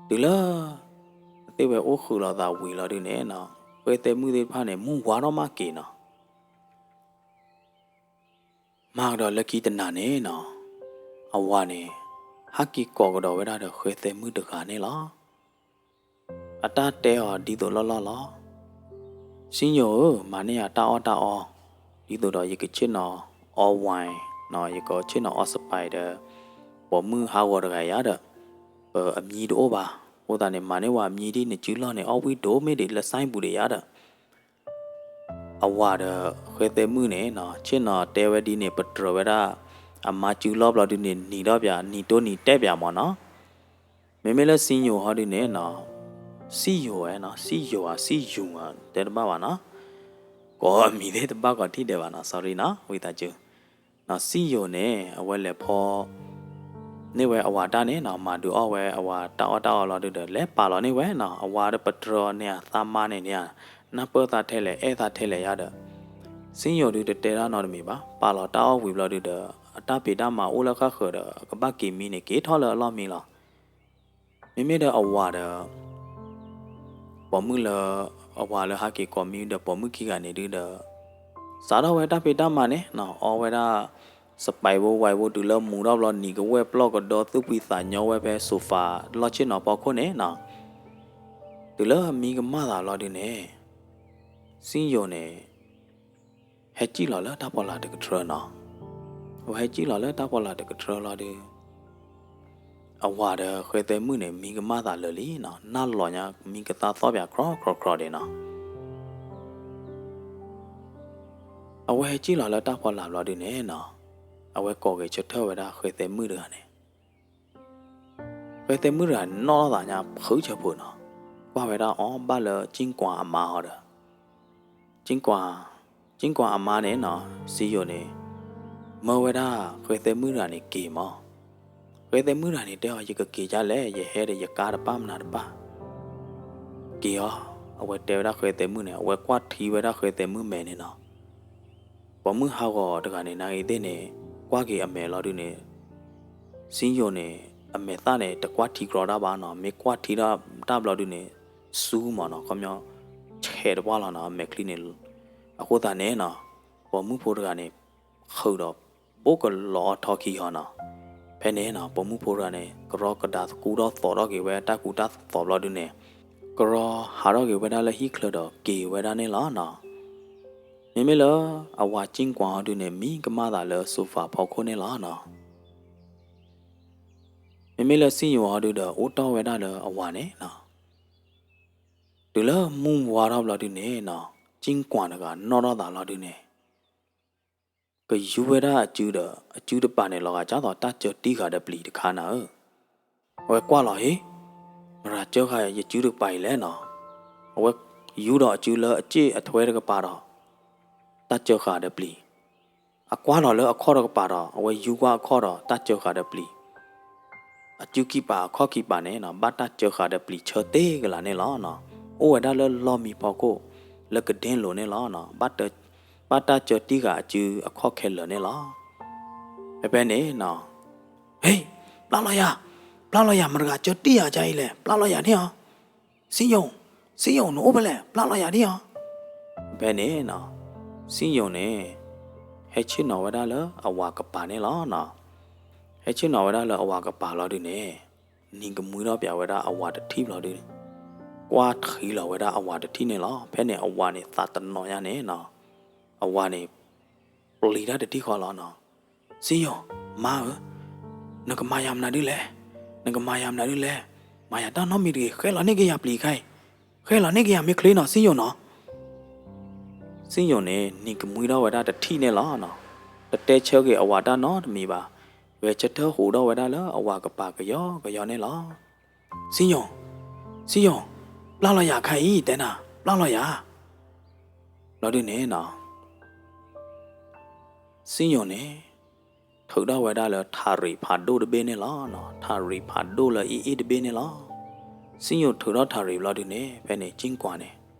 တုၤလၢ သ့ၣ်ဝဲအိၣ်ဃုာ်လိာ်သးဝံၤလီၤဒုန့ၣ်နီၤ, ဃဲသဲမုၣ်သ့ၣ်တဖၣ်န့ၣ် မုၢ်ဝါထီၣ်မးက့ၤနီၤ မၤကဒီးလၢခံတနၤန့ၣ်နီၤ, အဝၤန့ၣ် ဟးက့ၤကိးကဒီးဝဲဒၣ်ဒီးဃဲသဲမုၣ်တဂၤန့ၣ်လီၤ. အတၢ်တဲအီၤဒ်သိးလီၢ်လီၢ်လီၤ. စံၣ်ညီၣ်ဧၢ, မၤန့ၢ်ယၤတၢ်အီၣ်တၢ်အီ, ဒ်သိးဒီးယကဆ့ၣ်နီၤအီ wine နီၤ, ယကဆ့ၣ်နီၤအီ Sprite ဒီး ပိာ်မုၣ်ဟးဂီၤတဂၤယါဒီး ပအမံတအိၣ်ဘၣ်. အဃိသတးန့ၣ် မၤန့ၢ်ဝဲအမံဒ်နစုလီၢ်န့ၣ် အီၣ်ဝံၣ်ဒိၣ်မ့ၢ်ဒံးလၢ ဆိုင်ပူၤ ဒံးယါဒီး အဝၤဒီးဃဲသဲမုၣ်န့ၣ်နီၤ, ဆ့ၣ်နီၤတဲဝဲဒ်န့ၣ် ပတြၢၤဝဲဒၣ်အမါစုလီၢ်ဘျီဒုန့ၣ် နံၤဒီးပၠး နံၤတိနံၤတဲပၠးမၢ်နီၤ. မ့မ့ၢ်လၢစံၣ်ညီၣ်ဟီဒုန့ၣ်နီၤ, စံၣ်ယိၤဝဲနီၤ, စံၣ်ယိၤဧါ, စံၣ်ယိၤဧါ, တဲတဘၣ်ဘၣ်နီၤ, ကိးအမံၤသ့ၣ်တဘၣ်ကိးထံၣ်ဒဲးဘၣ်နီၤ, sorry နီၤ, ဝံသးစူၤ. စံၣ်ယိၤန့ၣ် အဝဲလဲၤဖီ န့ၢ်ဝဲအဝၤတၢ်န့ၣ်နီၤ, မၤဒုးအီၣ်ဝဲအဝၤတၢ်အီၣ်တၢ်အီလီၤဒုဒီး လဲၤပာ်လီၤန့ၢ်ဝဲနီၤ, အဝၤဒီးပတြၢၤန့ၢ်အသးမါန့ၣ်န့ၣ်ဧါ, နၢ်ပၢၢ်သးထဲလဲၣ် အဲၣ်သးထဲလဲၣ်ယါဒီး စံၣ်ယိၤဒုတတဲတၢ်နီတမံၤဘၣ်, ပာ်လီၤတၢ်အီၣ်ဝံၤဘျီဒုဒီး အတၢ်ဖံးတၢ်မၤအိၣ်လၢဃၣ်ဃၢၤဒီး အကဘၣ်က့ၤမံန့ၣ် က့ၤထီၣ်လၢအလီၢ်မံလီၤ. မ့မ့ၢ်ဒီးအဝၤဒီး ပိာ်မုၣ်လၢ အဝၤလၢဟးက့ၤကိးမံဒီးပိာ်မုၣ်ခံဂၤန့ၣ်ဒုဒီး စးထီၣ်ဝဲတၢ်ဖံးတၢ်မၤန့ၣ်နီၤ အီဝဲဒၣ် Sprite ဖိ ဝဲ ဖိ တုၤလၢမူၤထီၣ်ဘျီ နံၤကဝဲၢ်ပျီၢ်ကဒီ သူၣ်ဖှံသးညီဝဲဖဲ sofa လီၢ်ဆ့ၣ်နီၤဖီခိၣ်န့ၣ်နီၤ, တုၤလၢမံကမၣ်သးလီၤဒုန့ၣ် စံယိၤန့ၣ် ဟဲစံၣ်လီၤလၢတၢ်ဖီလာ်တကထြၢနီၤ. အဝဲဟဲစံၣ်လီၤလၢတၢ်ဖီလာ်တကထြၢလီၤဒု အဝၤဒီးဃဲသဲမုၣ်န့ၣ် မံကမၣ်သးလၢာ်လံနီၤ, နၢ်လီၤညါ မံကသါသီၣ်ပၠး ခြီၣ်ခြီၣ်ခြီၣ်ဒဲးနီၤ. အဝဲဟဲစံၣ်လီၤလၢတၢ်ဖီလာ်ဘျီဒုန့ၣ်နီၤ, အဝဲကိးက့ၤဆၢထၢၣ်ဝဲဒၣ်ဃဲသဲမုၣ်တဂၤန့ၣ် ဃဲသဲမုၣ်တဂၤန့ၣ် နီၣ်ထီၣ်သးညါဖုဆၢဖုနီၤ, ကွၢ်ဝဲဒၣ်အီၤဘၣ်လၢ ကၠံၣ်ကွၢ်အမါဟီဒီး ကၠံၣ်ကွၢ်, ကၠံၣ်ကွၢ်အမါန့ၣ်နီၤ, စံယိၤန့ၣ် မၢဝဲဒၣ်ဃဲသဲမုၣ်တဂၤန့ၣ်က့ၤမၢ်. ဃဲသဲမုၣ်တဂၤန့ၣ်တဲအီၤ ယကက့ၤဒ်လဲၣ်, ယဟဲဒီးယကါတပၣ်မနုၤတပၣ် က့ၤအီၤ, အဝဲတဲဝဲဒၣ်ဃဲသဲမုၣ်န့ၣ်, အဝဲကွၢ်ထံဝဲဒၣ်ဃဲသဲမုၣ်မဲာ်န့ၣ်နီၤ, ပိာ်မုၣ်ဟးဂီၤတဂၤန့ၣ် နာ်ဂ့ၤသ့ၣ်န့ၣ် ကွၢ်က့ၤအမဲာ်လီၤဒုန့ၣ် စံယိၤန့ၣ် အမဲာ်သၣ်န့ၣ် တကွၢ်ထံကြီတၢ်ဘၣ်နီၤ, မ့ၢ်ကွၢ်ထံတၢ်ဘျီဒုန့ၣ် စူမၢ်နီၤ, ခီပညီ ဆဲးတပှၢ်လီၤနီၤ အမဲာ်ချံန့ၣ်. အဃိသတးန့ၣ်နီၤ, ပိာ်မုၣ်ဖိတဂၤန့ၣ် ဟုးဒီး ဘိၣ်ကလီၤအီထီခံဟီနီၤ. ဖဲန့ၣ်နီၤ ပိာ်မုၣ်ဖိတဂၤန့ၣ် ကရီကဒါသကူထီၣ်သိးထီၣ်က့ၤဝဲတၢ်ကူတၢ်သိးဘျီဒုန့ၣ် ကရီဟးထီၣ်က့ၤဝဲဒၣ်လၢဟံၣ်ချၢဒီးက့ၤဝဲဒၣ်န့ၣ်လီၤနီၤ. မ့မ့ၢ်လၢအဝၤကၠံၣ်ကွၢ်ဟီဒုန့ၣ် မံကမၣ်သးလၢ sofa ဖီခိၣ်န့ၣ်လီၤနီၤ. မ့မ့ၢ်လၢစံယိၤဟီဒုဒီး အိၣ်တီၢ်ဝဲဒၣ်လၢအဝၤန့ၣ်နီၤ. တုၤလၢမုၢ်ဝါထီၣ်ဘျီဒုန့ၣ်နီၤ, ကၠံၣ်ကွၢ်တဂၤနီၣ်ထီၣ်သးလီၤဒုန့ၣ် ကယူဝဲဒၣ်အစုဒီး အစုတပၤန့ၣ် လီၤဂာ်ဒ်သိးတၢ်စၢတံၢ်ဃာ်ဒီးပျံၤတခါနၤဧၢ. အဝဲကွၢ်လီၤဟ့, မတၤစၢဃာ်ယစုတကပၤအံၤလဲၣ်နီၤ. အဝဲယူဒီးအစုလၢအစ့ၣ်အထွဲတကပၤဒီး တၢ်စၢဃာ်ဒီးပျံၤ, အကွၢ်လီၤလၢအခီၣ်တကပၤဒီး အဝဲယူကွၢ်အခီၣ်ဒီးတၢ်စၢဃာ်ဒီးပျံၤ အစုခံပၤအခီၣ်ခံပၤန့ၣ်နီၤ ဘၣ်တၢ်စၢဃာ်ဒီးပျံၤဆၢသ့ကလးန့ၣ်လီၤနီၤ. အိၣ်ဝဲဒၣ်လၢလီၢ်မံဖီခိၣ် လၢကဒ့လိၤန့ၣ်လီၤနီၤ. ဘၣ်တၢ်စၢတံၢ်ဃာ်အစုအခီၣ်ခဲလၢာ်န့ၣ်လီၤ. ဖဲဖဲန့ၣ်နီၤ, ဟ့, ပျၢ်လီၤယၤ, ပျၢ်လီၤယၤ မတၤတဂၤစၢတံၢ်ယၤဒ်အံၤလဲၣ်, ပျၢ်လီၤယၤဒ်အီၤ. စံယိၤ, စံယိၤ နအိၣ်ဖဲလဲၣ်, ပျၢ်လီၤယၤဒ်အီၤ. ဖဲန့ၣ်နီၤ, စံယိၤန့ၣ် ဟဲဆ့ၣ်နီၤဝဲဒၣ်လၢအဝၤကပၤန့ၣ်လီၤနီၤ. ဟဲဆ့ၣ်နီၤဝဲဒၣ်လၢအဝၤကပၤလီၤဒုန့ၣ် နံၤကမှံထီၣ်ပၠးဝဲဒၣ်အဝၤတထံၣ်ဘျီဒုန့ၣ် ကွၢ်ထံလီၤဝဲဒၣ်အဝၤတထံၣ်န့ၣ်လီၤ. ဖဲန့ၣ်အဝၤန့ၣ်သးတနီၤညါန့ၣ်နီၤ, အဝၤန့ၣ် ပျံၤတၢ်တထံၣ်ဃီလီၤနီၤ. စံယိၤ, မါဧၢ, နကမၤယၤမနုၤဒ်လဲၣ်, နကမၤယၤမနုၤဒ်လဲၣ်, မၤယၤတၢ်နီတမံၤတဂ့ၤ, ဃဲလီၤန့ၢ်က့ၤယၤပျံၤခါအံၤ, ဃဲလီၤန့ၢ်က့ၤယၤမ့ၢ်ချ့နီၤ စံယိၤနီၤ. စံယိၤန့ၣ် နံၤကမှံထီၣ်ဝဲဒၣ်တထံၣ်န့ၣ်လီၤနီၤ. တတဲဆၢက့ၤအဝၤတၢ်နီတမံၤဘၣ်. ဂဲၤဆၢထၢၣ်ဟူးထီၣ်ဝဲဒၣ်လၢအဝၤကပၤကယီကယီန့ၣ်လီၤ. စံယိၤ, စံယိၤ, ပျၢ်လီၤယၤခါအံၤ တဲနၤ, ပျၢ်လီၤယၤ. ဘျီဒုန့ၣ်နီၤ စံယိၤန့ၣ် ထုးထီၣ်ဝဲဒၣ်လၢထးရံးဖးဒိၣ်တဘ့ၣ်န့ၣ်လီၤ. ထးရံးဖးဒိၣ်လၢအ့ၣ်အ့ၣ်တဘ့ၣ်န့ၣ်လီၤ. စံယိၤထုးထီၣ်ထးရံးဘျီဒုန့ၣ် ဖဲန့ၣ်ကၠံၣ်ကွၢ်န့ၣ်,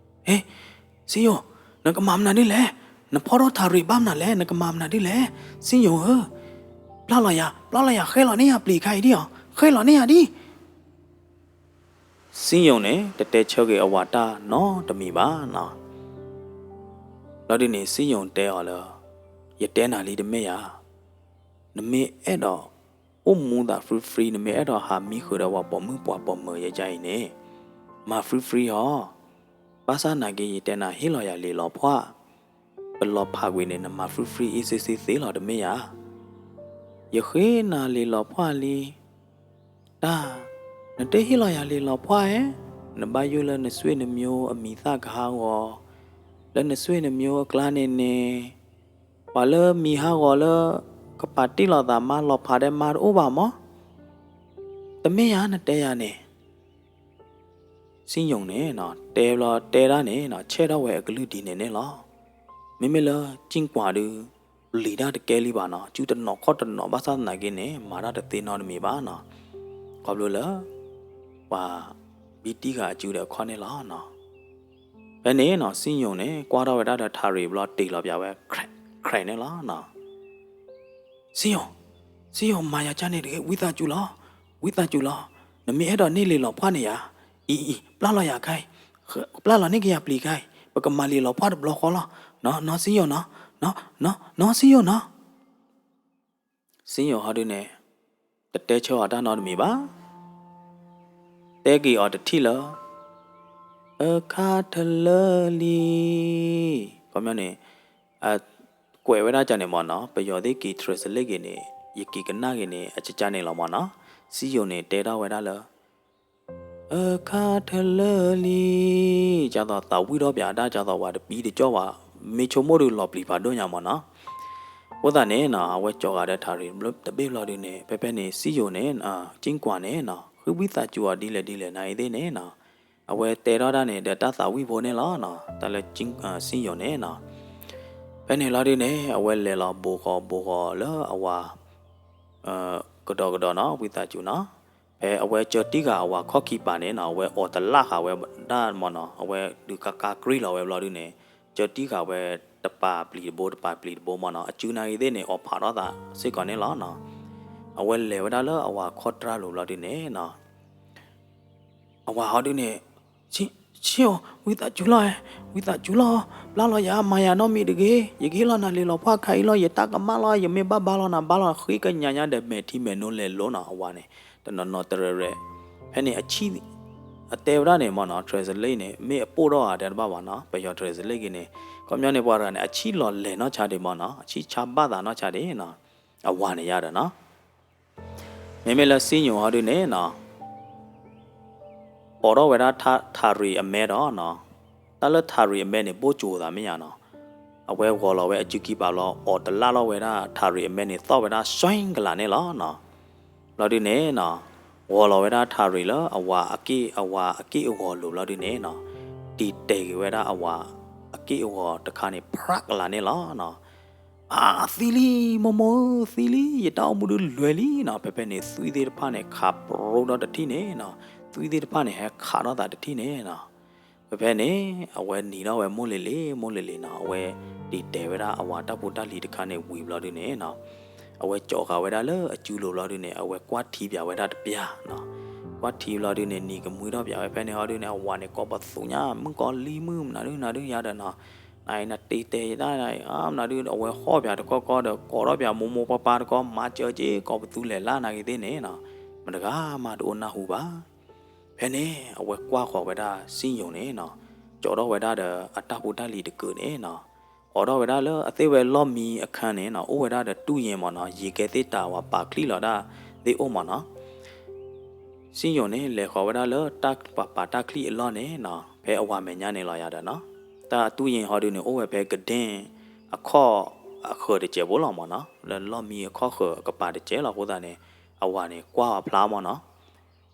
ဟ့, စံယိၤ, နကမၤမနုၤဒ်လဲၣ်, နဖီၣ်ထီၣ်ထးရံးဘၣ်မနုၤလဲၣ်, နကမၤမနုၤဒ်လဲၣ်, စံယိၤဧၢ, ပျၢ်လီၤယၤ, ပျၢ်လီၤယၤ, ဃဲလီၤန့ၢ်ယၤပျံၤခါအံၤဒ်အီၤ, ဃဲလီၤန့ၢ်ယၤဒ် စံယိၤန့ၣ် တတဲဆၢက့ၤအဝၤတၢ်နီတမံၤဘၣ်နီၤ. ဘျီဒုန့ၣ် စံယိၤတဲအီၤလၢ, ယတဲနၤလံတမ့ၢ်ဧါ, နမ့ၢ်အဲၣ်ဒိးအိၣ်မူသး free free, နမ့ၢ်အဲၣ်ဒိးဟးမံဃုာ်ဒီးပှၤပိာ်မုၣ်ပှၤပိာ်မၢၤယဲအံၤန့ၣ်, မၤ free free ဟီ, ဘၣ်ဆၣ်နာ်က့ ယတဲနၤဟ့ၣ်လီၤယၤလံာ်လီၤဖှၣ်, ပလီၤဖးကွံာ်န့ၣ် နမၤ free free အ့ၣ်စ့စ့သ့လီၤတမ့ၢ်ဧါ. ယဃ့နၤလံာ်လီၤဖှၣ်လံ, တၢ်, နတဟ့ၣ်လီၤယၤလံာ်လီၤဖှၣ်ဧါ, နဘၣ်ယိၣ်လၢနဆွေနမျိုးအမံၤသၣ်ကဟးဂီၤ, လၢနဆွေနမျိုးအကျါန့ၣ်န့ၣ်, ပှၤလၢမံၤဟးဂီၤလၢ ကပာ်တ့ၢ်လိာ်သးမါလီၤဖးဒဲးမါတအိၣ်ဘၣ်မး, တမ့ၢ်ဧါ နတဲယၤန့ၣ် စံယိၤန့ၣ် တဲဘျီတဲဒၣ်န့ၣ် ဆဲးထီၣ်ဝဲအကလုၢ်ဒ်န့ၣ်န့ၣ်လီၤ. မ့မ့ၢ်လၢကၠံၣ်ကွၢ်ဒု ပျံၤတၢ်တကဲလံဘၣ်နီၤ, စုတနီၤခီၣ်တနီၤ ဘၣ်ဆၣ်သနာ်က့န့ၣ် မၤတၢ်တသ့နီတမံၤဘၣ်နီၤ, ခီဖျိလၢ ပှၤဘံတံၢ်ဃာ်အစုဒီးအခီၣ်န့ၣ်လီၤ. ဖဲန့ၣ်နီၤ စံယိၤန့ၣ် ကွၢ်ထီၣ်ဝဲဒၣ်ဒီးထးရံးဘျီတ့ၢ်လီၤပၠးဝဲ ခြဲး ခြဲး န့ၣ်လီၤ. စံယိၤ, စံယိၤ မၤယၤကၢ်န့ၣ်တဂ့ၤ, ဝံသးစူၤလီၤ, ဝံသးစူၤလီၤ, နမ့ၢ်အဲၣ်ဒိးန့ၢ်လံာ်လီၤဖှၣ်န့ၣ်ယၤ, အံၤအံၤ ပျၢ်လီၤယၤခါအံၤ, ပျၢ်လီၤန့ၢ်က့ၤယၤပျံၤခါအံၤ, ပကမၤလံာ်လီၤဖှၣ်တဘျီဃီလီၤ, နီၤ စံယိၤနီၤ, နီၢ်နီၢ်နီၢ် စံယိၣ်နီၢ်. စံယိၣ်ဟီဒုန့ၣ် တတဲဆၢအီၤတၢ်နီတမံၤဘၣ်. တဲက့ၤအီၤတထံၣ်လၢ အခါထလၢလံ. ခီပညီန့ၣ် အကွဲးဝဲဒၣ်ကန့ၣ်မ့ၢ်နီၤ, ပယီၤသ့ၣ်က့ၤ translate က့ၤန့ၣ် ယက့ၤကနၣ်က့ၤန့ၣ် အကကန့ၣ်လီၤမ့ၢ်နီၤ. စံယိၣ်န့ၣ် တဲထီၣ်ဝဲဒၣ်လၢ အခါထလၢလံ, ဒ်သိးသးဝံၣ်ထီၣ်ပၠးဒၣ် ဒ်သိးဝဲတပံတကၠီၣ်ဘၣ်, မ့ၢ်ဆိကမိၣ်ဒုးလီၤပျံၤဖးဒိၣ်ညါမ့ၢ်နီၤ. အဃိသတးန့ၣ်နီၤ အဝဲကၠီၤဂာ်ဒီးထးရံၣ်တဘ့ၣ်ဘျီဒုန့ၣ် ဖဲဖဲန့ၣ် စံယိၣ်န့ၣ် ကၠံၣ်ကွၢ်န့ၣ်နီၤ ဃုဘံၣ်သးစူၤအီၤဒ်လဲၣ်ဒ်လဲၣ်နၤအံၤသ့ၣ်န့ၣ်နီၤ, အဝဲတဲထီၣ်တၢ်န့ၣ် ဒီးတၢ်သးဝံၣ်ဖိန့ၣ်လီၤနီၤ, တၢ်လၢ စံယိၣ်န့ၣ်နီၤ. ဖဲန့ၣ်လီၤဒုန့ၣ် အဝဲလဲၤလီၤဘိးဃီၤဘိးဃီၤလၢအဝၤ ကဒီးကဒီးနီၤ ဝံသးစူၤနီၤ. ဖဲအဝဲကၢတံၢ်ဃာ်အဝၤခီၣ်ခံပၤန့ၣ်နီၤ အဝဲအိးတလၣ်ဃာ်ဝဲဒၣ်မ့ၢ်နီၤ, အဝဲဒုးကါကါကြံလီၤဝဲဘျီဒုန့ၣ် ကၢတံၢ်ဃာ်ဝဲတပၤပျံၤတဘိ တပၤပျံၤတဘိမ့ၢ်နီၤ, အစုနာ်ဂ့ၤသ့ၣ်န့ၣ် အိးဖးထီၣ်သးစ့ၢ်ကီးန့ၣ်လီၤနီၤ. အဝဲလဲၤဝဲဒၣ်လၢအဝၤခီၣ်တြၢ်လိၤဘျီဒုန့ၣ်နီၤ အဝၤဟီဒုန့ၣ် ဆံၣ်ဧိၤ ဝံသးစူၤလီၤ, ဝံသးစူၤလီၤ, ပျၢ်လီၤယၤ မၤယၤနီတမံၤတဂ့ၤ, ယကဟ့ၣ်လီၤနၤလံာ်လီၤဖးခါအံၤလီၤ, ယတၢ်ကမၣ်လီၤ, ယမ့ၢ်ဘၣ်ဘါလီၤနၤဘါလီၤ, ဃ့ကညးညါဒီးမဲာ်ထံမဲာ်နိလဲၤလိၤနီၤ အဝၤန့ၣ် တနီၤနီၤတရဲၣ်ရဲၣ်. ဖဲန့ၣ်အဆံၣ် အတဲဝဲဒၣ်န့ၣ်မ့ၢ်နီၤ translate န့ၣ် မ့ၢ်အပိၢ်ထီၣ်ဂၤတဲတဘၣ်ဘၣ်နီၤ, ပယီၤ translate က့ၤန့ၣ် ခီပညီန့ၣ် ပှၤတဂၤန့ၣ် အဆံၣ်လီၤလဲၤနီၢ်ဆါဒံးမ့ၢ်နီၤ, အဆံၣ်ဆါဘၣ်သးနီၢ်ဆါဒံးနီၤ, အဝၤန့ၣ်ယါဒီးနီၤ မ့မ့ၢ်လၢစံယိၣ်ဟီဒုန့ၣ်နီၤ အိးထီၣ်ဝဲဒၣ်ထးရံၣ်အမဲဒီးနီၤ, တၢ်လၢထးရံၣ်အမဲန့ၣ် ဘိၣ်ကၠိၤသးမ့ၢ်ယါနီၤ, အဝဲဂီၤလီၤဝဲအစုခံပၤဘျီ အိးတလၣ်လီၤဝဲဒၣ်ထးရံၣ်အမဲန့ၣ် သီၣ်ဝဲဒၣ်စွဲကလးန့ၣ်လီၤနီၤ. ဘျီဒုန့ၣ်နီၤ ဂီၤလီၤဝဲဒၣ်ထးရံၣ်လၢအဝၤအက့ၢ်အဝၤအက့ၢ်အဂီၤလိၤဘျီဒုန့ၣ်နီၤ, တံာ်တဲာ်က့ၤဝဲဒၣ်အဝၤအက့ၢ်အဂီၤတခါန့ၣ် ဖြးကလးန့ၣ်လီၤနီၤ. အါ သံလံ, မိၢ်မိၢ်ဧၢ သံလံ, ယတၢ်အိၣ်မူဒုးလွဲၤလံနီၤ. ဖဲဖဲန့ၣ် သွံၣ်သ့ၣ်တဖၣ်န့ၣ် ခးပြိဒီးတထံၣ်န့ၣ်နီၤ, သွံၣ်သ့ၣ်တဖၣ်န့ၣ် ဟဲခးထီၣ်သးတထံၣ်န့ၣ်နီၤ. ဖဲဖဲန့ၣ် အဝဲနံၤထီၣ်ဝဲမိၢ်လ့ၤလ့ၤ မိၢ်လ့ၤလ့ၤနီၤ, အဝဲတံာ်တဲာ်ဝဲဒၣ်အဝၤတၢ်ဖိတၢ်လံၤတခါန့ၣ်ဝံၤဘျီဒုန့ၣ်နီၤ, အဝဲကၠီၤဃာ်ဝဲဒၣ်လၢအစုလိၤဘျီဒုန့ၣ် အဝဲကွၢ်ထံပၠးဝဲဒၣ်တပျၢ်နီၤ. ကွၢ်ထံဘျီဒုန့ၣ် နံၤကမှံထီၣ်ပၠးဝဲဖဲန့ၣ်ဟီဒုန့ၣ် အဝၤန့ၣ် ကိးပသူညါ မုၣ်ကီၤလံၢ်မုၣ် မနုၤဒုနၤဒုယါဒီးနီၤ, နအံၤနတံာ်တဲာ်ယတၢ် မနုၤဒု အဝဲဟီၣ်ပၠးတကီၢ်ကီၢ်ဒီး ကိးထီၣ်ပၠးမိၢ်မိၢ်ပၢ်ပၢ်တကီၢ် မၤစၢၤက့ၤ ကိးပသူလဲၤလၢနၤဂ့ၤသ့ၣ်န့ၣ်နီၤ, မတဂၤမးတအိၣ်နၢ်ဟူဘၣ်. ဖဲန့ၣ် အဝဲကွၢ်ဃီၤဝဲဒၣ်စံယိၣ်န့ၣ်နီၤ, ကၠီၤထီၣ်ဝဲဒၣ်ဒီးအတၢ်ဖိတၢ်လံၤတကုာ်န့ၣ်နီၤ, အိးထီၣ်ဝဲဒၣ်လၢအသ့ၣ်ဝဲလီၢ်မံအခန်းန့ၣ်နီၤ, အိၣ်ဝဲဒၣ်ဒီးတူၢ်ယ့ၢ်မ့ၢ်နီၤ, ယံၤကဲသ့ၣ်တၢ်ဝၤပာ်ချံလီၤဒၣ်သ့ၣ်အိၣ်မ့ၢ်နီၤ. စံယိၣ်န့ၣ် လဲၤဃီၤဝဲဒၣ်လၢတၢ်ပာ်ပာ်တၢ်ချံအလီၢ်န့ၣ်နီၤ, ဖဲအဝၤမဲာ်ညါန့ၣ်လီၤယၤဒီးနီၤ, တၢ်တူၢ်ယ့ၢ်ဟီဒုန့ၣ် အိၣ်ဝဲဖဲကဒ့ၣ်အခီၣ်အဃၢၤတစဲးဖိလီၤမ့ၢ်နီၤ, လၢလီၢ်မံအခီၣ်ဃၢၤအကပၤတစဲးလီၤ. အဃိသတးန့ၣ် အဝၤန့ၣ် ကွၢ်အီၤဖျါမ့ၢ်နီၤ.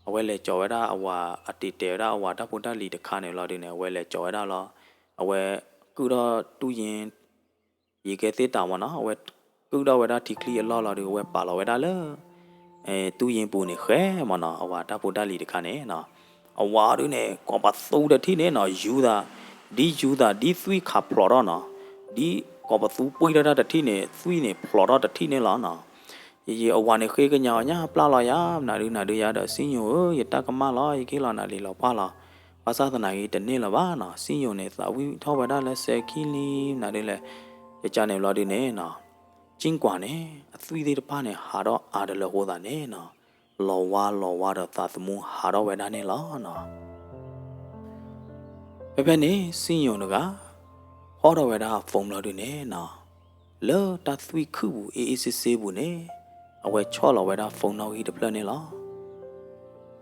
အဝဲလဲၤကၠီၤဝဲဒၣ်အဝၤ အတံာ်တဲာ်ဝဲဒၣ်အဝၤတၢ်ဖိတၢ်လံၤတခါန့ၣ်လီၤဒုန့ၣ် အဝဲလဲၤကၠီၤဝဲဒၣ်လီၤ. အဝဲကုၢ်ထီၣ်တူၢ်ယ့ၢ် ယံၤကဲသ့ၣ်တၢ်မ့ၢ်နီၤ, အဝဲကုၢ်ထီၣ်ဝဲဒၣ်ထံချံအလီၢ်လီၤဒု အဝဲပာ်လီၤဝဲဒၣ်လၢ တူၢ်ယ့ၢ်ပူၤန့ၣ်ဃဲမ့ၢ်နီၤ, အဝၤတၢ်ဖိတၢ်လံၤတခါန့ၣ်နီၤ, အဝၤဒုန့ၣ် ကိးပသူတထံၣ်န့ၣ်နီၤ, ယူၤသး ဒ်ယူၤသး ဒ်သွံၣ်ခးဖျိးထီၣ်နီၤ, ဒ်ကိးပသူပှံၢ်ထီၣ်တၢ်တထံၣ်န့ၣ် သွံၣ်န့ၣ်ဖျိးထီၣ်တထံၣ်န့ၣ်လီၤနီၤ. ယံၤယံၤအဝၤန့ၣ်ဃ့ကညးအီၤညါ ပျၢ်လီၤယၤ နၤဒုနၤဒုယၤဒီး စံယိၣ်ဧၢ ယတၢ်ကမၣ်လီၤ ယကဟ့ၣ်လီၤနၤလံာ်လီၤဖးလီၤ. ဘၣ်ဆၣ်သနာ်က့တန့ၢ်လၢၤဘၣ်နီၤ, စံယိၣ်န့ၣ် သးဝံၣ်ထီၣ်ဝဲဒၣ်လၢစဲၤခံလံ နၤဒုလဲၣ်, ယကန့ၣ်ဘျီဒုန့ၣ်နီၤ, ကၠံၣ်ကွၢ်န့ၣ် အသွံၣ်သ့ၣ်တဖၣ်န့ၣ် ဟးထီၣ်အါတလၢအဃိသတးန့ၣ်နီၤ, လီၤဝါလီၤဝါဒီးသးသမူဟးထီၣ်ဝဲဒၣ်န့ၣ်လီၤနီၤ. ဖဲဖဲန့ၣ် စံယိၣ်တဂၤ ဖီၣ်ထီၣ်ဝဲဒၣ်အ phone လီၤဒုန့ၣ်နီၤ, လၢတၢ်သွံၣ်ခုၣ်ပူၤ အ့ၣ်အ့ၣ်စ့စ့ပူၤန့ၣ် အဝဲဆီၣ်လီၤဝဲဒၣ် phone နီၣ်ဂံၢ်တဖျၢၣ်န့ၣ်လီၤ.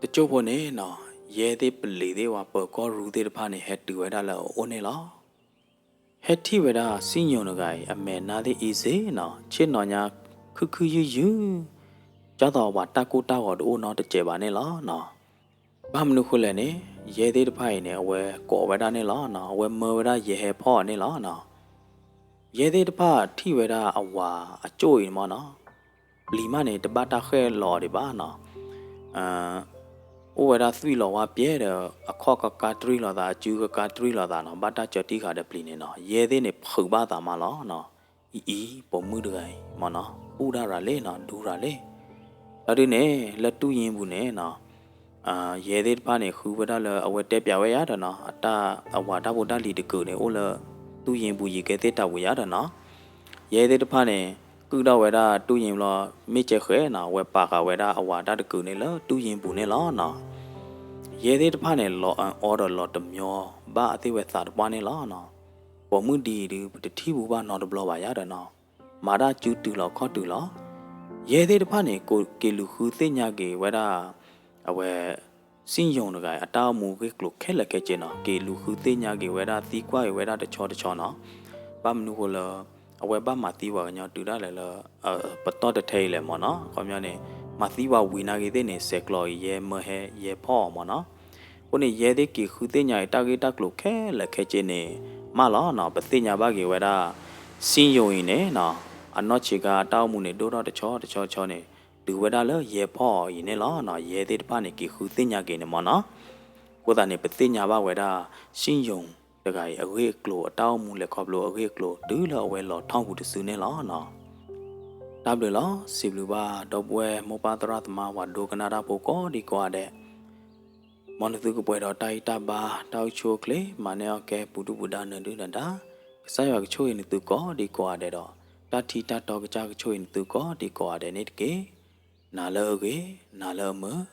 တစိၢ်ဖိန့ၣ်နီၤ, ယဲသ့ၣ်ပလံၤသ့ၣ်ဝဲ ပၢၤကီၢ်ရူၢ်သ့ၣ်တဖၣ်န့ၣ် ဟဲတုၤဝဲဒၣ်လၢအအိၣ်န့ၣ်လီၤ. ဟဲထံၣ်ဝဲဒၣ်စံယိၣ်တဂၤအံၤ အမဲာ်နါသ့ၣ်အ့စ့နီၤ, ဆ့ၣ်နီၤညါခုၣ်ခုၣ်ယုၢ်ယုၢ်, ဒ်သိးပှၤတၢ်ကိၢ်တၢ်ဂီၤတအိၣ်နီတစဲးဘၣ်န့ၣ်လီၤနီၤ. ဘၣ်မနုၤဃိလဲၣ်န့ၣ်, ယဲသ့ၣ်တဖၣ်အံၤန့ၣ် အဝဲကိးဝဲဒၣ်န့ၣ်လီၤနီၤ, အဝဲမၢဝဲဒၣ်ယဲဟဲဖီၣ်အီၤန့ၣ်လီၤနီၤ. ယဲသ့ၣ်တဖၣ်ထံၣ်ဝဲဒၣ်အဝၤအကၠိၣ်အံၤမ့ၢ်နီၤ, ပျံၤမးန့ၣ် တဘၣ်တၢ်ဃဲၣ်လီၤအီၤဒံးဘၣ်နီၤ. အိၣ်ဝဲဒၣ်သွံၣ်လီၤဝါပျဲၢ်ဒီး အခီၣ်ကကါတြံၢ်လိာ်သး အစုကကါတြံၢ်လိာ်သးနီၤ, ဘၣ်တၢ်စၢတံၢ်ဃာ်ဒီးပျံၤန့ၣ်နီၤ, ယဲသ့ၣ်န့ၣ်ဖုးဘၣ်သးမးလီၤနီၤ. အံၤအံၤ ပိာ်မုၣ်တဂၤအံၤမ့ၢ်နီၤ, အူၣ်ဒၣ်ရၤလံနီၤ, ဒူရၤလံ. လီၤဒုန့ၣ် လၢတူၢ်ယ့ၢ်ပူၤန့ၣ်နီၤ, ယဲသ့ၣ်တဖၣ်န့ၣ် ဃုဝဲဒၣ်လၢအဝဲတဲပျးဝဲယၤဒီးနီၤ, အတၢ်အဝၤတၢ်ဖိတၢ်လံၤတကုာ်န့ၣ် အိၣ်လၢတူၢ်ယ့ၢ်ပူၤ ယံၤကဲသ့ၣ်တၢ်ပူၤယၤဒီးနီၤ. ယဲသ့ၣ်တဖၣ်န့ၣ် ကုၣ်ထီၣ်ဝဲဒၣ်တူၢ်ယံၤဘျီ မ့ၢ်ကဲဃဲၤနီၤ အဝဲပာ်ဃာ်ဝဲဒၣ်အဝၤတၢ်တကုာ်န့ၣ်လၢတူၢ်ယံၤပူၤန့ၣ်လီၤနီၤ. ယဲသ့ၣ်တဖၣ်န့ၣ် လီၤအီၤဒီးလီၤတမျီဘၣ်အသ့ၣ်ဝဲသးတပှၢ်န့ၣ်လီၤနီၤ. ပိာ်မုၣ်ဒ်အံၤဒုး ပတထံၣ်ဘူးဘၣ်နီတဘျီဘၣ်ယါဒီးနီၤ, မၤတၢ်စုတုၤလီၤခီၣ်တုၤလီၤ. ယဲသ့ၣ်တဖၣ်န့ၣ် က့ၤလူၤဃုသ့ၣ်ညါက့ၤဝဲဒၣ် အဝဲ စံယိၣ်တဂၤအံၤ အတၢ်အိၣ်မူအဂ့ၢ်အကျိၤခဲလၢာ်ခဲဆ့နီၤ, က့ၤလူၤဃုသ့ၣ်ညါက့ၤဝဲဒၣ် သံကွၢ်က့ၤဝဲဒၣ်တဆီတဆီနီၤ. ဘၣ်မနုၤဃိလၢ အဝဲဘၣ်မၤသံပှၤကညီတုၤဒၣ်လဲာ်လၢ ပတီၢ်တထဲအံၤလဲၣ်မ့ၢ်နီၤ. အခီပညီန့ၣ် မၤသံပှၤဝံၤနာ်က့ၤသ့ၣ်န့ၣ် ဆဲးကျိးအံၤ ယဲမၢဟဲယဲဖီၣ်အီၤမ့ၢ်နီၤ. အဃိန့ၣ် ယဲသ့ၣ်က့ၤဃုသ့ၣ်ညါအံၤ တၢ်ဂ့ၢ်တၢ်ကျိၤခဲလၢာ်ခဲဆ့န့ၣ် မးလီၤနီၤ. ပသ့ၣ်ညါဘၣ်က့ၤဝဲဒၣ် စံယိၣ်အံၤန့ၣ်နီၤ, အနီၢ်ဆံးခါအတၢ်အိၣ်မူန့ၣ် ဒိၣ်ထီၣ်တဆီတဆီတဆီန့ၣ် တုၤဝဲဒၣ်လၢယဲဖီၣ်အီၤအံၤန့ၣ်လီၤနီၤ. ယဲသ့ၣ်တဖၣ်န့ၣ် က့ၤဃုသ့ၣ်ညါက့ၤန့ၣ်မ့ၢ်နီၤ. အဃိသတးန့ၣ် ပသ့ၣ်ညါဘၣ်ဝဲဒၣ် စံယိၣ်တဂၤအံၤ အဂ့ၢ်အကျိၤ အတၢ်အိၣ်မူလဲၤခီဖျိအဂ့ၢ်အကျိၤ တုၤလၢအဝဲလီၤထီၣ်ပူၤတစုန့ၣ်လီၤနီၤ. တၢ်ဘျုးလီၤ. စံးဘျုးဘၣ်ဒီပုၢ်ဝဲၢ်မိၢ်ပၢ်သရၣ်သမါ ပှၤဒိကနၣ်တၢ်ဖိကိးဒံကိးဂၤဒဲး, မ်နသုကပှဲၤဒီးတၢ်ဂံၢ်တၢ်ဘါ တၢ်အိၣ်ဆူၣ်အိၣ်ချ့ မၤန့ၢ်အီၣ်ကဲ ပူၤဒုၣ်ပူၤဒါ နၢၤဒုၣ်နၢၤဒါ, ကစၢ်ယွၤကဆိၣ်ဂ့ၤနသုကိးဒံကိးဂၤဒဲးဒီး တၢ်ထံတၢ်တီကစၢ်ကဆိၣ်ဂ့ၤနသုကိးဒံကိးဂၤဒဲးန့ၣ်တက့ၢ်. နၤလၢအဂ့ၤ, နၤလၢအမုာ်,